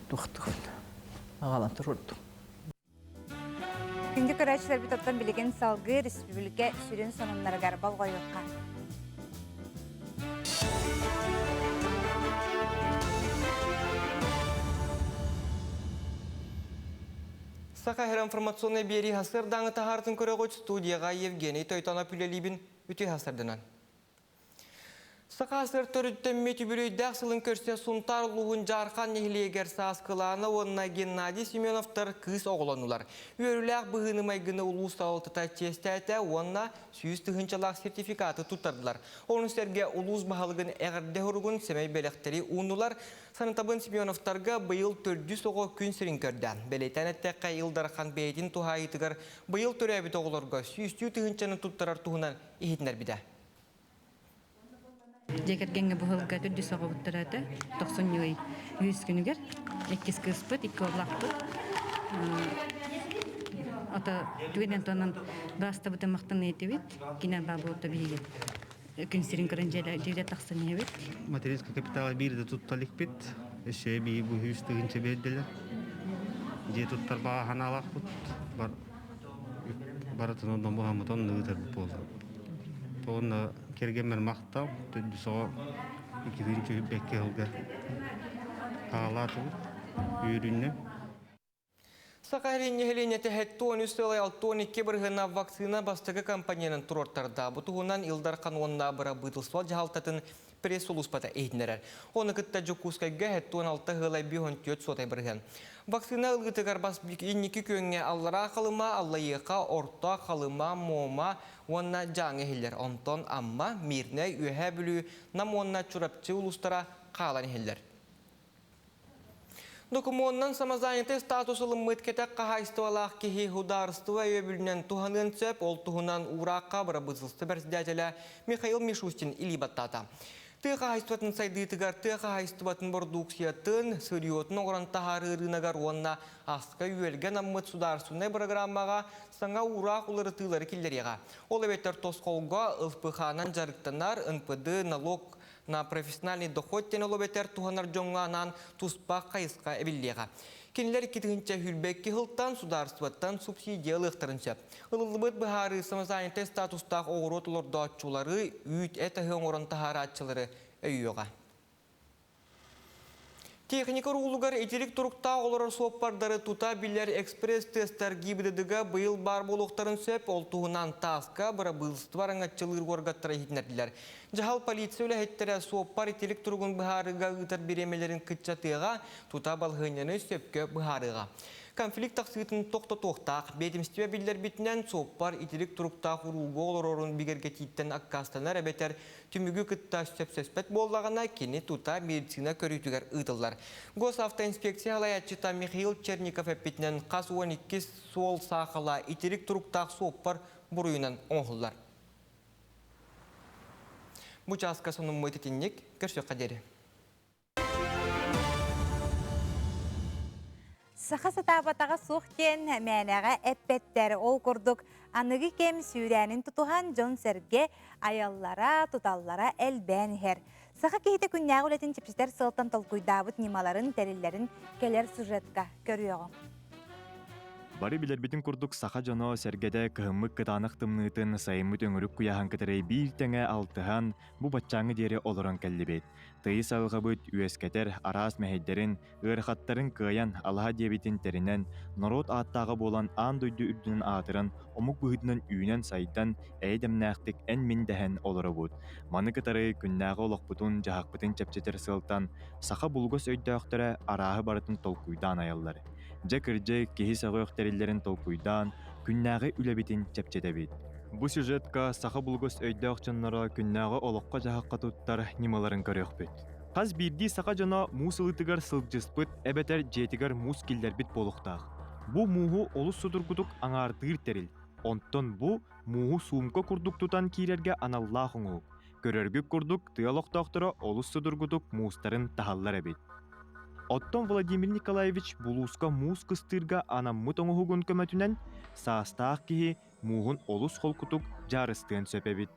туохтугун аҕалан туруордум. Күндү көрөөччүлэрбит оттон билигин салгыы республика сүрүн сонуннарыгар болҕойуохха. Саха Сирэ информационнай биэрии сарсыардааҥы таһаартын көрөҕүт студияҕа Евгений Тойтонов үлэлиибин үтүө сарсыарданан. Саха сыр төрүттэммит үбүлүөйдээх сылын көрсө Сунтаар улууһун Дьаархан нэһилиэгэр Сааскылаана уонна Геннадий Семеновтар кыыс оҕолоннулар. Үөрүүлээх быһыыны-майгыны улуус салалтата чиэстээтэ уонна 100 тыһыынчалаах сертификаты туттардылар. Ону сэргэ улуус баһылыгын эҕэрдэ суругун сэмэй бэлэхтэри ууннулар. Санатабын Семеновтарга быйыл төрдүс оҕо күн сирин көрдө. Бэлиэтээн эттэххэ, Ил Дархан бэйэтин туһаайыытыгар быйыл төрөөбүт оҕолорго сүүстүү тыһыынчаны туттарар туһунан иһитиннэрбитэ. Дьиэ кэргэҥҥэ бу сылга төрдүс оҕобуттара этэ. Тохсунньу ый үһүс күнүгэр иккис кыыспыт, икки уоллаахпыт. Ото түгэнэн туонан баастабытын махтаныы этибит. Кинэ баа буолта биһиги күн сирин көрөн дьиэлэ тахсан иһэбит. Материнскай капитала биир да тутта иликпит. Өссө эбии бу үс тыһыынча биэрдилэр. Дьиэ туттар баҕа санаалаахпыт. Бар барытын онно буһаммыт онно ыытарбыт буолла. Уонна кэргэммэр махтал, төрдүс оҕо иккитин бэккэ сылга хаалаатыбыт, үөрүүннэ. Саха Сирин нэһилиэнньэтэ 73 сыл 62 бырыһыана вакцина бастакы компоненын туруортарда. Бу туһунан Ил Дархан уонна бырабыытылыстыба дьаһалтатын пресс-сулууспата иһитиннэрэр. Ону кытта Дьокуускайга 76 ыала 54 суотай бырыһыан. Вакцина ылыытыгар бас инники күөҥҥэ Аллараа Халыма, Аллайыаха, Орто Халыма, Муома уонна Дьааҥы иһиллэр. Онтон Амма, Мирнэй, Үөһээ Бүлүү, Нам уонна Чурапчы улуустара хаалан иһиллэр. Докумуонунан самозанятый статус ылыммыт кэтэх хаһаайыстыбалаах киһи судаарыстыба өйөбүлүнэн туһаныан сөп, ол туһунан уураахха бырабыыталыстыба председателэ Михаил Мишустин илии баттаата. Тыа хаһаайыстыбатын сайдыытыгар тыа хаһаайыстыбатын бородууксуйатын, сырьетун оҥорон таһаарыы ырыынагар уонна аска-үөлгэ анаммыт судаарыстыбаннай бырагыраамаҕа саҥа уураах уларытыылары киллэриэҕэ. Ол эбэтэр тосхолго ЛПХ-нан дьарыктанар НПД налог на профессиональный доход диэн олобэтэр туһанар дьоҥҥо анаан туспа хайысха эбиллиэҕэ. Кинилэр 2022 сылтан судаарыстыбаттан субсидия ылыахтарын сөп. Ылыллыбыт быһаарыы самозанятай статустаах оҕуруот олордооччулары, үүт-эт аһы оҥорон таһаарааччылары өйүөҕэ. Техника уруулугар итирик туруктаах олорор суоппардары тута билэр экспресс-тестар ГИБДД-га быйыл баар буолуохтарын сөп, ол туһунан ТАСС-ка бырабыылыстыба араҥаччылыыр уоргаттара иһитиннэрдилэр. Дьаһал полиция үлэһиттэрэ суоппар итирик туругун быһаарыыга ыытар бириэмэлэрин кыччатыаҕа, тута балаһыанньаны сөпкө быһаарыаҕа. Конфликт тахсыытын тохтотуохтаах. Биэдэмистибэ биллэрбитинэн, суоппар итирик туруктаах уруулга олорорун бигэргэтииттэн аккаастанар эбэтэр Түмүгү кытта сөпсөспөт буоллаҕына, кини тута медицина көрүүтүгэр ыытыллар. Госавтоинспекция салайааччыта Михаил Черников эппитинэн, хас 12 суол саахала итирик туруктаах суоппар буруйунан оҥоһуллар. Бу чааска сонуммут итинник. Көрсүөххэ диэри. Саха сатаабатаҕа суох диэн мээнэҕэ эппэттэр. Ол курдук аныгы кэм сүүрээнин тутуһан дьон-сэргэ айаллара, туталлара элбээн иһэр. Саха киһитэ күннээҕи үлэтин чэпчэтэр сыалтан толкуйдаабыт ньымаларын, тэриллэрин кэлэр сюжетка көрүөҕүҥ. Бары билэрбитин курдук саха дьоно сэргэтэ кыһыммыт кытаанах тымныытын, сайыммыт өҥүрүк куйааһын кытары биир тэҥэ алтыһан, бу баччааҥҥы диэри олорон кэллибит. Тыйыс алҕабыт үөскэтэр араас мэһэйдэрин, ыарахаттарын кыайан, алаһа диэбитин тэринэн, норуот ааттааҕа буолан аан дойду үрдүнэн аатыран, омук быһыытынан үүнэн-сайдан, эйэ-дэмнээхтик эн-мин дэһэн олоробут. Маны кытары күннээҕи олохпутун-дьаһахпытын чэпчэтэр сыалтан саха булугас өйдөөхтөрө арааһы барытын толкуйдаан айаллар. Дьэ кырдьык, киһи сөҕүөх тэриллэрин толкуйдаан, күннээҕи үлэбитин чэпчэтэбит. Бу сюжетка саха булугас өйдөөх дьонноро күннээҕи олоххо-дьаһахха туттар ньымаларын көрүөхпүт. Хас биирдии саха дьоно муус ылыытыгар сылдьыспыт эбэтэр дьиэтигэр муус киллэрбит буолуохтаах. Бу мууһу олус судургутук аҥаардыыр тэрил, онтон бу мууһу суумка курдук тутан киирэргэ аналлаах оҥоһук. Көрөргүт курдук, тыа олохтоохторо олус судургутук муустарын таһаллар эбит. Оттон Владимир Николаевич булууска муус кыстыырга анаммыт оҥоһугун көмөтүнэн саастаах киһи мууһун олус холкутук дьаарыстыан сөп эбит.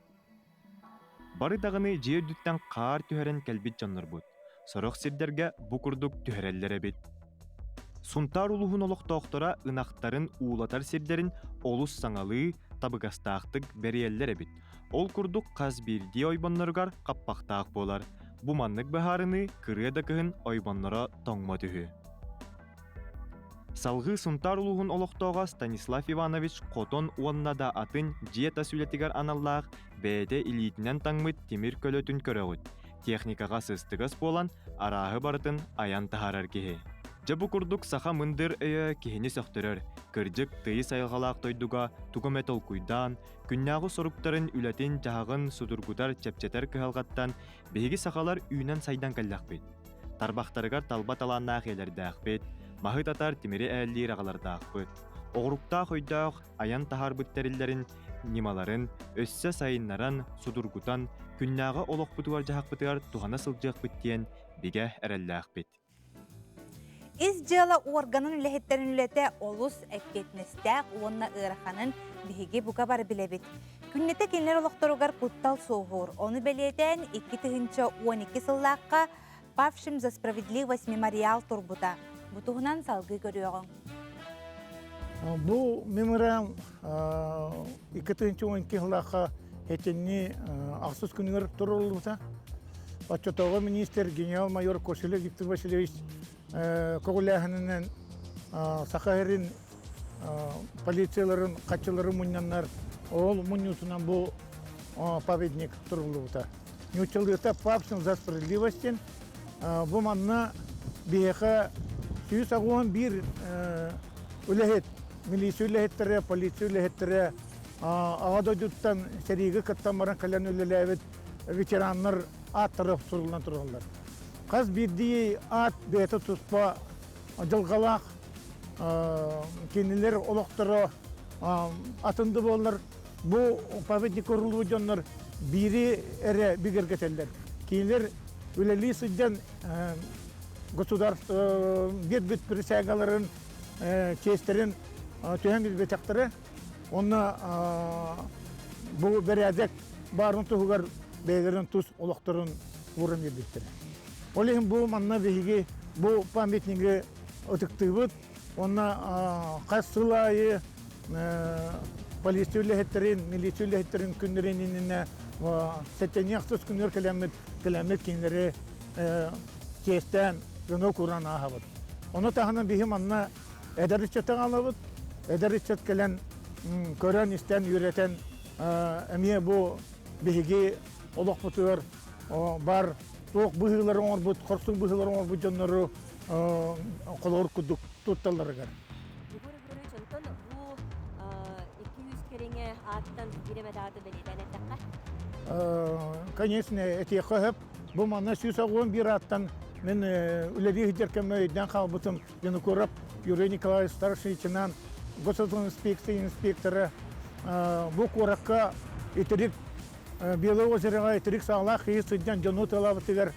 Бары даҕаны дьиэ үрдүттэн хаар түһэрэн кэлбит дьоннорбут. Сорох сирдэргэ бу курдук түһэрэллэр эбит. Сунтаар улууһун олохтоохторо ынахтарын уулатар сирдэрин олус саҥалыы, табыгастаахтык бэрийэллэр эбит. Ол курдук хас биирдии ойбонноругар хаппахтаах буолар. Бу маннык быһаарыныы кырыа да кыһын ойбонноро тоҥмот үһү. Салҕыы Сунтаар улууһун олохтооҕо Станислав Иванович хотон уонна да атын дьиэ тас үлэтигэр аналлаах бэйэтэ илиитинэн таҥмыт тимир көлөтүн көрөҕүт. Техникаҕа сыстыгас буолан, арааһы барытын айан таһаарар киһи. Дьэ бу курдук саха мындыр өйө киһини сөхтөрөр. Кырдьык, тыйыс айылҕалаах дойдуга тугу эмэ толкуйдаан, күннээҕи соруктарын, үлэтин-дьаһаҕын судургутар, чэпчэтэр кыһалҕаттан биһиги сахалар үүнэн-сайдан кэллэхпит. Тарбахтарыгар талба талааннаах ийэлэрдээхпит, маһы татар тимири ээллиир аҕалардаахпыт. Оҕуруктаах өйдөөх айан таһаарбыт тэриллэрин, ньымаларын өссө сайыннаран, судургутан, күннээҕи олохпутугар-дьаһахпытыгар туһана сылдьыахпыт диэн бигэ эрэллээхпит. Ис дьыала уорганын үлэһиттэрин үлэтэ олус эппиэтинэстээх уонна ыараханын биһиги бука бары билэбит. Күннэтэ кинилэр олохторугар куттал суоһуур. Ону бэлиэтээн 2012 сыллаахха «Павшим за справедливость» мемориал турбута. Бу туһунан салгыы көрүөҕүҥ. Бу мемориал 2012 сыллаахха этинни ахсыс күнүгэр туруллубута. Оччотооҕу министр генерал-майор Кошелев Виктор Васильевич көҕүлээһининэн Саха сирин полицияларын хаччыларын мунньаннар ол мунньуутунан бу памятник туруллубута. Ньууччалыыта «Павшим за справедливость» бу манна биһиэхэ 181 үлэһит, милиция үлэһиттэрэ, полиция үлэһиттэрэ аҕа дойдуттан сэриигэ кыттан баран кэлэн үлэлээбит ветераннар ааттара суруллан тураллар. Хас биирдии аат бэйэтэ туспа дьылҕалаах, кинилэр олохторо атын да буоллар, бу памятник уруллубут дьоннор биири эрэ бигэргэтэллэр. Кинилэр үлэлии сылдьан государство биэрбит присягаларын, чиэстэрин түһэн билбэтэхтэрэ. Онно бу бэрээдэк баарын туһугар бэйэлэрин тус олохторун ууран биэрбиттэрэ. Ол иһин бу манна биһиги бу памятнигы ытыктыыбыт уонна хас сыл аайы полиция үлэһиттэрин, милиция үлэһиттэрин күннэрин иннинэ сэтинньи ахсыс күнүгэр кэлэммит, кэлэммит кинилэри чиэстээн гына куран ааһабыт. Ону таһынан биһи манна эдэр ыччаты аҕалабыт. Эдэр ыччат кэлэн көрөн-истэн, үөрэтэн эмиэ бу биһиги олохпутугар бар туох быһыылары оҥорбут, хорсун быһыылары оҥорбут дьоннору холобур курдук тутталларыгар. Егор Егорович, онтон бу 200 кэриҥэ ааттан биир эмэ даата бэлиэтээн эттэххэ? Конечно, этиэххэ сөп. Бу манна 181 ааттан мин үлэлии сылдьар кэммэ өйдөөн хаалбытым Винокуров Юрий Николаевич старший лейтенант, госинспекция инспектора бу куоракка итирик Белое озероҕа итирик саалаах киһи сылдьан дьону тылабытыгар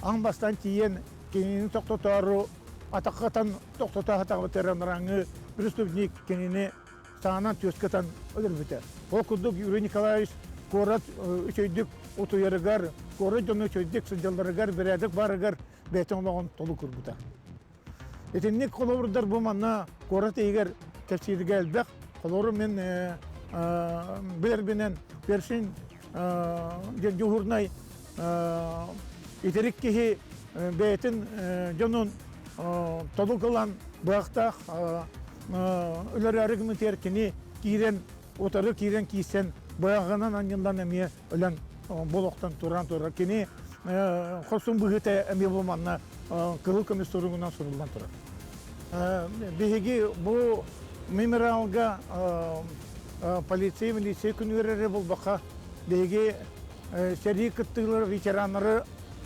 аҥ бастаан тиийэн кинини тохтотоору атаххатан тохтото сатаабытыгар анарааҥҥы преступник кинини саанан түөскэ ытан өлөрбүтэ. Ол курдук Юрий Николаевич куорат үчүгэйдик утуйарыгар, куорат дьоно үчүгэйдик сылдьалларыгар, бэрээдэк баарыгар бэйэтин олоҕун толук уурбута. Итинник холобурдар бу манна куорат иһигэр кэпсииргэ элбэх. Холобур мин билэрбинэн Першин дежурнай итирик киһи бэйэтин дьонун толук ылан быһахтаах өлөрөөрү гыммытыгар кини киирэн утары киирэн киирсэн быһаҕынан анньыллан эмиэ өлөн болохтон туран турар. Кини хорсун быһыыта эмиэ бу манна кыһыл көмүс суругунан суруллан турар. Биһиги бу мемориалга полиция, милиция күнүгэр эрэ булбакка биһиги сэрии кыттыылар ветераннары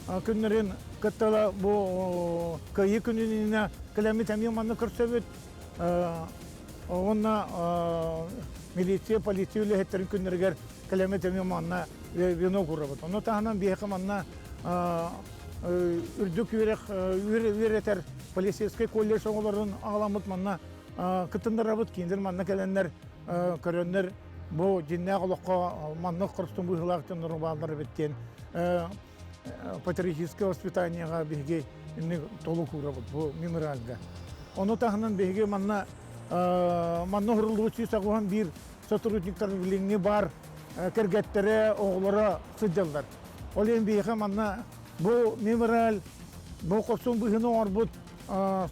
күннэрин кыттала бу Кыайыы күнүнүнэ кэлэммит эмиэ манна көрсөбүт. Уонна милиция, полиция үлэһиттэрин күннэригэр кэлэммит эмиэ манна венок уурабыт. Ону таһынан биһиэхэ манна үрдүк үөрэх үөрэтэр полицейскай колледж оҕолорун аҕаламмыт манна кытыннарабыт. Кинилэр манна кэлэннэр көрөннөр бу дьиннээх олоххо маннык хорсун быһыылаах дьоннору бааллар эбит диэн патриотическое воспитаниеҕа биһиги инник толук уурабыт бу мемориалга. Ону таһынан биһиги манна манна уһуруллубут 181 сотрудниктар билиҥҥи баар кэргэттэрэ, оҕолоро сылдьаллар. Ол иһин биһиэхэ манна бу мемориал бу хорсун быһыыны оҥорбут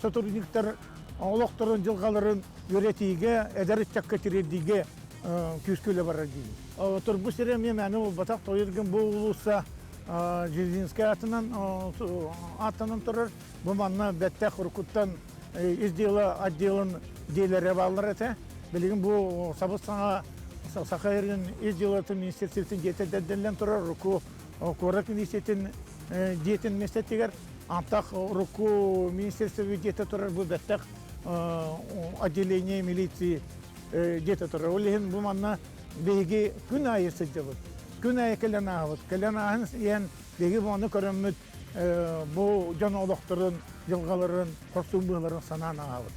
сотрудниктар олохторун, дьылҕаларын үөрэтиигэ, эдэр ыччакка тириэрдиигэ күүскэ үлэ барар диибин. Турбут сирэ эмиэ мээнэ буолбатах, Тойыргын бу улууса Жирдинскэй аатынан ааттанан турар. Бу манна бэттэх уруккуттан ис дьыала отделын дьиэлэрэ бааллар этэ. Билигин бу сабыс-саҥа Саха сирин ис дьыалатын министерствотын дьиэтэ дэрдэллэн турар. Урукку куорат милициятын дьиэтин миэстэтигэр антах урукку министерство дьиэтэ турар бу бэттэх отделение милиции дьиэтэ турар. Ол иһин бу манна биһиги күн аайы сылдьабыт. Күн аайы кэлэн ааһабыт. Кэлэн ааһан иһэн биһиги бу ону көрөммүт бу дьон олохторун, дьылҕаларын, хорсун быһыыларын санаан ааһабыт.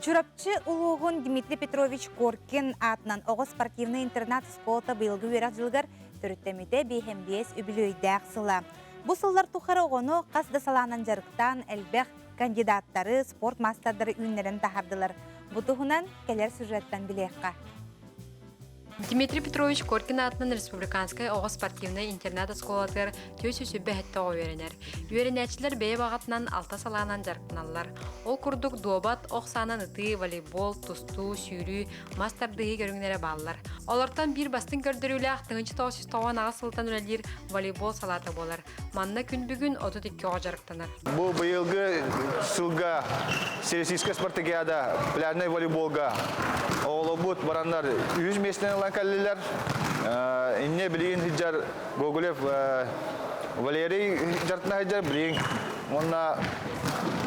Чурапчы улууһун Дмитрий Петрович Коркин аатынан оҕо спортивнай интернат оскуолата быйылгы үөрэх дьылыгар төрүттэммитэ биэһэн үбүлүөйдээх сыла. Бу сыллар тухары оҕону хас да салаанан дьарыктаан элбэх кандидаттары, спорт маастардары үүннэрэн таһаардылар. Бу туһунан кэлэр сюжеттан билиэххэ. Дмитрий Петрович Коркин аатынан республиканскай оҕо спортивнай интернат оскуолатыгар 477 оҕо үөрэнэр. Үөрэнээччилэр бэйэ баҕатынан алта салаанан дьарыктаналлар. Ол курдук дуобат, ох саанан ытыы, волейбол, тустуу, сүүрүү, мас тардыһыы көрүҥнэрэ бааллар. Олортон биир бастыҥ көрдөрүүлээх 1998 сылтан үлэлиир волейбол салаата буолар. Манна күн бүгүн 32 оҕо дьарыктанар. Бу быйылгы сылга Всероссийская спартакиада пляжнай волейболга оҕолорбут бараннар үһүс миэстэни ылан кэллилэр. Инне билигин сылдьар Гоголев Валерий дьарыктана сылдьар билигин уонна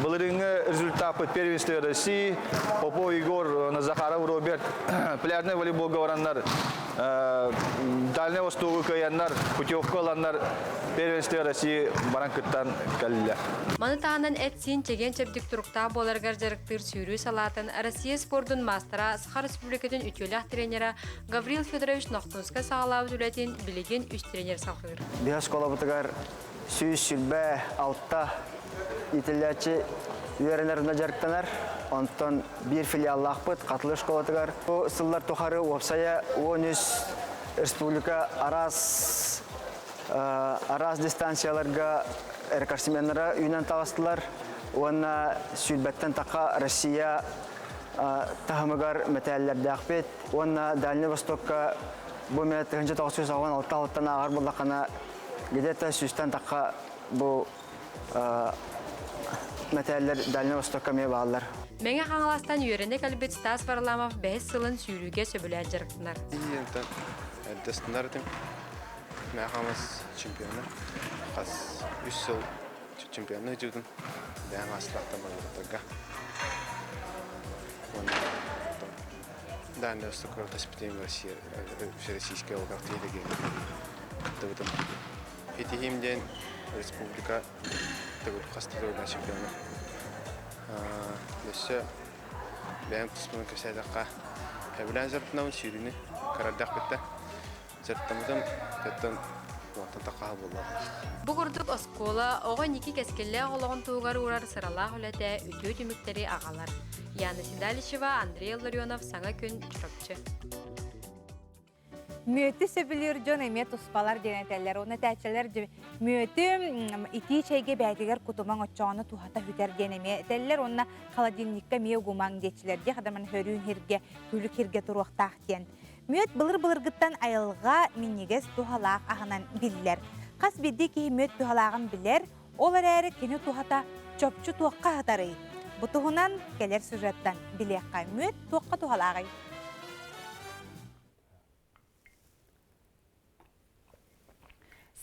былырыыҥҥы результаппыт первенство России Попов Егор, Захаров Роберт пляжнай волейболга бараннар Дальнай Востогу кыайаннар, путевка ыланнар первенство России баран кыттан кэллилэр. Маны таһынан эт-сиин чэгиэн-чэбдик туруктаах буоларыгар дьарыктыыр сүүрүү салаатын Россия спордун маастара, Саха Республикатын үтүөлээх тренера Гаврил Федорович Нохтунскай саҕалаабыт үлэтин билигин үс тренер салҕыыр. Биһи оскуолабытыгар 126 иитиллээччи үөрэнэринэ дьарыктанар. Онтон биир филиаллаахпыт Хатылы школатыгар. Бу сыллар тухары уопсайа 13 республика араас араас дистанцияларга рекордсменнара үүнэн таҕыстылар уонна сүүрбэттэн тахха Россия таһымыгар мэтээллэрдээхпит уонна Дальний Востокка бу мэ 1996 алтан ааҕар буоллаххына где-то сүүстэн тахха бу мэтээллэр Дальнай Востокка эмиэ бааллар. Мэҥэ Хаҥаластан үөрэнэ кэлбит Стас Варламов бэһис сылын сүүрүүгэ сөбүлээн дьарыктанар. Эрдэстэнэр этим. Мэҥэ Хаҥалас чемпиона. Хас үс сыл чемпионы дьудун. Бэйэм аастаахтан барбыттарга. Дальний Востокка таспитим Россия, Всероссийская кыттыбытым. Итиһим диэн республика хас да чемпиона. Өссө бэйэм туспунан кэпсээтэххэ, сөбүлээн дьарыктанабын сүүрүүнү кырардахпытта. Дьарыктаммытым тэттэн уонтан таххаһа буолла. Бу курдук оскуола оҕо инники кэскиллээх олоҕун туһугар уурар сыралаах үлэтэ үтүө түмүктэри аҕалар. Яна Седалищева, Андрей Ларионов, Саҥа күн, Чурапчы. Мүөтү сөбүлүүр дьон эмиэ туспалар диэн этэллэр. Уонна этээччилэр мүөтү итии чэйгэ бээтигэр кутумаҥ оччоҕуна туһата сүтэр диэн эмиэ этэллэр. Уонна холодильникка эмиэ угумаҥ диэччилэр диэх адаман хөрүүн хиргэ, күлүк хиргэ туруохтаах диэн. Мүөт былыр-былыргыттан айылҕа минньигэс туһалаах аһынан биллэр. Хас биирдии киһи мүөт туһалааҕын билэр, ол эрээри кини туһата чопчу туохха сытарый? Бу туһунан кэлэр сюжеттан билиэххэ. Мүөт туохха туһалааҕый?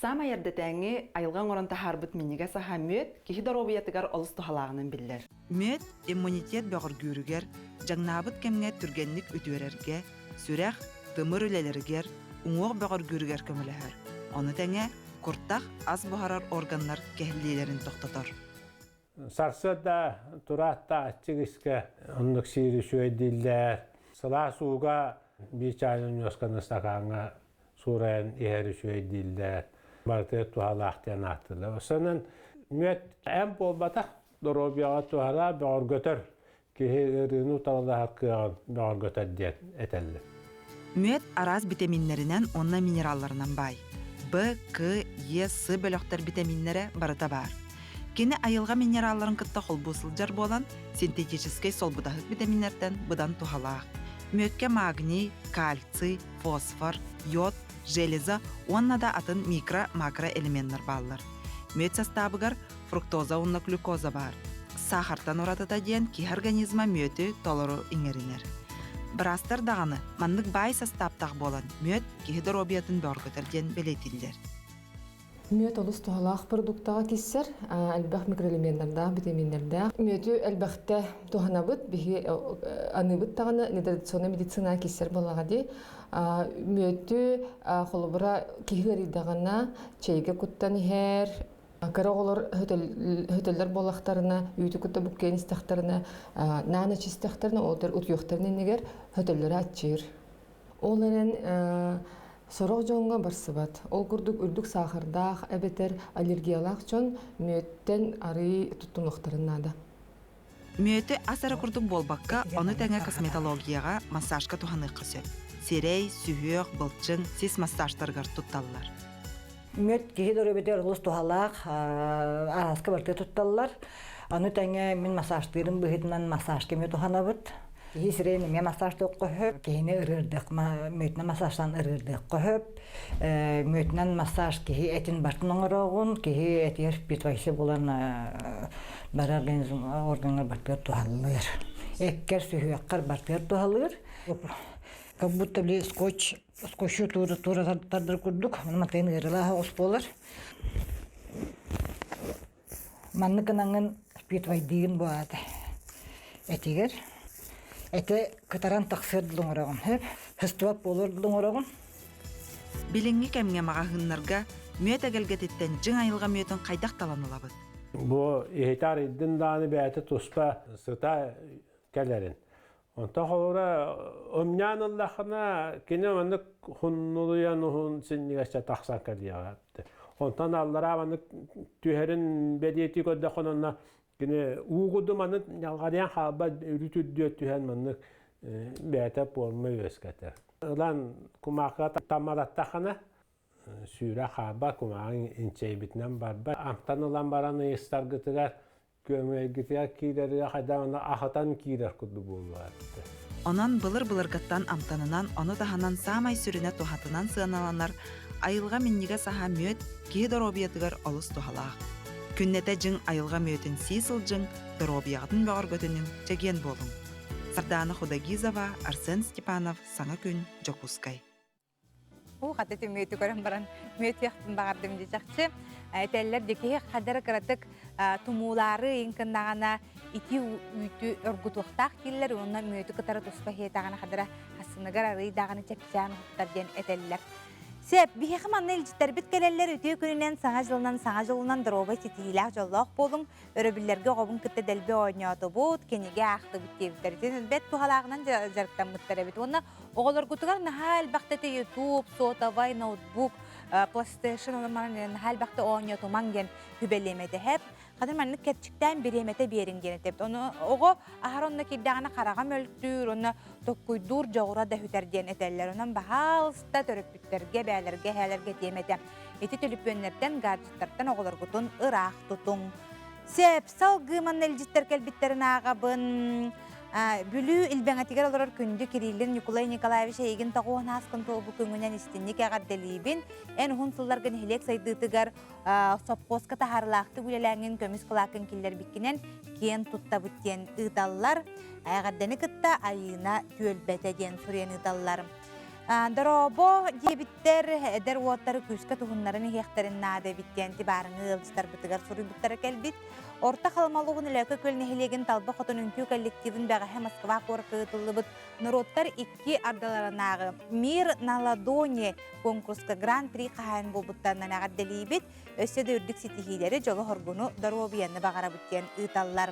Саамай эрдэтээҥҥи айылҕа оҥорон таһаарбыт минньигэс аһа мүөт киһи доруобуйатыгар олус туһалааҕынан биллэр. Мүөт иммунитет бөҕөргүүрүгэр, дьаҥнаабыт кэмҥэ түргэнник үтүөрэргэ, сүрэх, тымыр үлэлэригэр, уҥуох бөҕөргүүрүгэр көмөлөһөр. Ону тэҥэ куртах ас буһарар органнар кэһиллиилэрин тохтотор. Сарсыарда тураат да аччык искэ оннук сиир үчүгэй дииллэр. Сылаас ууга биир чаайын ньуосканы ыстакааҥҥа суурайан иһэр үчүгэй дииллэр. Барытыгар туһалаах диэн ааттыыллар. Осонон мүөт эмп буолбатах, доруобуйаҕа туһалаах, бөҕөргөтөр, киһи ыарыыны утарылаһар кыаҕын бөҕөргөтөр диэн этэллэр. Мүөт араас битэмииннэринэн уонна минералларынан баай. Б, К, Е, С бөлөхтөр битэмииннэрэ барыта баар. Кини айылҕа минералларын кытта холбуу сылдьар буолан, синтетическэй солбудаһык битэмииннэртэн быдан туһалаах. Мүөккэ магний, кальций, фосфор, йод, железо уонна да атын микро-макроэлеменнэр бааллар. Мүөт састаабыгар фруктоза уонна глюкоза баар. Саахартан уратыта диэн киһи организма мүөтү толору иҥэринэр. Быраастар даҕаны маннык баай састааптаах буолан мүөт киһи доруобуйатын бөҕөргөтөр диэн бэлиэтииллэр. Мүөт олус туһалаах продуктаҕа киирсэр, элбэх микроэлеменнардаах, витаминнардаах. Мүөтү элбэхтэ туһанабыт, биһи аныыбыт даҕаны нетрадиционнай медицинаҕа киирсэр буоллаҕа дии. Мүөтү холобура киһи ыарыйдаҕына чэйгэ куттан иһэр, Кыра оҕолор хөтөллөр буоллахтарына, үүтү кытта буккуйан истэхтэринэ, наан ичистэхтэринэ, ол утуйуохтарын иннигэр хөтөллөрө аччыыр. Ол эрэн сорох дьоҥҥо барсыбат. Ол курдук үрдүк саахардаах эбэтэр аллергиялаах дьон мүөттэн арыый туттунуохтарын наада. Мүөтү ас эрэ курдук буолбакка, ону тэҥэ косметологияҕа, массажка туһаныахха сөп. Сирэй, сүһүөх, былчыҥ, сис массажтарыгар тутталлар. Мүөт киһи доруобуйатыгар олус туһалаах, аһаска барыта тутталлар. Аны тэҥэ мин массажтыырым быһыытынан массажка эмиэ туһанабыт. Киһи сирэйин эмиэ массажтыахха сөп, киһини ырыырдыах, мүөтүнэн массажтаан ырыырдыахха сөп. Мүөтүнэн массаж киһи этин бартын оҥороҕун, киһи этигэр впитывайся буолан бары организм органҥар бартыгар туһалыыр. Эккэр, сүһүөххэр бартыгар туһалыыр. Как будто били скотч скотчу туура туура тардар курдук, мантан ыарылаах оҕус буолар. Маннык гынаҥҥын впитывайдыыгын бу аата этигэр. Этэ кытаран тахсыар дылы оҥороҕун, сөп? Сыстыбат буолуор дылы оҥороҕун. Билиҥҥи кэмҥэ маҕаһыыннарга мүөт эгэлгэтиттэн дьиҥ айылҕа мүөтүн хайдах талан ылабыт? Бу иһити арыйдын даҕаны бэйэтэ туспа сыта кэлэрин. Онтон холобура ымньаан ыллаххына кини маннык хуннулуйан уһун синньигэсчэ тахсан кэлиэҕэ. Онтон аллараа маннык түһэрин бэлиэтии көрдөххүнэ онно кини уу курдук маннык ньалҕарыйан хаалбат үрүт үрдүө түһэн маннык бэйэтэ пуорма үөскэтэр. Ылан кумаахыга таммалаттаххына сүүрэ хаалбат, кумааҕыҥ инчэйбитинэн барбат. Амтан ылан баран ыйыстаргытыгар Күөмэйгитигэр киирэригэр хайдах аны аһатан киирэр курдук буолуо эбит. Онон былыр-былыргыттан амтанынан, ону таһынан саамай сүрүнэ туһатынан сыаналанар айылҕа минньигэс аһа мүөт киһи доруобуйатыгар олус туһалаах. Күннэтэ дьиҥ айылҕа мүөтүн сии сылдьыҥ, доруобуйаҕытын бөҕөргөтүнүҥ, чэгиэн буолуҥ. Сардаана Худогизова, Арсен Степанов, Саҥа күн, Дьокуускай. Уу хата мүөтү көрөн баран мүөтүөхпүн баҕардым дии чахчы. Этэллэр дии киһи хадара кыратык тумуулаары ыйыҥкыннаҕына ити үүтү оргутуохтаах дииллэр уонна мүөтү кытары туспа иһиэтэҕинэ хадара хассыныгар арыый даҕаны чэпчээн уһуктар диэн этэллэр. Сөп, биһиэхэ манна илдьиттэрбит кэлэллэр үтүө күнүнэн, саҥа дьылынан, саҥа дьолунан доруобай ситиһиилээх дьоллоох буолуҥ. Өрөбүллэргэ оҕобун кытта дэлби оонньоотубут, кинигэ аахтыбыт диэбиттэр. Итин бэт туһалааҕынан дьарыктаммыттар эбит. Уонна Оҕолоргутугар наһаа элбэхтэ ити YouTube, сотовай, ноутбук, PlayStation онон наһаа элбэхтэ оонньотумаҥ диэн сүбэлиэм этэ. Хэп, ханан маннык кэрчиктээн бириэмэтэ биэриҥ диэн этэбит. Ону оҕо аһар онно киирдэҕинэ хараҕа мөлтүүр, онно токкуйдуур дьоҕура да сүтэр диэн этэллэр. Онон баһаалыста төрөппүттэргэ, бээлэргэ, эһээлэргэ этиэм этэ. Ити төлөпүөннэртэн, гаджеттартан оҕолоргутун ыраах тутуҥ. Сөп, салгыы манна илдьиттэр кэлбиттэрин ааҕабын. Бүлүү Илбэҥэтигэр олорор күндү Кириллин Ньукулай Николаевич эйигин тоҕуон ааскын туолбу көҥүнэн истинник эҕэрдэлиибин. Эн уһун сылларга нэһилиэк сайдыытыгар сопхуоска таһаарылаахтык үлэлээҥҥин көмүс кылааккын киллэрбиккинэн киэн туттабыт диэн ыыталлар. Эҕэрдэни кытта Айыына түөлбэтэ диэн суруйан ыыталлар. Дорообо диэбиттэр, эдэр уоттары күүскэ туһуннаран иһиэхтэрин наада эбит диэн тибаарыҥы ыалдьыттарбытыгар суруйбуттара кэлбит. Орто Халыма улууһун Өлөөкө Күөл нэһилиэгин Талба Хотун үҥкүү коллективын бэҕэһээ Москва куоракка ыытыллыбыт норуоттар икки ардыларынааҕы «Мир на ладони» конкурска гран-при хаһаайын буолбуттарынан эҕэрдэлиибит. Өссө да үрдүк ситиһиилэри, дьолу-соргуну, доруобуйаны баҕарабыт диэн ыыталлар.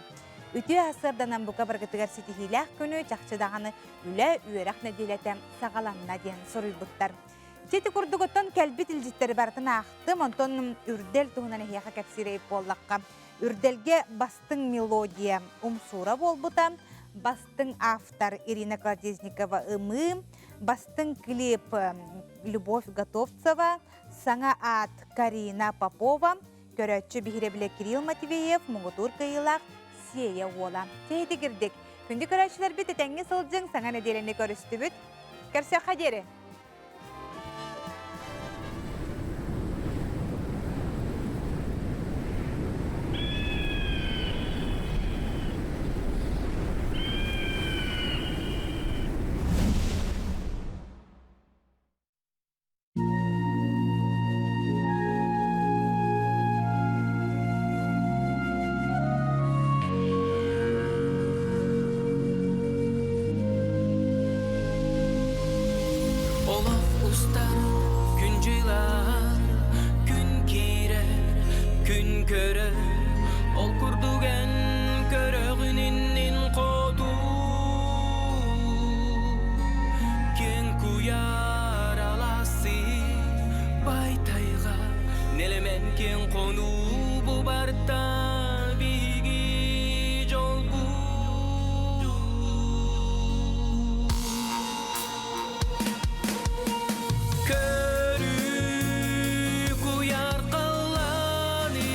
Үтүө сарсыарданан бука баргытыгар ситиһиилээх күнү, чахчы даҕаны үлэ, үөрэх нэдиэлэтэ саҕаланна диэн суруйбуттар. Сити курдук оттон кэлбит илдьиттэри барытын аахтым, онтон үрдэл туһунан эһиэхэ кэпсиир буоллахха. Үрдэлгэ бастыҥ мелодия умсуура буолбута, бастыҥ автор Ирина Колодезникова ымыы, бастыҥ клип Любовь Готовцева, саҥа аат Карина Попова, көрөөччү биһирэбилэ Кирилл Матвеев, муҥутуур кыайыылаах Сиэйэ уола. Сиһитигирдик. Күндү көрөөччүлэрбит этэҥҥэ сылдьыҥ, саҥа нэдиэлэни көрүстүбүт. Көрсөххө диэри! Олох устар күн дьылаан, күн киирэр, күн көрөр, ол курдук эн көрөҕүн иннин хоту. Киэҥ куйаар алаасы, бай тайҕа, нэлэмэн киэҥ хонуу бу барта биһиги дьолбут. Көрүү куйаар халлааны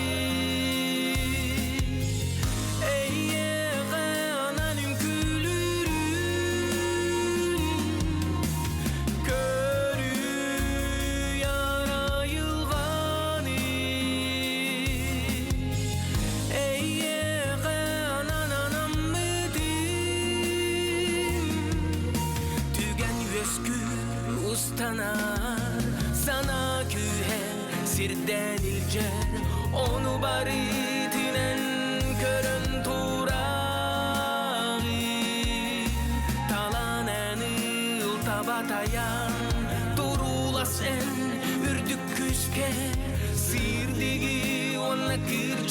Эйиэхэ анан үҥкүүлүүрүн Көрүү айылҕаны Эйиэхэ анан анаммытым Түгэн үөскүүр устанар Санаа күүһэ сирдэн илдьэр Ону барытынан көрөн тураҕын Талаан эн ыл таба тайан Туруулас эн үрдүк күүскэ Сирдиги уонна кырдьыгы.